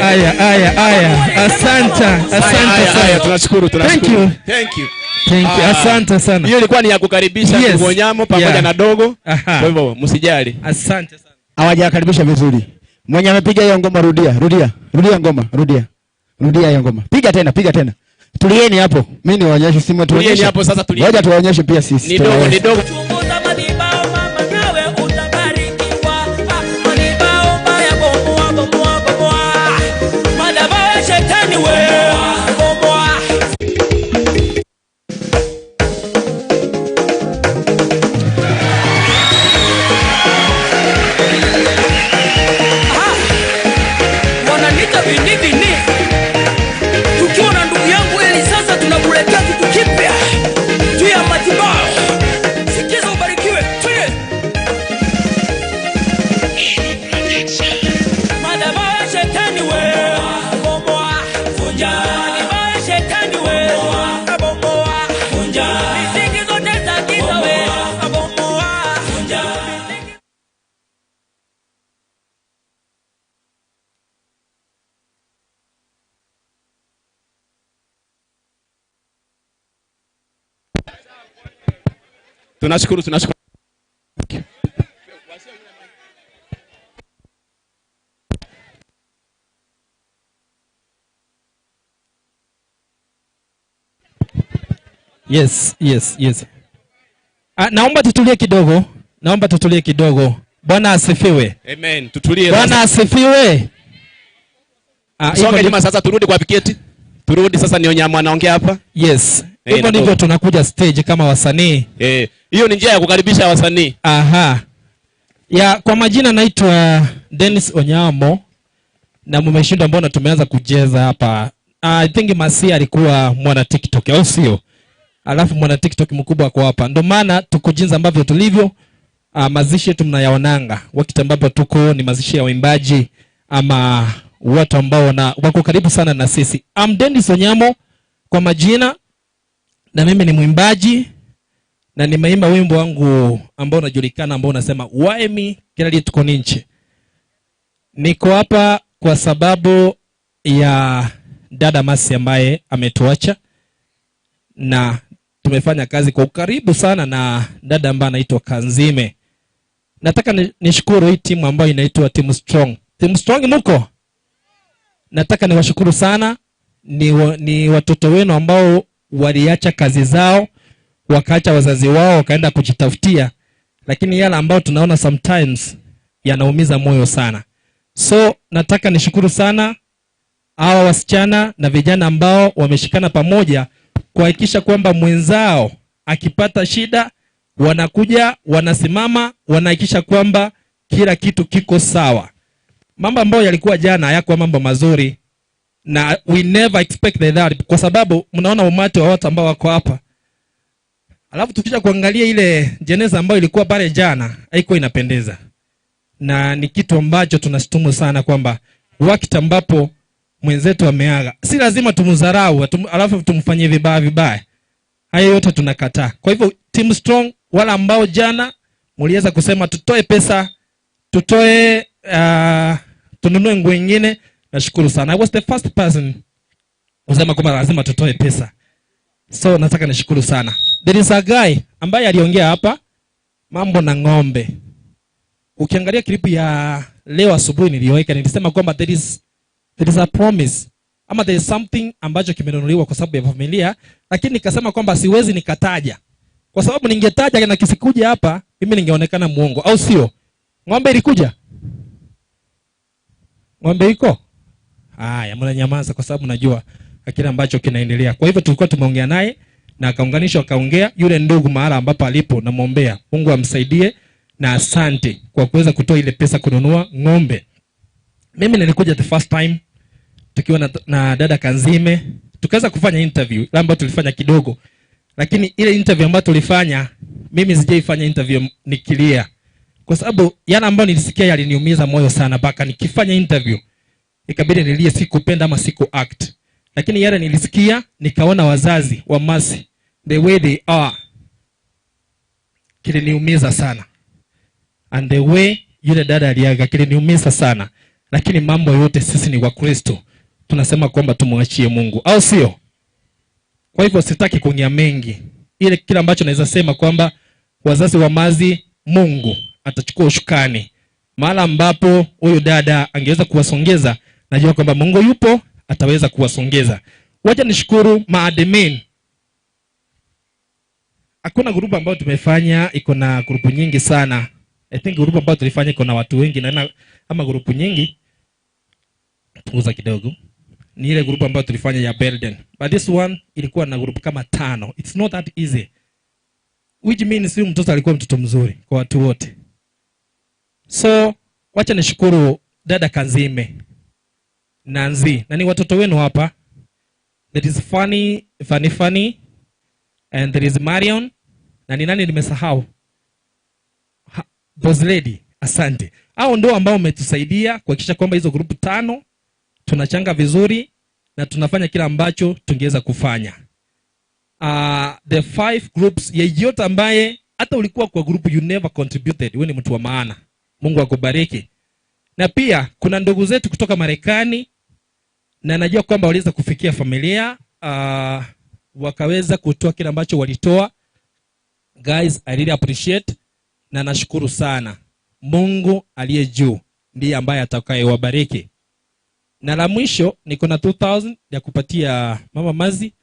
Aya, aya, aya. Asante, asante sana. Tunashukuru, tunashukuru. Thank you. Thank you. Thank you. Asante sana. Hiyo ilikuwa ni ya kukaribisha yes. Ngonyamo pamoja na Dogo. Aha. Kwa hivyo msijali. Asante sana. Hawajakaribisha vizuri. Mwenye amepiga hiyo ngoma rudia, rudia. Rudia ngoma, rudia. Rudia hiyo ngoma. Piga tena, piga tena. Tulieni hapo. Mimi niwaonyeshe simu tuonyeshe. Tulieni hapo sasa tulieni. Ngoja tuwaonyeshe pia sisi. Ni dogo, ni dogo. Vunja. Vibaya shetani we. Bomoa. Vunja. Misingi zote za giza we. Bomoa. Vunja. Tunashukuru, tunashukuru. Yes, yes, yes. Naomba tutulie kidogo. Naomba tutulie kidogo. Bwana asifiwe. Amen. Tutulie. Bwana asifiwe. Songa nyuma sasa, turudi kwa piketi. Turudi sasa, ni Onyamo anaongea hapa. Yes. Hivyo ndivyo tunakuja stage kama wasanii. Hiyo ni njia ya kukaribisha wasanii. Aha. Ya, kwa majina naitwa Dennis Onyamo na mmeshinda mbona tumeanza kucheza hapa. I think Masia alikuwa mwana TikTok au sio? Alafu mwana TikTok mkubwa kwa hapa. Ndio maana tuko jinsi ambavyo tulivyo. Mazishi yetu mnayaonanga. Wakati ambapo tuko ni mazishi ya waimbaji ama watu ambao wako karibu sana na sisi. I'm Dennis Onyamo kwa majina, na mimi ni mwimbaji na nimeimba wimbo wangu ambao unajulikana ambao unasema why me kila tuko ninche. Niko hapa kwa sababu ya dada Masi ambaye ametuacha, na tumefanya kazi kwa ukaribu sana na dada ambaye anaitwa Kanzime. Nataka nishukuru hii timu ambayo inaitwa Team Strong. Team Strong mko? Nataka niwashukuru sana, ni watoto wenu ambao waliacha kazi zao, wakaacha wazazi wao wakaenda kujitafutia, lakini yale ambao tunaona sometimes yanaumiza moyo sana. So nataka nishukuru sana hawa wasichana na vijana ambao wameshikana pamoja kuhakikisha kwamba mwenzao akipata shida wanakuja, wanasimama, wanahakikisha kwamba kila kitu kiko sawa. Mambo ambayo yalikuwa jana hayakuwa mambo mazuri, na we never expected that, kwa sababu mnaona umati wa watu ambao wako hapa. Alafu tukisha kuangalia ile jeneza ambayo ilikuwa pale jana, haikuwa inapendeza. Na ni kitu ambacho tunashtumu sana kwamba wakati ambapo mwenzetu ameaga, si lazima tumdharau, alafu tumfanyie vibaya vibaya. Hayo yote tunakataa. Kwa hivyo Team Strong, wala ambao jana mliweza kusema tutoe pesa, tutoe tununue nguo nyingine, nashukuru sana. I was the first person kusema kwamba lazima tutoe pesa. So nataka nishukuru sana. There is a guy ambaye aliongea hapa mambo na ng'ombe. Ukiangalia clip ya leo asubuhi niliyoweka, nilisema kwamba there is a promise ama there is something ambacho kimenunuliwa kwa sababu ya familia, lakini nikasema kwamba siwezi nikataja. Kwa sababu ningetaja na kisikuja hapa, mimi ningeonekana muongo, au sio? Ng'ombe ilikuja? Ng'ombe iko? Haya, mnanyamaza kwa sababu najua kile ambacho kinaendelea. Kwa hivyo tulikuwa tumeongea naye na akaunganishwa, akaongea yule ndugu mahala ambapo alipo, namuombea Mungu amsaidie na asante kwa kuweza kutoa ile pesa kununua ng'ombe. Mimi nilikuja the first time tukiwa na dada Kanzime, tukaweza kufanya interview ambayo tulifanya kidogo. Lakini ile interview ambayo tulifanya, mimi sijaifanya interview nikilia. Kwa sababu yale ambayo nilisikia yaliniumiza moyo sana, mpaka nikifanya interview ikabidi nilie, sikupenda ama siku act. Lakini yale nilisikia, nikaona wazazi wa Masi the way they are, kiliniumiza sana. And the way yule dada aliaga kiliniumiza sana. Lakini mambo yote sisi ni Wakristo, tunasema kwamba tumwachie Mungu, au sio? Kwa hivyo sitaki kuongea mengi. Ile kile ambacho naweza sema kwamba wazazi wa Mazi, Mungu atachukua ushukani. Mahala ambapo huyu dada angeweza kuwasongeza, najua kwamba Mungu yupo, ataweza kuwasongeza. Wacha nishukuru maadmin. Hakuna grupu ambayo tumefanya iko na grupu nyingi sana. I think grupu ambayo tulifanya iko na watu wengi na ama grupu nyingi, punguza kidogo, ni ile grupu ambayo tulifanya ya Belden. But this one ilikuwa na grupu kama 5. It's not that easy. Which means huyu mtoto alikuwa mtoto mzuri kwa watu wote. So wacha nishukuru dada Kanzime, Nanzi, na ni watoto wenu hapa. There is Funny, Funny Funny, and there is Marion, na ni nani nimesahau? Boss Lady, asante. Hao ndio ambao umetusaidia kuhakikisha kwamba hizo grupu 5 tunachanga vizuri na tunafanya kila ambacho tungeweza kufanya. The 5 groups, yeyote ambaye hata ulikuwa kwa group you never contributed, wewe ni mtu wa maana. Mungu akubariki. Na pia kuna ndugu zetu kutoka Marekani, na najua kwamba waliweza kufikia familia, wakaweza kutoa kile ambacho walitoa. Guys, I really appreciate na nashukuru sana. Mungu aliye juu ndiye ambaye atakayewabariki. Na la mwisho niko na 2000 ya kupatia mama Mazi.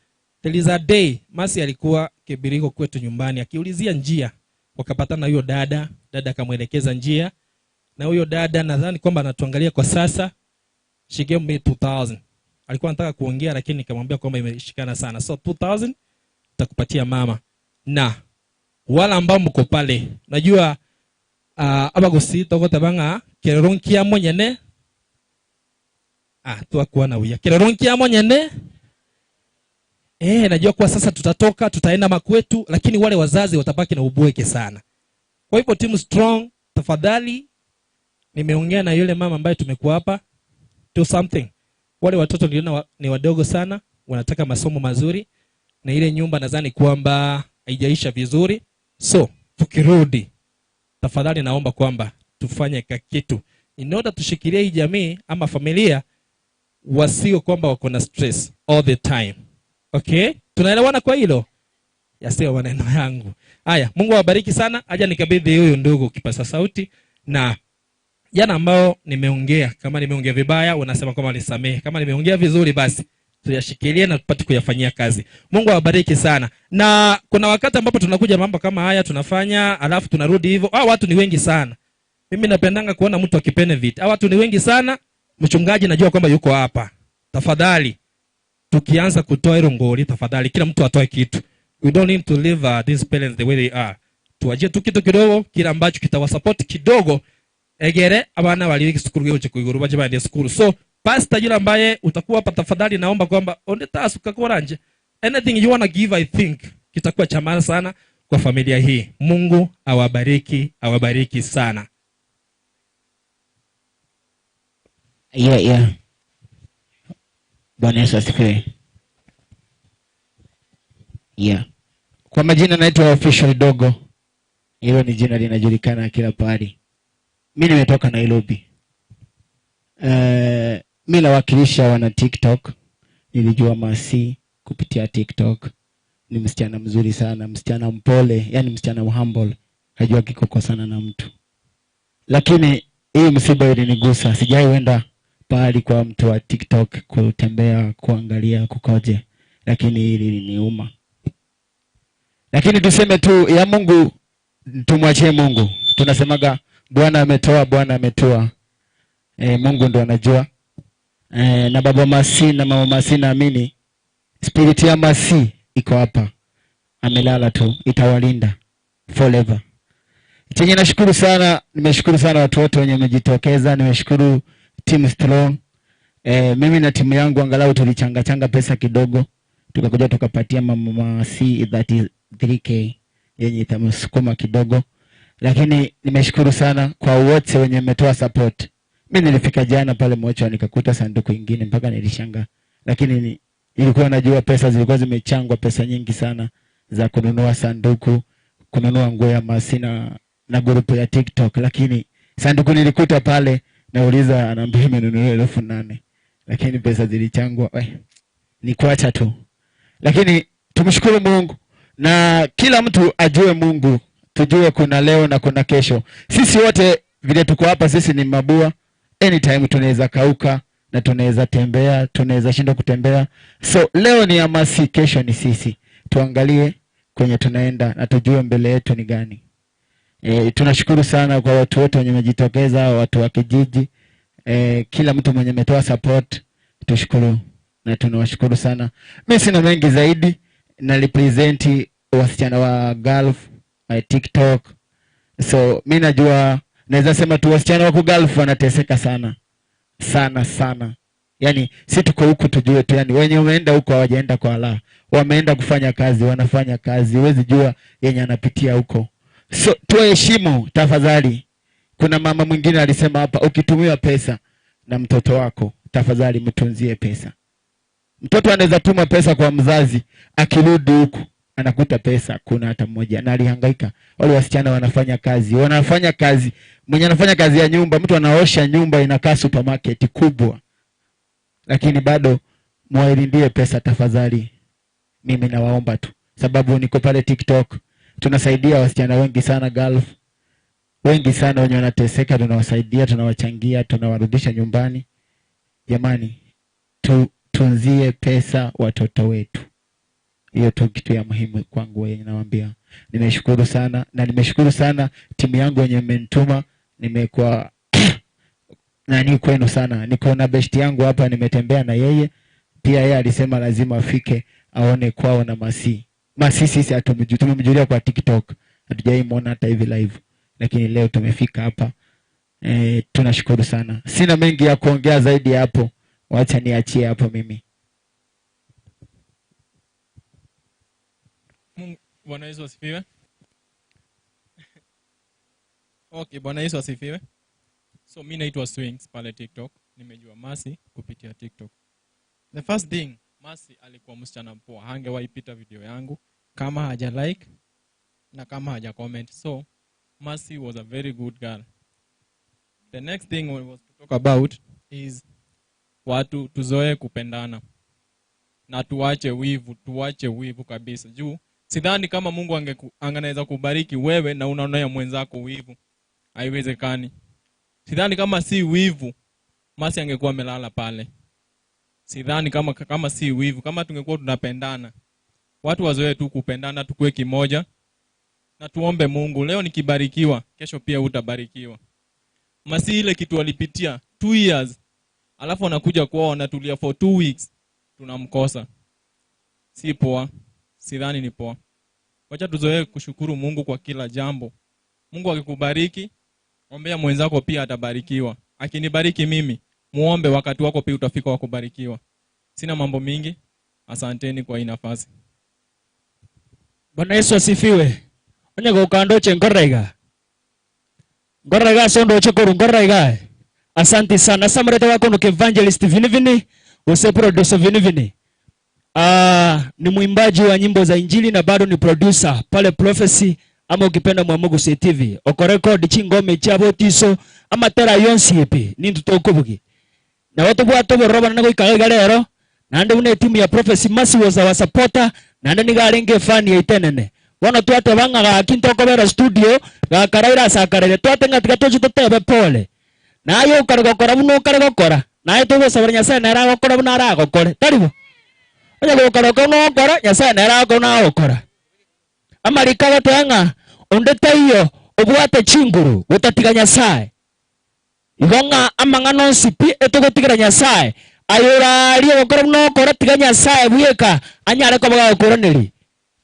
There is a day Mazi alikuwa Kibiriko kwetu nyumbani akiulizia njia, wakapatana huyo dada, dada akamwelekeza njia, na huyo dada nadhani kwamba anatuangalia kwa sasa. She gave me 2000. Alikuwa anataka kuongea lakini nikamwambia kwamba imeshikana sana. So 2000 nitakupatia mama. Na wala ambao mko pale, najua abagusi togotabanga keronkia monyene. Tuakuwa na uya. Keronkia monyene. Najua kwa sasa tutatoka, tutaenda makwetu, lakini wale wazazi watabaki na ubweke sana. Kwa hivyo Team Strong, tafadhali, nimeongea na yule mama ambaye tumekuwa hapa, do something. Wale watoto niliona ni wadogo sana, wanataka masomo mazuri, na ile nyumba nadhani kwamba haijaisha vizuri. So, tukirudi, tafadhali naomba kwamba tufanye kitu. In order tushikilie hii jamii ama familia wasio kwamba wako na stress all the time. Okay? Tunaelewana kwa hilo? Yasiyo maneno yangu. Haya, Mungu awabariki sana. Aja nikabidhi huyu ndugu kipasa sauti, na jana ambao nimeongea, kama nimeongea vibaya unasema kwamba nisamehe. Kama nimeongea vizuri basi tuyashikilie na tupate kuyafanyia kazi. Mungu awabariki sana. Na kuna wakati ambapo tunakuja mambo kama haya tunafanya, alafu tunarudi hivyo. Watu ni wengi sana. Mimi napendanga kuona mtu akibenefit. Watu ni wengi sana. Mchungaji najua kwamba yuko hapa. Tafadhali tukianza kutoa hilo ngoli, tafadhali kila mtu atoe kitu. We don't need to leave these parents the way they are. Tuachie tu kitu kidogo, kila ambacho kitawasupport kidogo. Egere abana wali sukuru yote kuiguru baje baende sukuru. So pastor yule ambaye utakuwa hapa, tafadhali naomba kwamba ondeta suka nje. Anything you wanna give, I think kitakuwa cha maana sana kwa familia hii. Mungu awabariki, awabariki sana. Yeah. Bwana Yesu asifiwe. Yeah. Kwa majina naitwa Official Dogo. Hilo ni jina linajulikana kila pahali. Mimi nimetoka Nairobi. Mimi nawakilisha wana TikTok. Nilijua Masi kupitia TikTok. Ni msichana mzuri sana, msichana mpole, yani msichana humble. Hajua kikokosana na mtu. Lakini hii msiba ilinigusa. Sijaienda pahali kwa mtu wa TikTok kutembea, kuangalia kukoje, lakini hili liliniuma. Lakini tuseme tu ya Mungu, tumwachie Mungu. Tunasemaga Bwana ametoa, Bwana ametoa. Mungu ndo anajua. Na baba Masi na mama Masi, naamini spirit ya Masi iko hapa. Amelala tu, itawalinda forever. Chenye nashukuru sana, nimeshukuru sana watu wote wenye wamejitokeza, nimeshukuru Team Strong. Mimi na timu yangu angalau tulichanga changa pesa kidogo, tukakuja tukapatia mama Masi 33k yenye itamsukuma kidogo. Lakini nimeshukuru sana kwa wote wenye wametoa support. Mimi nilifika jana pale Mocho nikakuta sanduku ingine mpaka nilishangaa. Lakini nilikuwa najua pesa zilikuwa zimechangwa, pesa nyingi sana za kununua sanduku, kununua nguo ya Masi na group ya TikTok. Lakini sanduku nilikuta pale, nauliza, anaambia imenunua 8,000. Lakini pesa zilichangwa, ni kuacha tu. Lakini tumshukuru Mungu, na kila mtu ajue Mungu, tujue kuna leo na kuna kesho. Sisi wote vile tuko hapa, sisi ni mabua. Anytime tunaweza kauka na tunaweza tembea, tunaweza shindwa kutembea. So leo ni Amasi, kesho ni sisi. Tuangalie kwenye tunaenda na tujue mbele yetu ni gani. Tunashukuru sana kwa watu wote wenye wamejitokeza, watu wa kijiji, kila mtu mwenye ametoa support, tushukuru na tunawashukuru sana. Mimi sina mengi zaidi, na represent wasichana wa Gulf, my TikTok. So mimi najua naweza sema tu wasichana wa Gulf wanateseka sana. Sana sana. Yani si tuko huku tujue tu, yani wenye wameenda huko hawajaenda kwa Allah. Wameenda kufanya kazi, wanafanya kazi, huwezi jua yenye anapitia huko. So tuheshimu tafadhali. Kuna mama mwingine alisema hapa, ukitumiwa pesa na mtoto wako, tafadhali mtunzie pesa. Mtoto anaweza tuma pesa kwa mzazi, akirudi huku anakuta pesa kuna hata mmoja, na alihangaika. Wale wasichana wanafanya kazi, wanafanya kazi, mwenye anafanya kazi ya nyumba, mtu anaosha nyumba inakaa supermarket kubwa, lakini bado muwailindie pesa tafadhali. Mimi nawaomba tu, sababu niko pale TikTok, tunasaidia wasichana wengi sana Gulf, wengi sana wenye wanateseka, tunawasaidia, tunawachangia, tunawarudisha nyumbani. Jamani, tutunzie pesa watoto wetu. Hiyo tu kitu ya muhimu kwangu yenye nawaambia. Nimeshukuru sana, na nimeshukuru sana timu yangu yenye mmenituma. Nimekuwa nani kwenu sana. Niko na best yangu hapa, nimetembea na yeye. Pia yeye alisema lazima afike aone kwao na Masi. Masi sisi hatumjui, tumemjulia kwa TikTok. Hatujaimuona hata hivi live. Lakini leo tumefika hapa. Tunashukuru sana. Sina mengi ya kuongea zaidi hapo. Wacha niachie hapo mimi. Bwana Yesu asifiwe. Okay, Bwana Yesu asifiwe. So mimi naitwa Swings pale TikTok. Nimejua Masi kupitia TikTok. The first thing, Masi alikuwa msichana mpoa. Hangewahi pita video yangu kama haja like na kama haja comment. So Masi was a very good girl. The next thing we was to talk about is watu tuzoe kupendana na tuache wivu, tuache wivu kabisa. Juu sidhani kama Mungu anaweza kubariki wewe na unaona ya mwenzako wivu. Haiwezekani. Sidhani kama si wivu Masi angekuwa amelala pale. Sidhani kama si wivu, kama tungekuwa tunapendana. Watu wazoe tu kupendana, tukue kimoja na tuombe Mungu. Leo nikibarikiwa, kesho pia utabarikiwa. Masi ile kitu alipitia 2 years, alafu anakuja kwao anatulia for 2 weeks, tunamkosa. Si poa. Sidhani ni poa. Wacha tuzoee kushukuru Mungu kwa kila jambo. Mungu akikubariki, ombea mwenzako pia atabarikiwa. Akinibariki mimi, muombe wakati wako pia utafika wa kubarikiwa. Sina mambo mingi. Asanteni kwa hii nafasi. Bwana Yesu asifiwe. Onye gokandoche ngoraiga. Ngoraiga sondoche koru ngoraiga. Asante sana. Samrete wako nuke evangelist Vinivini, use producer Vinivini. Ni mwimbaji wa nyimbo za Injili na bado ni producer pale Prophecy ama ukipenda Mwamugu TV. Oko record chingome chabotiso ama tera yonsi epi nintu tokubugi. Na watu bwato boroba na goikara galero. Nande une timu ya Prophecy Masi was our supporter. Nande nigarenge fan ya itenene. Wana tuate banga ga kintokobera studio ga karaira sakarere tuate ngatika tochi totebe pole. Nayo ukarigokora buno ukarigokora. Naye tugosabara Nyasaye nera gokora buno aragokore. Taribo. Onya gokora kono okora Nyasaye nera gokora okora. Amarika gatanga ondete iyo obwate chinguru gutatiga Nyasaye. Igonga amang'ano nsipi etugotigira Nyasaye. Ayora gokora buno okora tiga Nyasaye bweka anyare kobaga gokoraneri.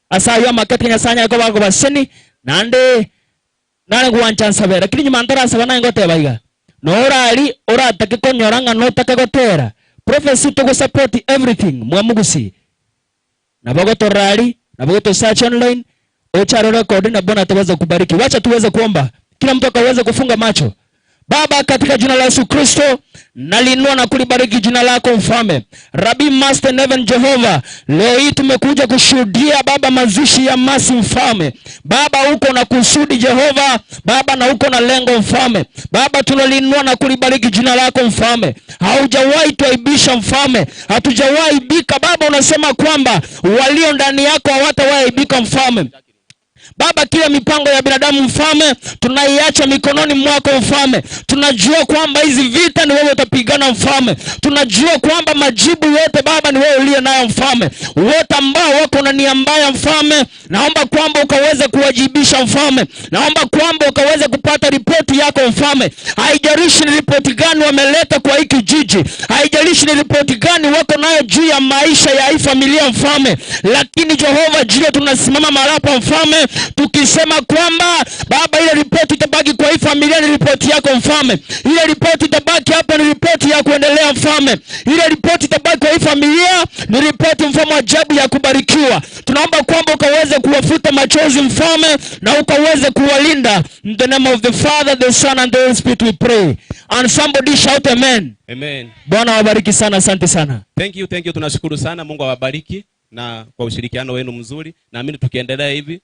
Asayo makati Nyasaye anyare kobaga gobaseni nande nare gwancha nsabera lakini nyuma ntarasaba naye ngoteba iga. Norari oratake konyoranga notake gotera. Prophecy to go support everything Mwamugusi. Nabogoto rali, nabogoto search online, ocharo record na Bwana ataweza kubariki. Wacha tuweze kuomba. Kila mtu akaweze kufunga macho. Baba, katika jina la Yesu Kristo, nalinua na kulibariki jina lako mfalme. Rabbi Master Neven Jehovah, leo hii tumekuja kushuhudia Baba mazishi ya Masi mfalme. Baba, uko na kusudi Jehova, Baba, na uko na lengo mfalme. Baba, tunalinua na kulibariki jina lako mfalme. Haujawahi tuaibisha mfalme, hatujawahi ibika Baba. Unasema kwamba walio ndani yako hawatawaibika mfalme. Baba, kila mipango ya binadamu mfalme tunaiacha mikononi mwako mfalme. Tunajua kwamba hizi vita ni wewe utapigana mfalme. Tunajua kwamba majibu yote Baba ni wewe uliye nayo mfalme. Wote ambao wako na nia mbaya mfalme, naomba kwamba ukaweze kuwajibisha mfalme. Naomba kwamba ukaweze kupata ripoti yako mfalme. Haijalishi ni ripoti gani wameleta kwa hiki jiji, haijalishi ni ripoti gani wako nayo juu ya maisha ya hii familia mfalme, lakini Jehova jile tunasimama mahali hapa mfalme, Tukisema kwamba Baba, ile ripoti itabaki kwa hii familia ni ripoti yako mfalme. Ile ripoti itabaki hapa ni ripoti ya kuendelea mfalme. Ile ripoti itabaki kwa hii familia ni ripoti mfalme ajabu ya kubarikiwa. Tunaomba kwamba ukaweze kuwafuta machozi mfalme na ukaweze kuwalinda. In the name of the Father, the Son and the Holy Spirit we pray. And somebody shout amen. Amen. Bwana awabariki sana, asante sana. Thank you, thank you. Tunashukuru sana, Mungu awabariki na kwa ushirikiano wenu mzuri. Naamini tukiendelea hivi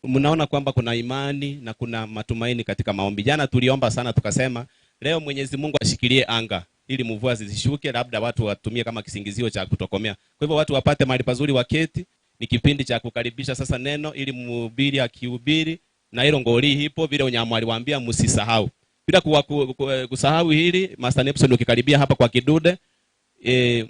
mnaona kwamba kuna imani na kuna matumaini katika maombi. Jana tuliomba sana tukasema leo Mwenyezi Mungu ashikilie anga ili mvua zisishuke, labda watu watumie kama kisingizio cha kutokomea. Kwa hivyo watu wapate mahali pazuri waketi. Ni kipindi cha kukaribisha sasa neno ili mhubiri akihubiri na hilo ngoli hipo vile Onyamu aliwaambia msisahau. Bila kusahau hili, Master Nepson ukikaribia hapa kwa kidude,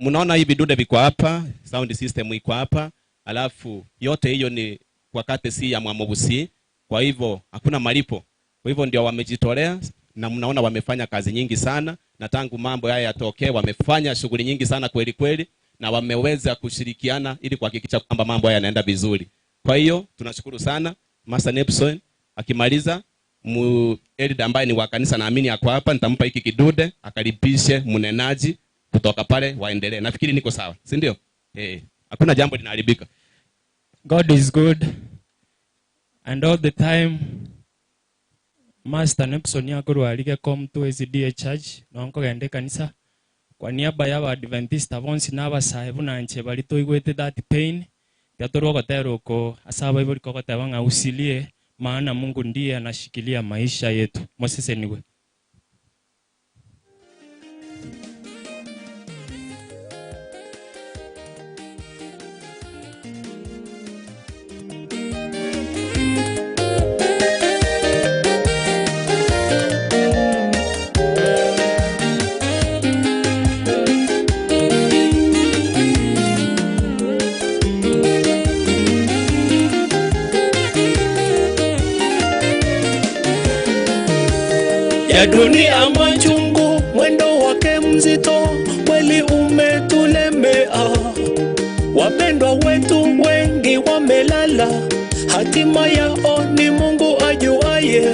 mnaona hivi vidude viko hapa, sound system iko hapa, alafu yote hiyo ni kwa courtesy ya Mwamobusi. Kwa hivyo hakuna malipo. Kwa hivyo ndio wamejitolea na mnaona wamefanya kazi nyingi sana, na tangu mambo haya yatokee wamefanya shughuli nyingi sana kweli kweli, na wameweza kushirikiana ili kuhakikisha kwamba mambo haya yanaenda vizuri. Kwa hiyo tunashukuru sana Master Nepson. Akimaliza Elida ambaye ni wa kanisa naamini ako hapa, nitampa hiki kidude akalipishe mnenaji kutoka pale waendelee. Nafikiri niko sawa, si ndio? Hakuna jambo linaharibika. God is good and all the time. Master Nepson yakorwarire come to SDA Church nonkogende kanisa kwa niaba ya Adventista bonsi n'abasahe bunanche bari toigwete that pain gatorwa goteroko asaba ibori kogoteba nga usilie, maana Mungu ndiye anashikilia maisha yetu. Mosese niwe. Ya dunia machungu, mwendo wake mzito, kweli umetulemea. Wapendwa wetu wengi wamelala, hatima yao ni Mungu ajuaye.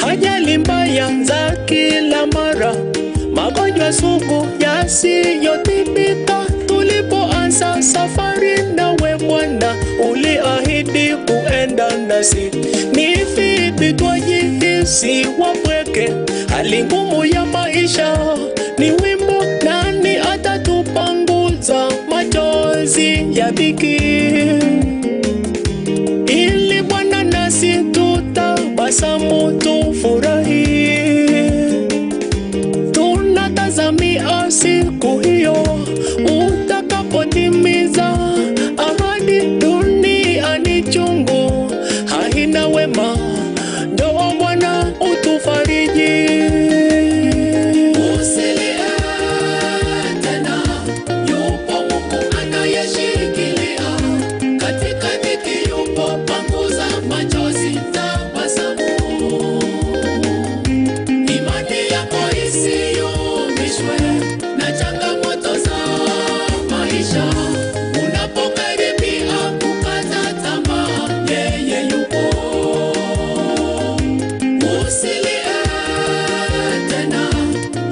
Ajali mbaya za kila mara, magonjwa sugu yasiyotibika. Tulipoanza safari nawe Bwana, uliahidi kuenda nasi. Ni vipi twajihisi wapweke, hali ngumu ya maisha ni wimbo, nani atatupanguza machozi ya dhiki? Ili Bwana nasi tutabasamu tufurahi. Tunatazamia siku hiyo utakapotimiza ahadi. Dunia ni chungu, haina wema, njoo Bwana utufariji. Usilie tena, yupo Mungu anayeshikilia. Katika dhiki yupo, panguza machozi, tabasamu. Imani yako isiyumbishwe na changamoto za maisha. Unapokaribia kukata tamaa, yeye yupo. Usilie tena,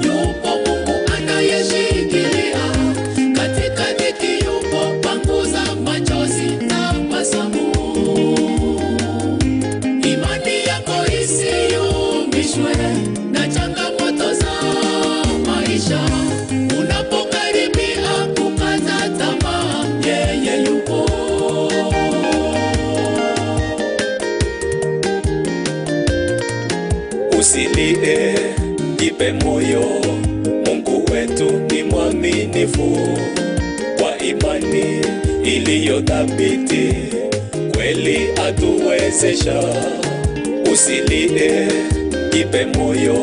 yupo Mungu anayeshikilia. Katika dhiki yupo, panguza machozi, tabasamu. Imani yako isiyumbishwe na changamoto za maisha. Unapokaribia kukata tamaa, yeye yupo. Usilie, jipe moyo, Mungu wetu ni mwaminifu. Kwa imani iliyo thabiti, kweli atuwezesha. Usilie, jipe moyo,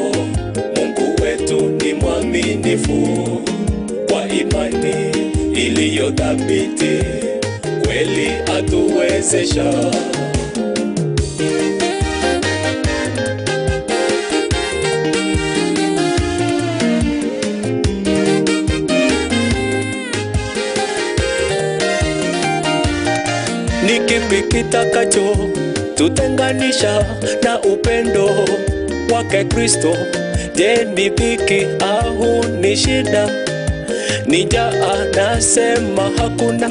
Mungu wetu ni mwaminifu. Kwa imani iliyo thabiti, kweli atuwezesha. Ni kipi kitakacho tutenganisha na upendo wake Kristo? Je, ni dhiki au ni shida? Ni njaa? Nasema hakuna.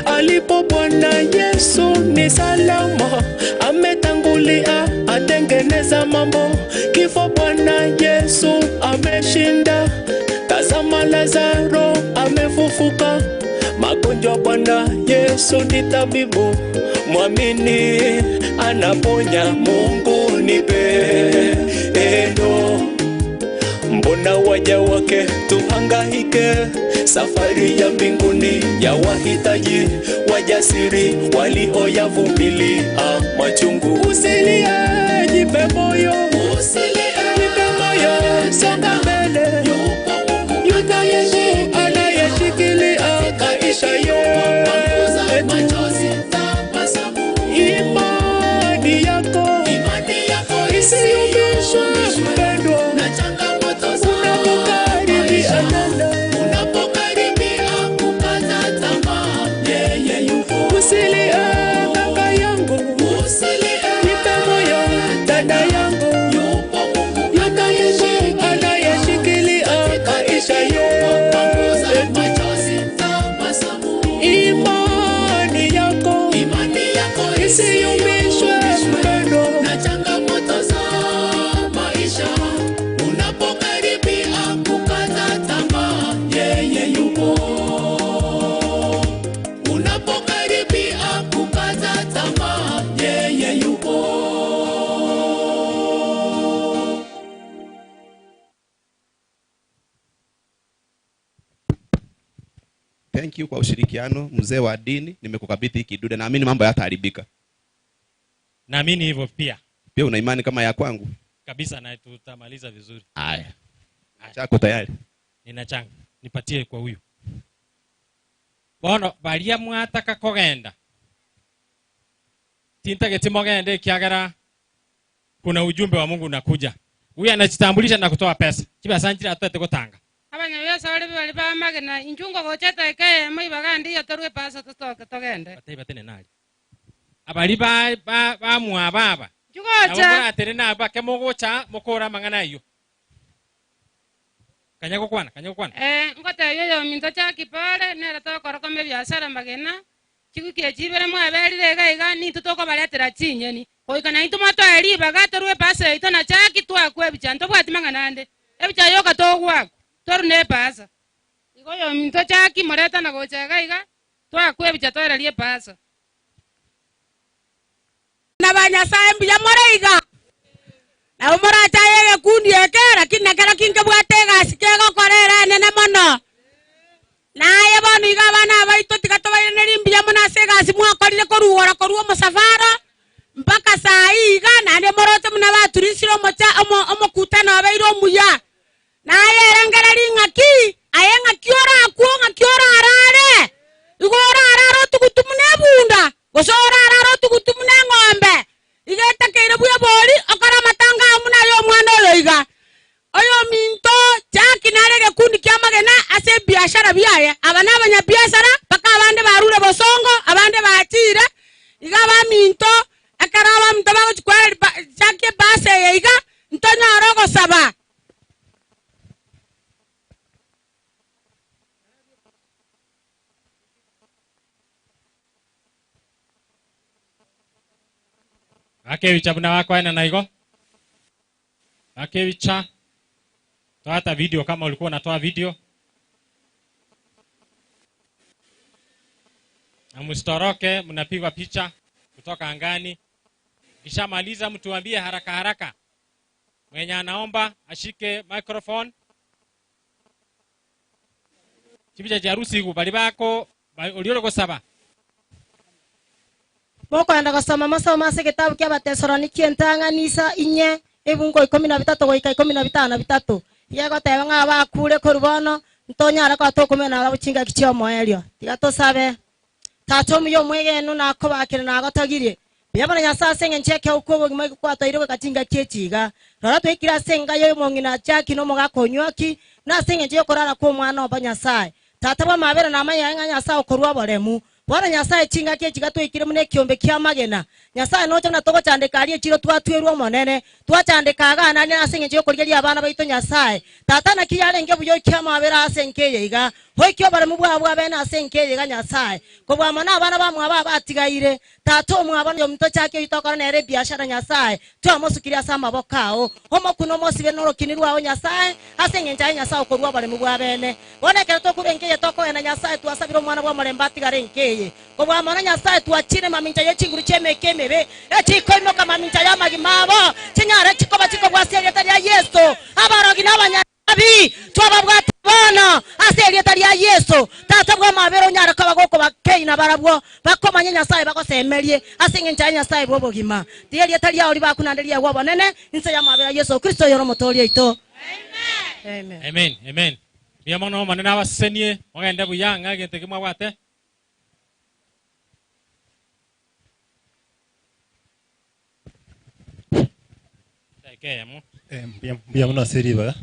Alipo Bwana Yesu ni salama, ametangulia atengeneza mambo. Kifo Bwana Yesu ameshinda, tazama Lazaro amefufuka. Magonjwa Bwana Yesu ni tabibu, mwamini anaponya. Mungu ni pendo, mbona waja wake tuhangaike? Safari ya mbinguni ya wahitaji wajasiri walioyavumilia machungu. Usilie, jipe moyo, usilie, jipe moyo, songa mbele. Yupo Mungu anayeshikilia maisha yetu. Imani yako isiyumbishwe, mpendwa, unapokaribia kukata tamaa, yeye yupo. Usilie kaka yangu, jipe moyo dada yangu, yupo Mungu anayeshikilia maisha yetu. Imani yako isiyumbishwe, mpendwa, na changamoto za maisha. Unapokaribia kukata tamaa, yeye yupo. Unapokaribia kukata tamaa, yeye yupo. Thank you kwa ushirikiano, mzee wa dini. Nimekukabidhi hiki kidude, naamini mambo hayataharibika. Naamini hivyo pia. Pia una imani kama ya kwangu? Kabisa, na tutamaliza vizuri. Haya. Chako tayari? Nina changu. Nipatie kwa huyu. Bono baria mwataka kogenda. Tintageti mogende kiagara kuna ujumbe wa Mungu unakuja. Huyu anajitambulisha na kutoa pesa. Kiba sanjira atete gotanga. Abanyabya bari bari bamagena injungo gocheta eke moibagandi yatorwe pasa totoke togende. Batei batene nali. Abari ba ba ba mwa baba. Jugocha. Atere na ba kemogocha mokora mangana iyo. Kanyako kwana, kanyako kwana. Ngote yoyo minto cha kipore nera tokora kome biashara magena. Chikukie chibere mwaberire iga iga ni tutoko baletera chinyeni. Koika na itu moto eriba gatorwe pasa ito na chaki twakwe bicha ntobwati mangana ande. Ebicha yoka togwa. Toru ne pasa. Igo yo minto chaki moreta na gocha iga iga twakwe bicha toererie pasa. Na banyasaye mbuya moreiga. Na umoracha yege kundi eke lakini nakero kinge bwate gasi kego korera nene mono. Naye bono iga abana baito tikatobaire mbuya mono ase gasi mwakorire korugora korwa omusafara mpaka saa hii iga nande morote muna baturisire omocha omokutano abeire omuya. Naye erengereri ng'aki aye ng'aki orakwo ng'aki orarare. Igo orarare otugutumu nebunda gose orarare otugutumu neng'ombe. Igetakeire buya bori okora matanga amuna yo omwana oyo iga. Oyo minto chaki nare gekundi kia magena ase biashara biaye. Aba n'abanyabiashara paka abande barure bosongo abande batire. Iga baminto ekero abaminto bagochikwera chaki base eye iga ntonyara ogosaba. Akewicha buna wako ena naigo. Akewicha. Toa hata video kama ulikuwa unatoa video. Na msitoroke, mnapigwa picha kutoka angani. Kishamaliza mtuambie haraka haraka. Mwenye anaomba ashike microphone. Chibicha cha harusi bali bako ulioloko saba. Mokwenda gosoma masomo ase gitabu kia Abatesaloniki entang'anisa inye ebungo 13 goika 15 igegoteba ng'a bakure korwa bono ntonyara kwa tokomena ababuchinga kichio omoerio tiga tosabe tata omuya omwegenu nakobakire nagotogirie Yabona Nyasaye ase eng'encho ekeo kw'obogima gwatoire goika kiechiga rora twikire ase enga y'omong'ina chaki n'omogaka onywaki na ase eng'encho yokorara kw'omwana obo Nyasaye tata bw'amabere namanya ng'a Nyasaye okorwa oboremu. Bwana Nyasaye chingaki chigatwikire mune kiombe kia magena. Nyasaye nocho na togochandeka arie chiro twatwerwa monene. Twachandeka agana ne ase ngecho yokorigeria abana baito Nyasaye. Tata naki yarenge buyo kia mabera ase nkeye iga. Hoikio bare mubwa bene ase nkeye iga Nyasaye. Kobwa mana abana bamwa batigaire. Tata omwaba yo mto chake itokora nere biashara Nyasaye. Twamosukiria ase amaboko ao. Omokuno mosibe norokinirwao Nyasaye ase ngencha ya Nyasaye okorwa bare mubwa bene. Bonekere tokurengeye tokoena Nyasaye twasabira omwana bwa morembe atigare nkeye. Kobwa mana Nyasaye twachire mamincha yechinguru chemeke mebe. Echikoimoka mamincha ya magimabo. Chinyare chikoba chikobwasia rieta ria Yesu. Abarogi n'abanyabi twababwate bono ase rieta ria Yesu. Tata bwa mabero nyara kabagoko bakeina barabwo bakomanye Nyasaye bagosemerie ase ngencha ya Nyasaye bwobogima. Tiye rieta ria ori bakunanderia gwobonene inse ya mabera Yesu Kristo yoro motoria ito. Amen. Amen. Amen. Bia mono manene abasenie ogende buya ng'agente kimwabwate. Mbuya muno ase ribaga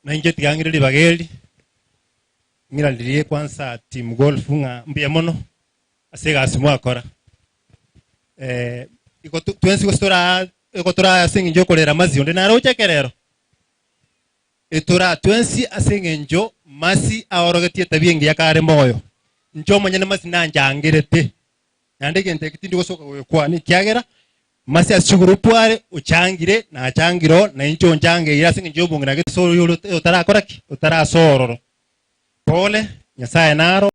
nainche tigangire ribaga eri ng'iranirie kwanza team golf ng'a mbuya mono ase egasi mwakora iko twensi gose iko tora ase eng'encho okorera masi onde naroche ekerero etora twensi ase eng'encho masi aorogetie tabia engiya kare moyo inche omonyene masi nanchangirete naende egento eki tindi gosoka goekwana ekiagera masi ase are uchangire na changiro na incho nchange ira singe njobungira geso utarakora ki utarasororo pole Nyasaye naro.